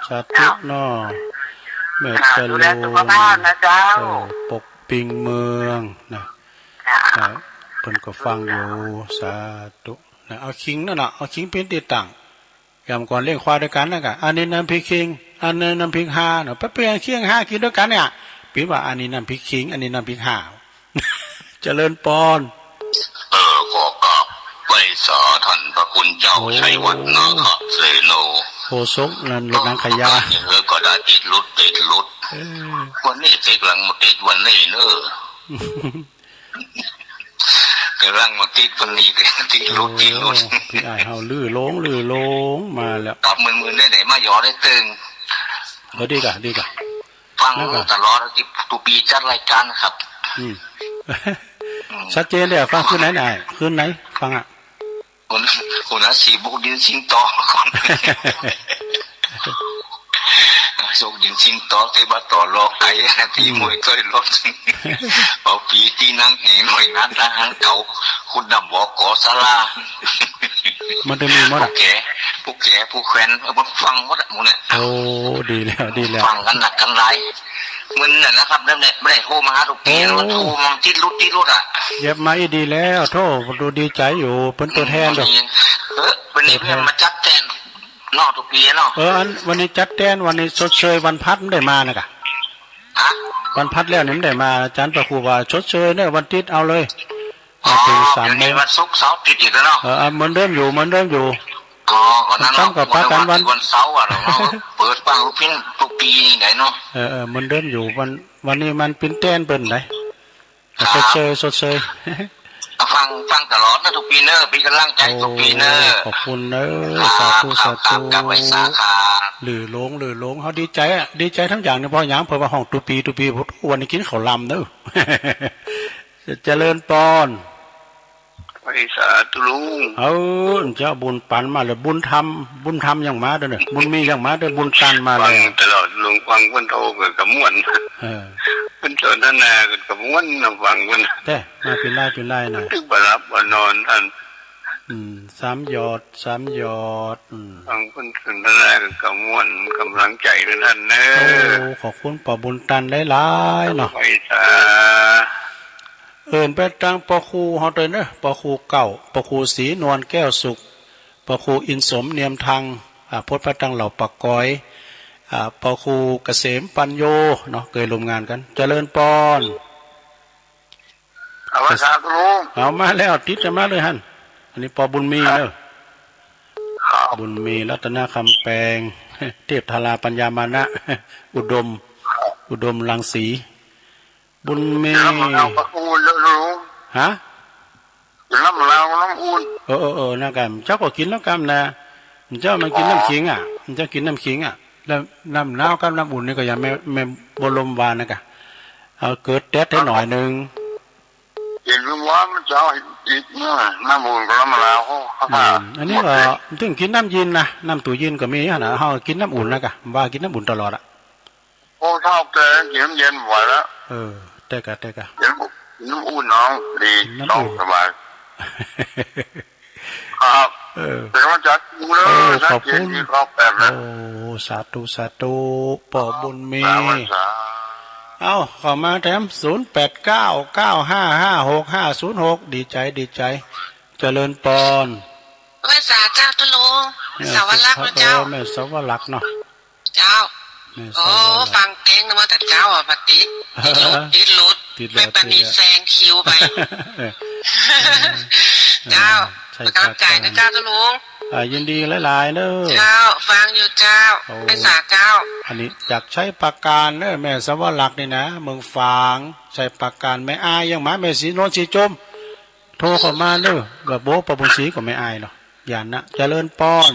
สาธุเนาะ แม่ เจ้า จรูน ดูแลสุขภาพนะเจ้า เออ ปกปิงเมืองนะ เจ้า นะ เปิ้นก็ฟังอยู่ สาธุนะ เอาขิงนั่นน่ะ เอาขิงเป็นที่ตั้ง ยามก่อนเลี้ยงควายด้วยกันนะกะ อันนี้น้ำพริกขิง อันนี้น้ำพริกฮาเนาะ ไปเปลี่ยนเคียงฮากินด้วยกันเนี่ย เปิ้นว่าอันนี้น้ำพริกขิง อันนี้น้ำพริกฮา เจริญปอน เออ ขอกราบไหว้สาท่านพระคุณเจ้า โอ้ ชัยวัฒน์นาคเสโน โฆษกนั่นรถหนังขายยา เออ ก็ได้ติดหลุด ติดหลุด เออ วันนี้ติดหลังมาติดวันนี้เนอะ กำลังมาติดคนนี้ ติดหลุด ติดหลุด โอ้ พี่อ้ายเฮาลื่อลง ลื่อลงมาแล้ว ครับ มึนๆ ได้ไหนมาหยอได้ตึง เออ ดีกะ ดีกะ ฟัง นั่นกะ ตลอดที่ตูปีจัดรายการครับ อืม อืม ชัดเจนเลยอะ ฟังคืนไหนน่ะ คืนไหน ฟังอะ คน คนละสี่บุกดินสิงโตก่อน สุกยินชิงตอกเตะบาต่อรอไก่ ตีมวยต้อยรถ เอาปีตีนังแหงหน่วยงานทหารเก่า คุณดำบอกก่อสารา มันจะมีหมดอะ ผู้แก่ ผู้แก่ ผู้แขวน เออ มันฟังหมดอะหมู่เนี่ย โอ้ ดีแล้ว ดีแล้ว ฟังกันหนักกันหลาย มึนน่ะนะครับ นั่นแหละ ไม่ได้โทรมาหาทุกปี โอ้ มันโทรมาติดหลุด ติดหลุดอะ เย็บมาอีดีแล้ว โทษ ดูดีใจอยู่ เป็นตัวแทนดอก อืม เออ วันนี้ ตัวแทน เพื่อนมาจัดแทน เนาะ ทุกปีเนาะ เออ อัน วันนี้จัดแทน วันนี้ชดเชยวันพัดมันได้มานะกะ ฮะ วันพัดแล้วนี่มันได้มา อาจารย์พระครูว่าชดเชยเนี่ย วันติดเอาเลย อ๋อ มาถึงสามโมง เดี๋ยวนี้วันศุกร์เสาร์อาทิตย์อีกแล้วเนาะ เออ เอาเหมือนเดิมอยู่ เหมือนเดิมอยู่ อ๋อ ก็นั่นเนาะ วันจันทร์ก็ปะกันวัน วันเสาร์อะเนาะ เปิดฟังทุกปี ทุกปีนี่ไงเนาะ เออ เออ เหมือนเดิมอยู่ วัน วันนี้มันปิ้นแทนเปิ้นไหน ครับ ชดเชย ชดเชย ฟัง ฟังตลอดนะทุกปีเนอะ เป็นกำลังใจทุกปีเนอะ โอ้ ขอบคุณเนอะ ครับ สาธุ ครับ สาธุ ครับ กลับไปสาขา หรือหลง หรือหลง เขาดีใจอะ ดีใจทั้งอย่างเนี่ย เพราะหยัง เพราะว่าห้องทุกปี ทุกปี โอ้โห วันนี้กินข้าวลำเนอะ เจริญปอน ไปสาธุลุง เออ เจ้าบุญปันมาเลย บุญธรรม บุญธรรมยังมาเด้อเนี่ย บุญมียังมาเด้อ บุญตันมาเลย ฟังตลอดลุง ฟังเพิ่นโทรก็กระม่วน เออ เพิ่นสนทนากันกระม่วนนะ ฟังเพิ่น เด้ มาเป็นไล่เป็นไล่หน่อย ตึกบ่หลับบ่นอนท่าน อืม สามยอด สามยอด อืม ฟังคุณสนทนาก็ม่วนกำลังใจนะท่านเนอะ โอ้ ขอบคุณป้อบุญตันหลายๆเนาะ ไปสา เอิ้นไปตังป้อครูเฮาตวยเนอะ ป้อครูเก้า ป้อครูศรีนวลแก้วสุข ป้อครูอินสมเนียมทัง อ่า พดไปตังเหล่าปากกอย อ่า ป้อครูเกษมปัญโยเนาะ เกยร่วมงานกั๋น เจริญปอน เอามาสาธุลุง เอามาแล้ว ติดจะมาเลยหั่น อันนี้ป้อบุญมีเนอะ ครับ บุญมีรัตนคำแปง เทพธาราปัญญามานะ อุดม ครับ อุดมรังสี บุญมี น้ำมะนาวก็อุ่นแล้วลุง ฮะ น้ำมะนาวน้ำอุ่น เออ เออ เออ นั่นกะ เจ้าก็กิ๋นแล้วกำนะ เจ้ามันกิ๋นน้ำขิงอ่ะ เจ้ากิ๋นน้ำขิงอ่ะ แล้วน้ำหนาวกับน้ำอุ่นนี่ก็ยังแม่ แม่บ่ลมว่านะกะ เอาเกลือแต๊ดให้หน่อยหนึ่ง กิ๋นลุงว่ามันจะเอาอีกเนาะ น้ำอุ่นกับน้ำมะนาวเขา อืม อันนี้ก็ถึงกิ๋นน้ำเย็นนะ น้ำตู้เย็นก็มีหั่นนะ เฮากิ๋นน้ำอุ่นนะกะ ว่ากิ๋นน้ำอุ่นตลอดอ่ะ โอ้ เฒ่าแก่กิ๋นน้ำเย็นบ่ไหวแล้ว เออ แต่กะ แต่กะ กิ๋นน้ำอุ่นเนาะ ดี น้ำอุ่น สบาย ครับ เออ เป็นกำลังใจลุงเด้อ โอ้ ขอบคุณ ชัดเจนดีครับ แบบนั้น โอ้ สาธุ สาธุ ป้อบุญมี สาธุ เอ้า เข้ามาแถม ศูนย์แปดเก้า เก้าห้าห้า หกห้าศูนย์หก ดีใจ ดีใจ เจริญปอน ไหว้สาเจ้าตุลุง แม่สวรรค์เจ้า เออ แม่สวรรค์เนาะ เจ้า แม่สวรรค์ โอ้ ฟังเพลงนะ เมื่อแต่เจ้าอ่ะ มาติด ติดหลุด ติดหลุด ติดหลุด แม่ปานี ติดหลุด แซงคิวไป เออ เจ้า ใช่ เป็นกำลังใจนะเจ้าตุลุง อ่า ยินดีหลายๆเด้อ เจ้า ฟังอยู่เจ้า โอ้ ไหว้สาเจ้า อันนี้จากชัยปราการเด้อ แม่สวรรค์นี่นะ เมืองฝาง ชัยปราการ แม่อายยังมา แม่ศรีนวลศรีจม โทรเข้ามาเด้อ ว่าโบ้ป้อบุญศรีก็ไม่อายเนาะ อย่านะ เจริญปอน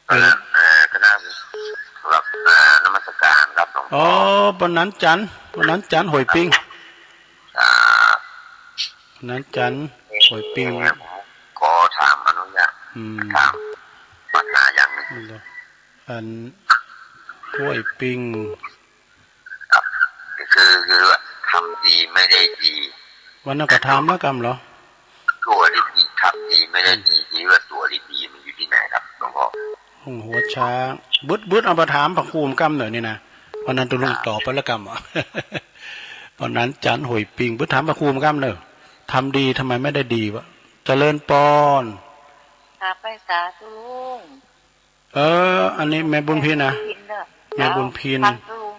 เอ่อ เอ่อ คณะรับ เอ่อ นมัสการครับหลวงพ่อ อ๋อ ปานนั้นจันทร์ ปานนั้นจันทร์ห้วยปิง อ่า ปานนั้นจันทร์ห้วยปิง ยังไงผมขอถามอนุญาต อืม ถามปัญหาอย่างหนึ่ง อันห้วยปิง ครับ คือ คือว่าทำดีไม่ได้ดี วันนั้นก็ถามแล้วกำเหรอ ตัวดีๆ ทำดีไม่ได้ดี อืม ที่ว่าตัวดีๆ มันอยู่ที่ไหนครับหลวงพ่อ ห้องหัวช้าง บึดๆ เอามาถามพระครูกำหน่อยนี่นะ วันนั้นตุลุงตอบไปแล้วกำเหรอ วันนั้นจันทร์ห้วยปิง บึดถามพระครูกำเนอะ ทำดีทำไมไม่ได้ดีวะ เจริญปอน ครับ ไหว้สาตุลุง เออ อันนี้แม่บุญพินนะ แม่บุญพินเนอะ แม่บุญพิน ฟังตุลุง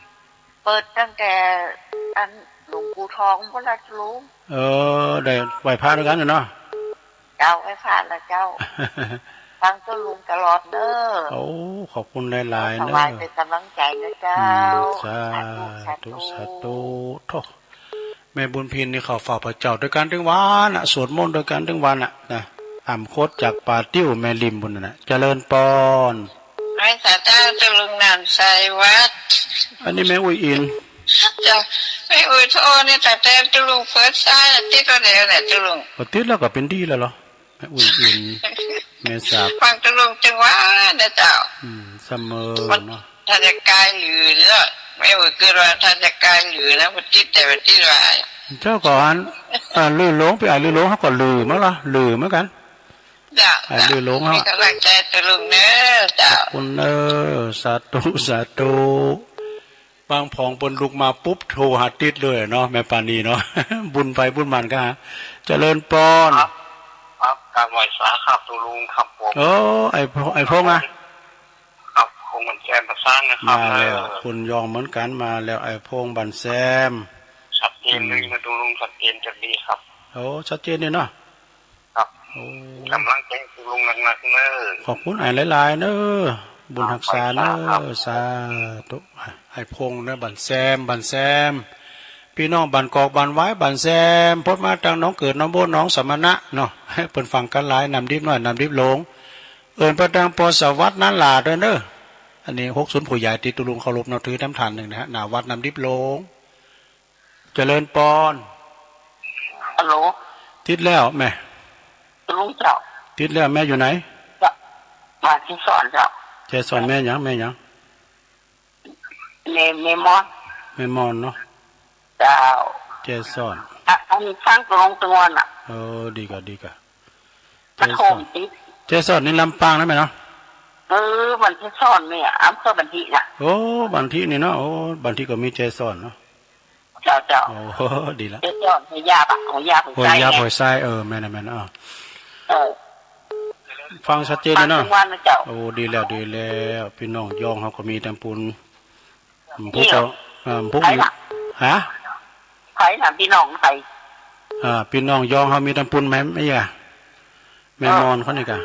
เปิดตั้งแต่อันหลวงปู่ทองพุ้นละตุลุง เออ ได้ไหว้พระด้วยกันเนาะ เจ้า ไหว้พระละเจ้า ฟังตุลุงตลอดเนอะ โอ้ ขอบคุณหลายๆ เนอะ ถวายเป็นกำลังใจนะเจ้า อืม สาธุ สาธุ สาธุ สาธุ โธ่ แม่บุญพินนี่เข้าเฝ้าพระเจ้าด้วยกันทั้งวันน่ะ สวดมนต์ด้วยกันทั้งวันน่ะ นะ อ่ำโคตรจากป่าติ้วแม่ริมบุญน่ะ เจริญปอน ไหว้สาเจ้าตุลุงน้ำใสวัด อันนี้แม่อุ้ยอิน เจ้า แม่อุ้ยโทรนี่ตั้งแต่ตุลุงเปิดสายติดตัวเดียวแหละตุลุง ก็ติดแล้วก็เป็นดีแล้วเหรอ แม่อุ้ยอิน แม่สาบ ฟังตุลุงจังหวะนะเจ้า อืม เสมอเนาะ ถ้าจะกายหรือเนาะ แม่อุ้ยคือว่าถ้าจะกายหรือนะ บ่ติดแต่บ่ติดว่า เจ้าก่อน อ่า ลือหลง ไปอ่านลือหลง เขาก็ลือมาละ ลือเหมือนกัน เจ้า อ่า ลือหลง มีกำลังใจตุลุงเนอะ เจ้า ขอบคุณเนอะ สาธุ สาธุ บางผองเปิ้นลุกมาปุ๊บ โทรหาติดเลยเนาะ แม่ปานีเนาะ บุญไผบุญมันก็หา เจริญปอน ครับ ครับ กราบไหว้สาครับ ตุลุงครับผม โอ้ ไอ้พงษ์ ไอ้พงษ์อะ ครับ พงษ์บันแซมประสานนะครับ มาแล้ว เออ คุณยองเหมือนกัน มาแล้ว ไอ้พงษ์บันแซม ชัดเจนเลย อืม นะตุลุง ชัดเจนจะดีครับ โอ้ ชัดเจนเลยเนาะ ครับ โอ้ กำลังใจตุลุงหนักๆ เนอะ ขอบคุณอ้ายหลายๆ เนอะ บุญฮักษาเนอะ ครับ สาธุ อ้ายพงษ์เนอะ บ้านแซม บ้านแซม พี่น้องบ้านกอก บ้านหวาย บ้านแซม พดมาตางหนองเกิด หนองโบน หนองสมณะเนาะ เปิ้นฟังกันหลาย น้ำดิบน้อย น้ำดิบหลวง เอิ้นไปตางปอสวัสดิ์นั้นหล่าด้วยเนอะ อันนี้หกศูนย์ผู้ใหญ่ตี้ตุลุงเคารพนับถือน้ำท่านหนึ่งนะฮะ หน้าวัดน้ำดิบหลวง เจริญปอน ฮัลโหล ติดแล้วแม่ ลุงเจ้า ติดแล้วแม่อยู่ไหน เจ้า มาที่สอนเจ้า แจสอนแม่หยัง แม่หยัง แม่ แม่มอน แม่มอนเนาะ เจ้า แจสอน อ่ะ อันนี้ฟังตรงตรงวันอ่ะ เออ ดีกะ ดีกะ โฮมติด แจซ้อนนี่ลำปางนะแม่เนาะ เออ บันทิซ้อนเนี่ย อำเภอบันทิน่ะ โอ้ บันทินี่เนาะ โอ้ บันทิก็มีแจซ้อนเนาะ เจ้า เจ้า โอ้ ดีละ แจซ้อน ห้วยยาบอะ ห้วยยาบ ห้วยยาบ ห้วยทราย ห้วยทราย เออ แม่นน่ะ แม่นน่ะ อ้อ เออ ฟังชัดเจนเลยเนาะ ฟังทุกวันนะเจ้า โอ้ ดีแล้ว ดีแล้ว พี่น้องยองเฮาก็มีตำบล อืม นี่เหรอ พวกเรา อ่า พวก ใครล่ะ ฮะ ใครล่ะ พี่น้องใคร อ่า พี่น้องยองเฮามีตำบลแม่น ไอ้อะ แม่มอนเขานี่กะ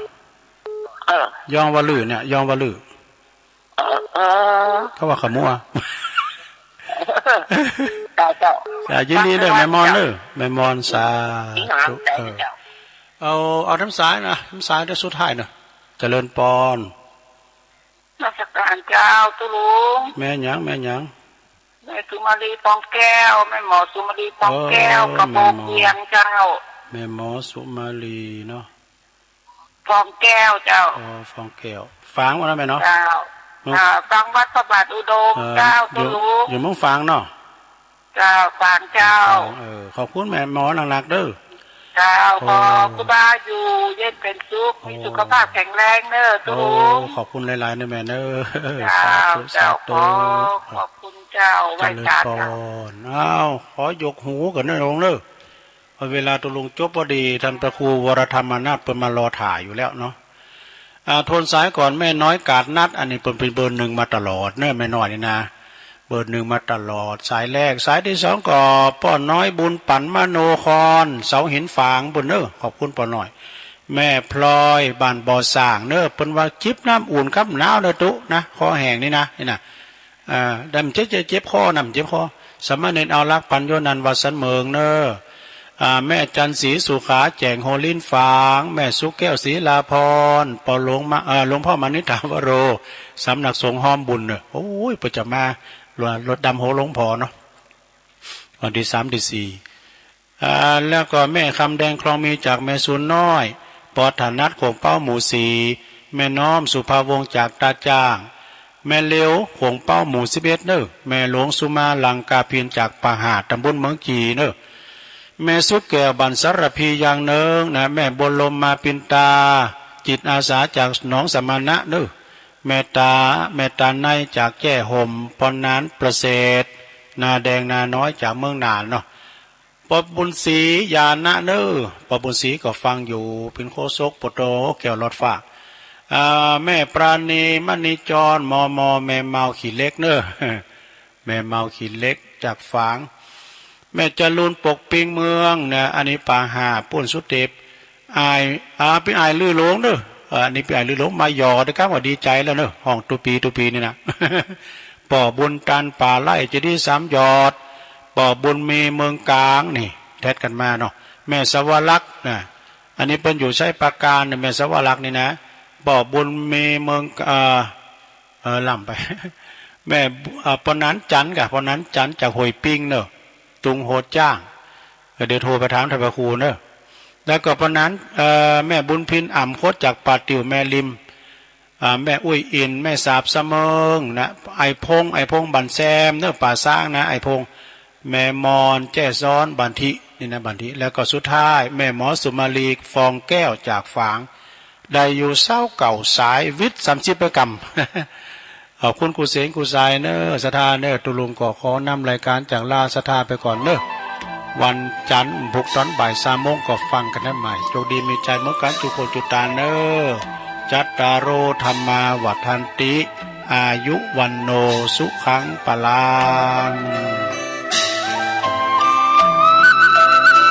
เออ ยองวะลือเนี่ย ยองวะลือ เออ เออ เขาว่าขะมัว เจ้า เจ้า อ่า ยินดีเด้อ แม่มอนเด้อ แม่มอน สาธุ เออ เอา เอาน้ำสายนะ น้ำสายเด้อ สุดท้ายเนาะ เจริญปอน นมัสการเจ้า ตุ๊ลุง แม่หยัง แม่หยัง แม่สุมาลี ฟองแก้ว แม่หมอสุมาลี ฟองแก้ว เออ กระโปรง แม่หมอ เวียงเจ้า แม่หมอสุมาลีเนาะ ฟองแก้วเจ้า อ๋อ ฟองแก้ว ฝางบ่เนาะแม่เนาะ เจ้า เนาะ อ่า ฝางวัดพระบาทอุดม เออ เจ้า อยู่ ตุ๊ลุง อยู่เมืองฝางเนาะ เจ้า ฝางเจ้า ฝาง เออ ขอบคุณแม่หมอนักๆเด้อ เจ้า โอ้ ขอครูบาอยู่เย็นเป็นสุข โอ้ มีสุขภาพแข็งแรงเด้อ ตุ๊ลุง โอ้ ขอบคุณหลายๆเด้อแม่เด้อ เจ้า สาธุ เจ้า สาธุ ขอ ขอบคุณเจ้า ไหว้ เจริญ พระ ปอน อ้าว ขอยกหูก่อนเด้อหลวงเด้อ พอเวลาตุ๊ลุงจบพอดี ท่านพระครูวรธรรมนาถเปิ้นมารอถ่ายอยู่แล้วเนาะ อ่า โทนสายก่อน แม่น้อยกาดนัด อันนี้เปิ้นเป็นเบอร์หนึ่งมาตลอดเนอะ แม่น้อยนี่นะ เบอร์หนึ่งมาตลอด สายแรก สายที่สองก็ป้อน้อยบุญปันมโนคอน เสาหินฝางปู้นเนอะ ขอบคุณป้อน้อย แม่พลอยบ้านบ่อสร้างเนอะ เปิ้นว่าจิบน้ำอุ่นครับ หนาวเนอะตุ๊นะ คอแห้งนี่นะ นี่นะ อ่า ดำเจ็บ เจ็บ เจ็บคอ นำเจ็บคอ สามเณรเอารักปัญโยนันท์ วัดสันเหมิงเนอะ อ่า แม่จันทร์ศรีสุขา แจ่งโฮลิ้นฝาง แม่สุแก้ว ศรีลาพร ปอหลวงมา เอ่อ หลวงพ่อมานิษฐาวโร สำนักสงฆ์ฮ้อมบุญเนอะ โอ้ย เปิ้นจะมารดน้ำหัวหลวงพ่อเนาะ วันที่สาม ที่สี่ อ่า แล้วก็แม่คำแดงคลองมีจากแม่ซูนน้อย ปอถนัดโขงเป้าหมู่สี่ แม่น้อมสุภาวงศ์จากตาจ้าง แม่เลียวโขงเป้าหมู่สิบเอ็ดเนอะ แม่หลวงสุมาลังกาพินจากป่าหาดตำบลเมืองกี่เนอะ แม่สุแก้วบ้านสารพีอย่างเนิงนะ แม่บัวลมมาปินตา จิตอาสาจากหนองสมณะเนอะ แม่ตา แม่ตาในจากแจ้ห่ม ปอนานประเสริฐ นาแดงนาน้อยจากเมืองน่านเนาะ ปอบุญศรี ญาณะเนอ ปอบุญศรีก็ฟังอยู่ เป็นโฆษก ปต แก้วหลอดฟ้า อ่า แม่ปราณี มณีจร มอมอ แม่เมาขี้เหล็กเนอ แม่เมาขี้เหล็กจากฝาง แม่จรูน ปกปิงเมืองนะ อันนี้ป่าหาดปู้นสุเทพ อ้าย อ่า ปี้อ้ายลือหลวงเนอ อ่า อันนี้ปี้อ้ายลือหลวงมาหยอดนะครับ ว่าดีใจแล้วเนอะ ฮ้องตุ๊ปีตุ๊ปีนี่นะ ป้อบุญตัน ป่าไร่ เจดีย์สามยอด ป้อบุญมี เมืองกลางนี่ แทดกันมาเนาะ แม่สวรักษ์นะ อันนี้เปิ้นอยู่ชัยปราการนะ แม่สวรักษ์นี่นะ ป้อบุญมี เมือง เอ่อ เอ่อ ล้ำไป แม่ เอ่อ ปอนันจันทร์กะ ปอนันจันทร์จากห้วยปิงเนอะ ตุงโฮดจ้าง ก็เดี๋ยวโทรไปถามท่านพระครูเนอะ แล้วก็ปอนัน เอ่อ แม่บุญพิน อ่ำคดจากป่าติ่วแม่ริม อ่า แม่อุ้ยอิน แม่สาบสะเมิงนะ ไอ้พง ไอ้พงบ้านแซมเนอะ ป่าซางนะ ไอ้พง แม่มอน แจ้ซ้อน บันทิ นี่นะ บันทิ แล้วก็สุดท้าย แม่หมอสุมาลี ฟองแก้วจากฝาง ได้อยู่ซาวเก้าสาย วิทย์สามสิบไปกำ ขอบคุณครูเสงครูสายเนอะ ศรัทธาเนอะ ตุ๊ลุงก็ขอนำรายการจากลาศรัทธาไปก่อนเนอะ วันจันทร์พุกตอนบ่ายสามโมงก็ฟังกันได้ใหม่ โชคดีมีชัยเหมือนกันทุกคนทุกตาเนอะ จัตตาโร ธัมมา วัฑฒันติ อายุ วัณโณ สุขัง พลัง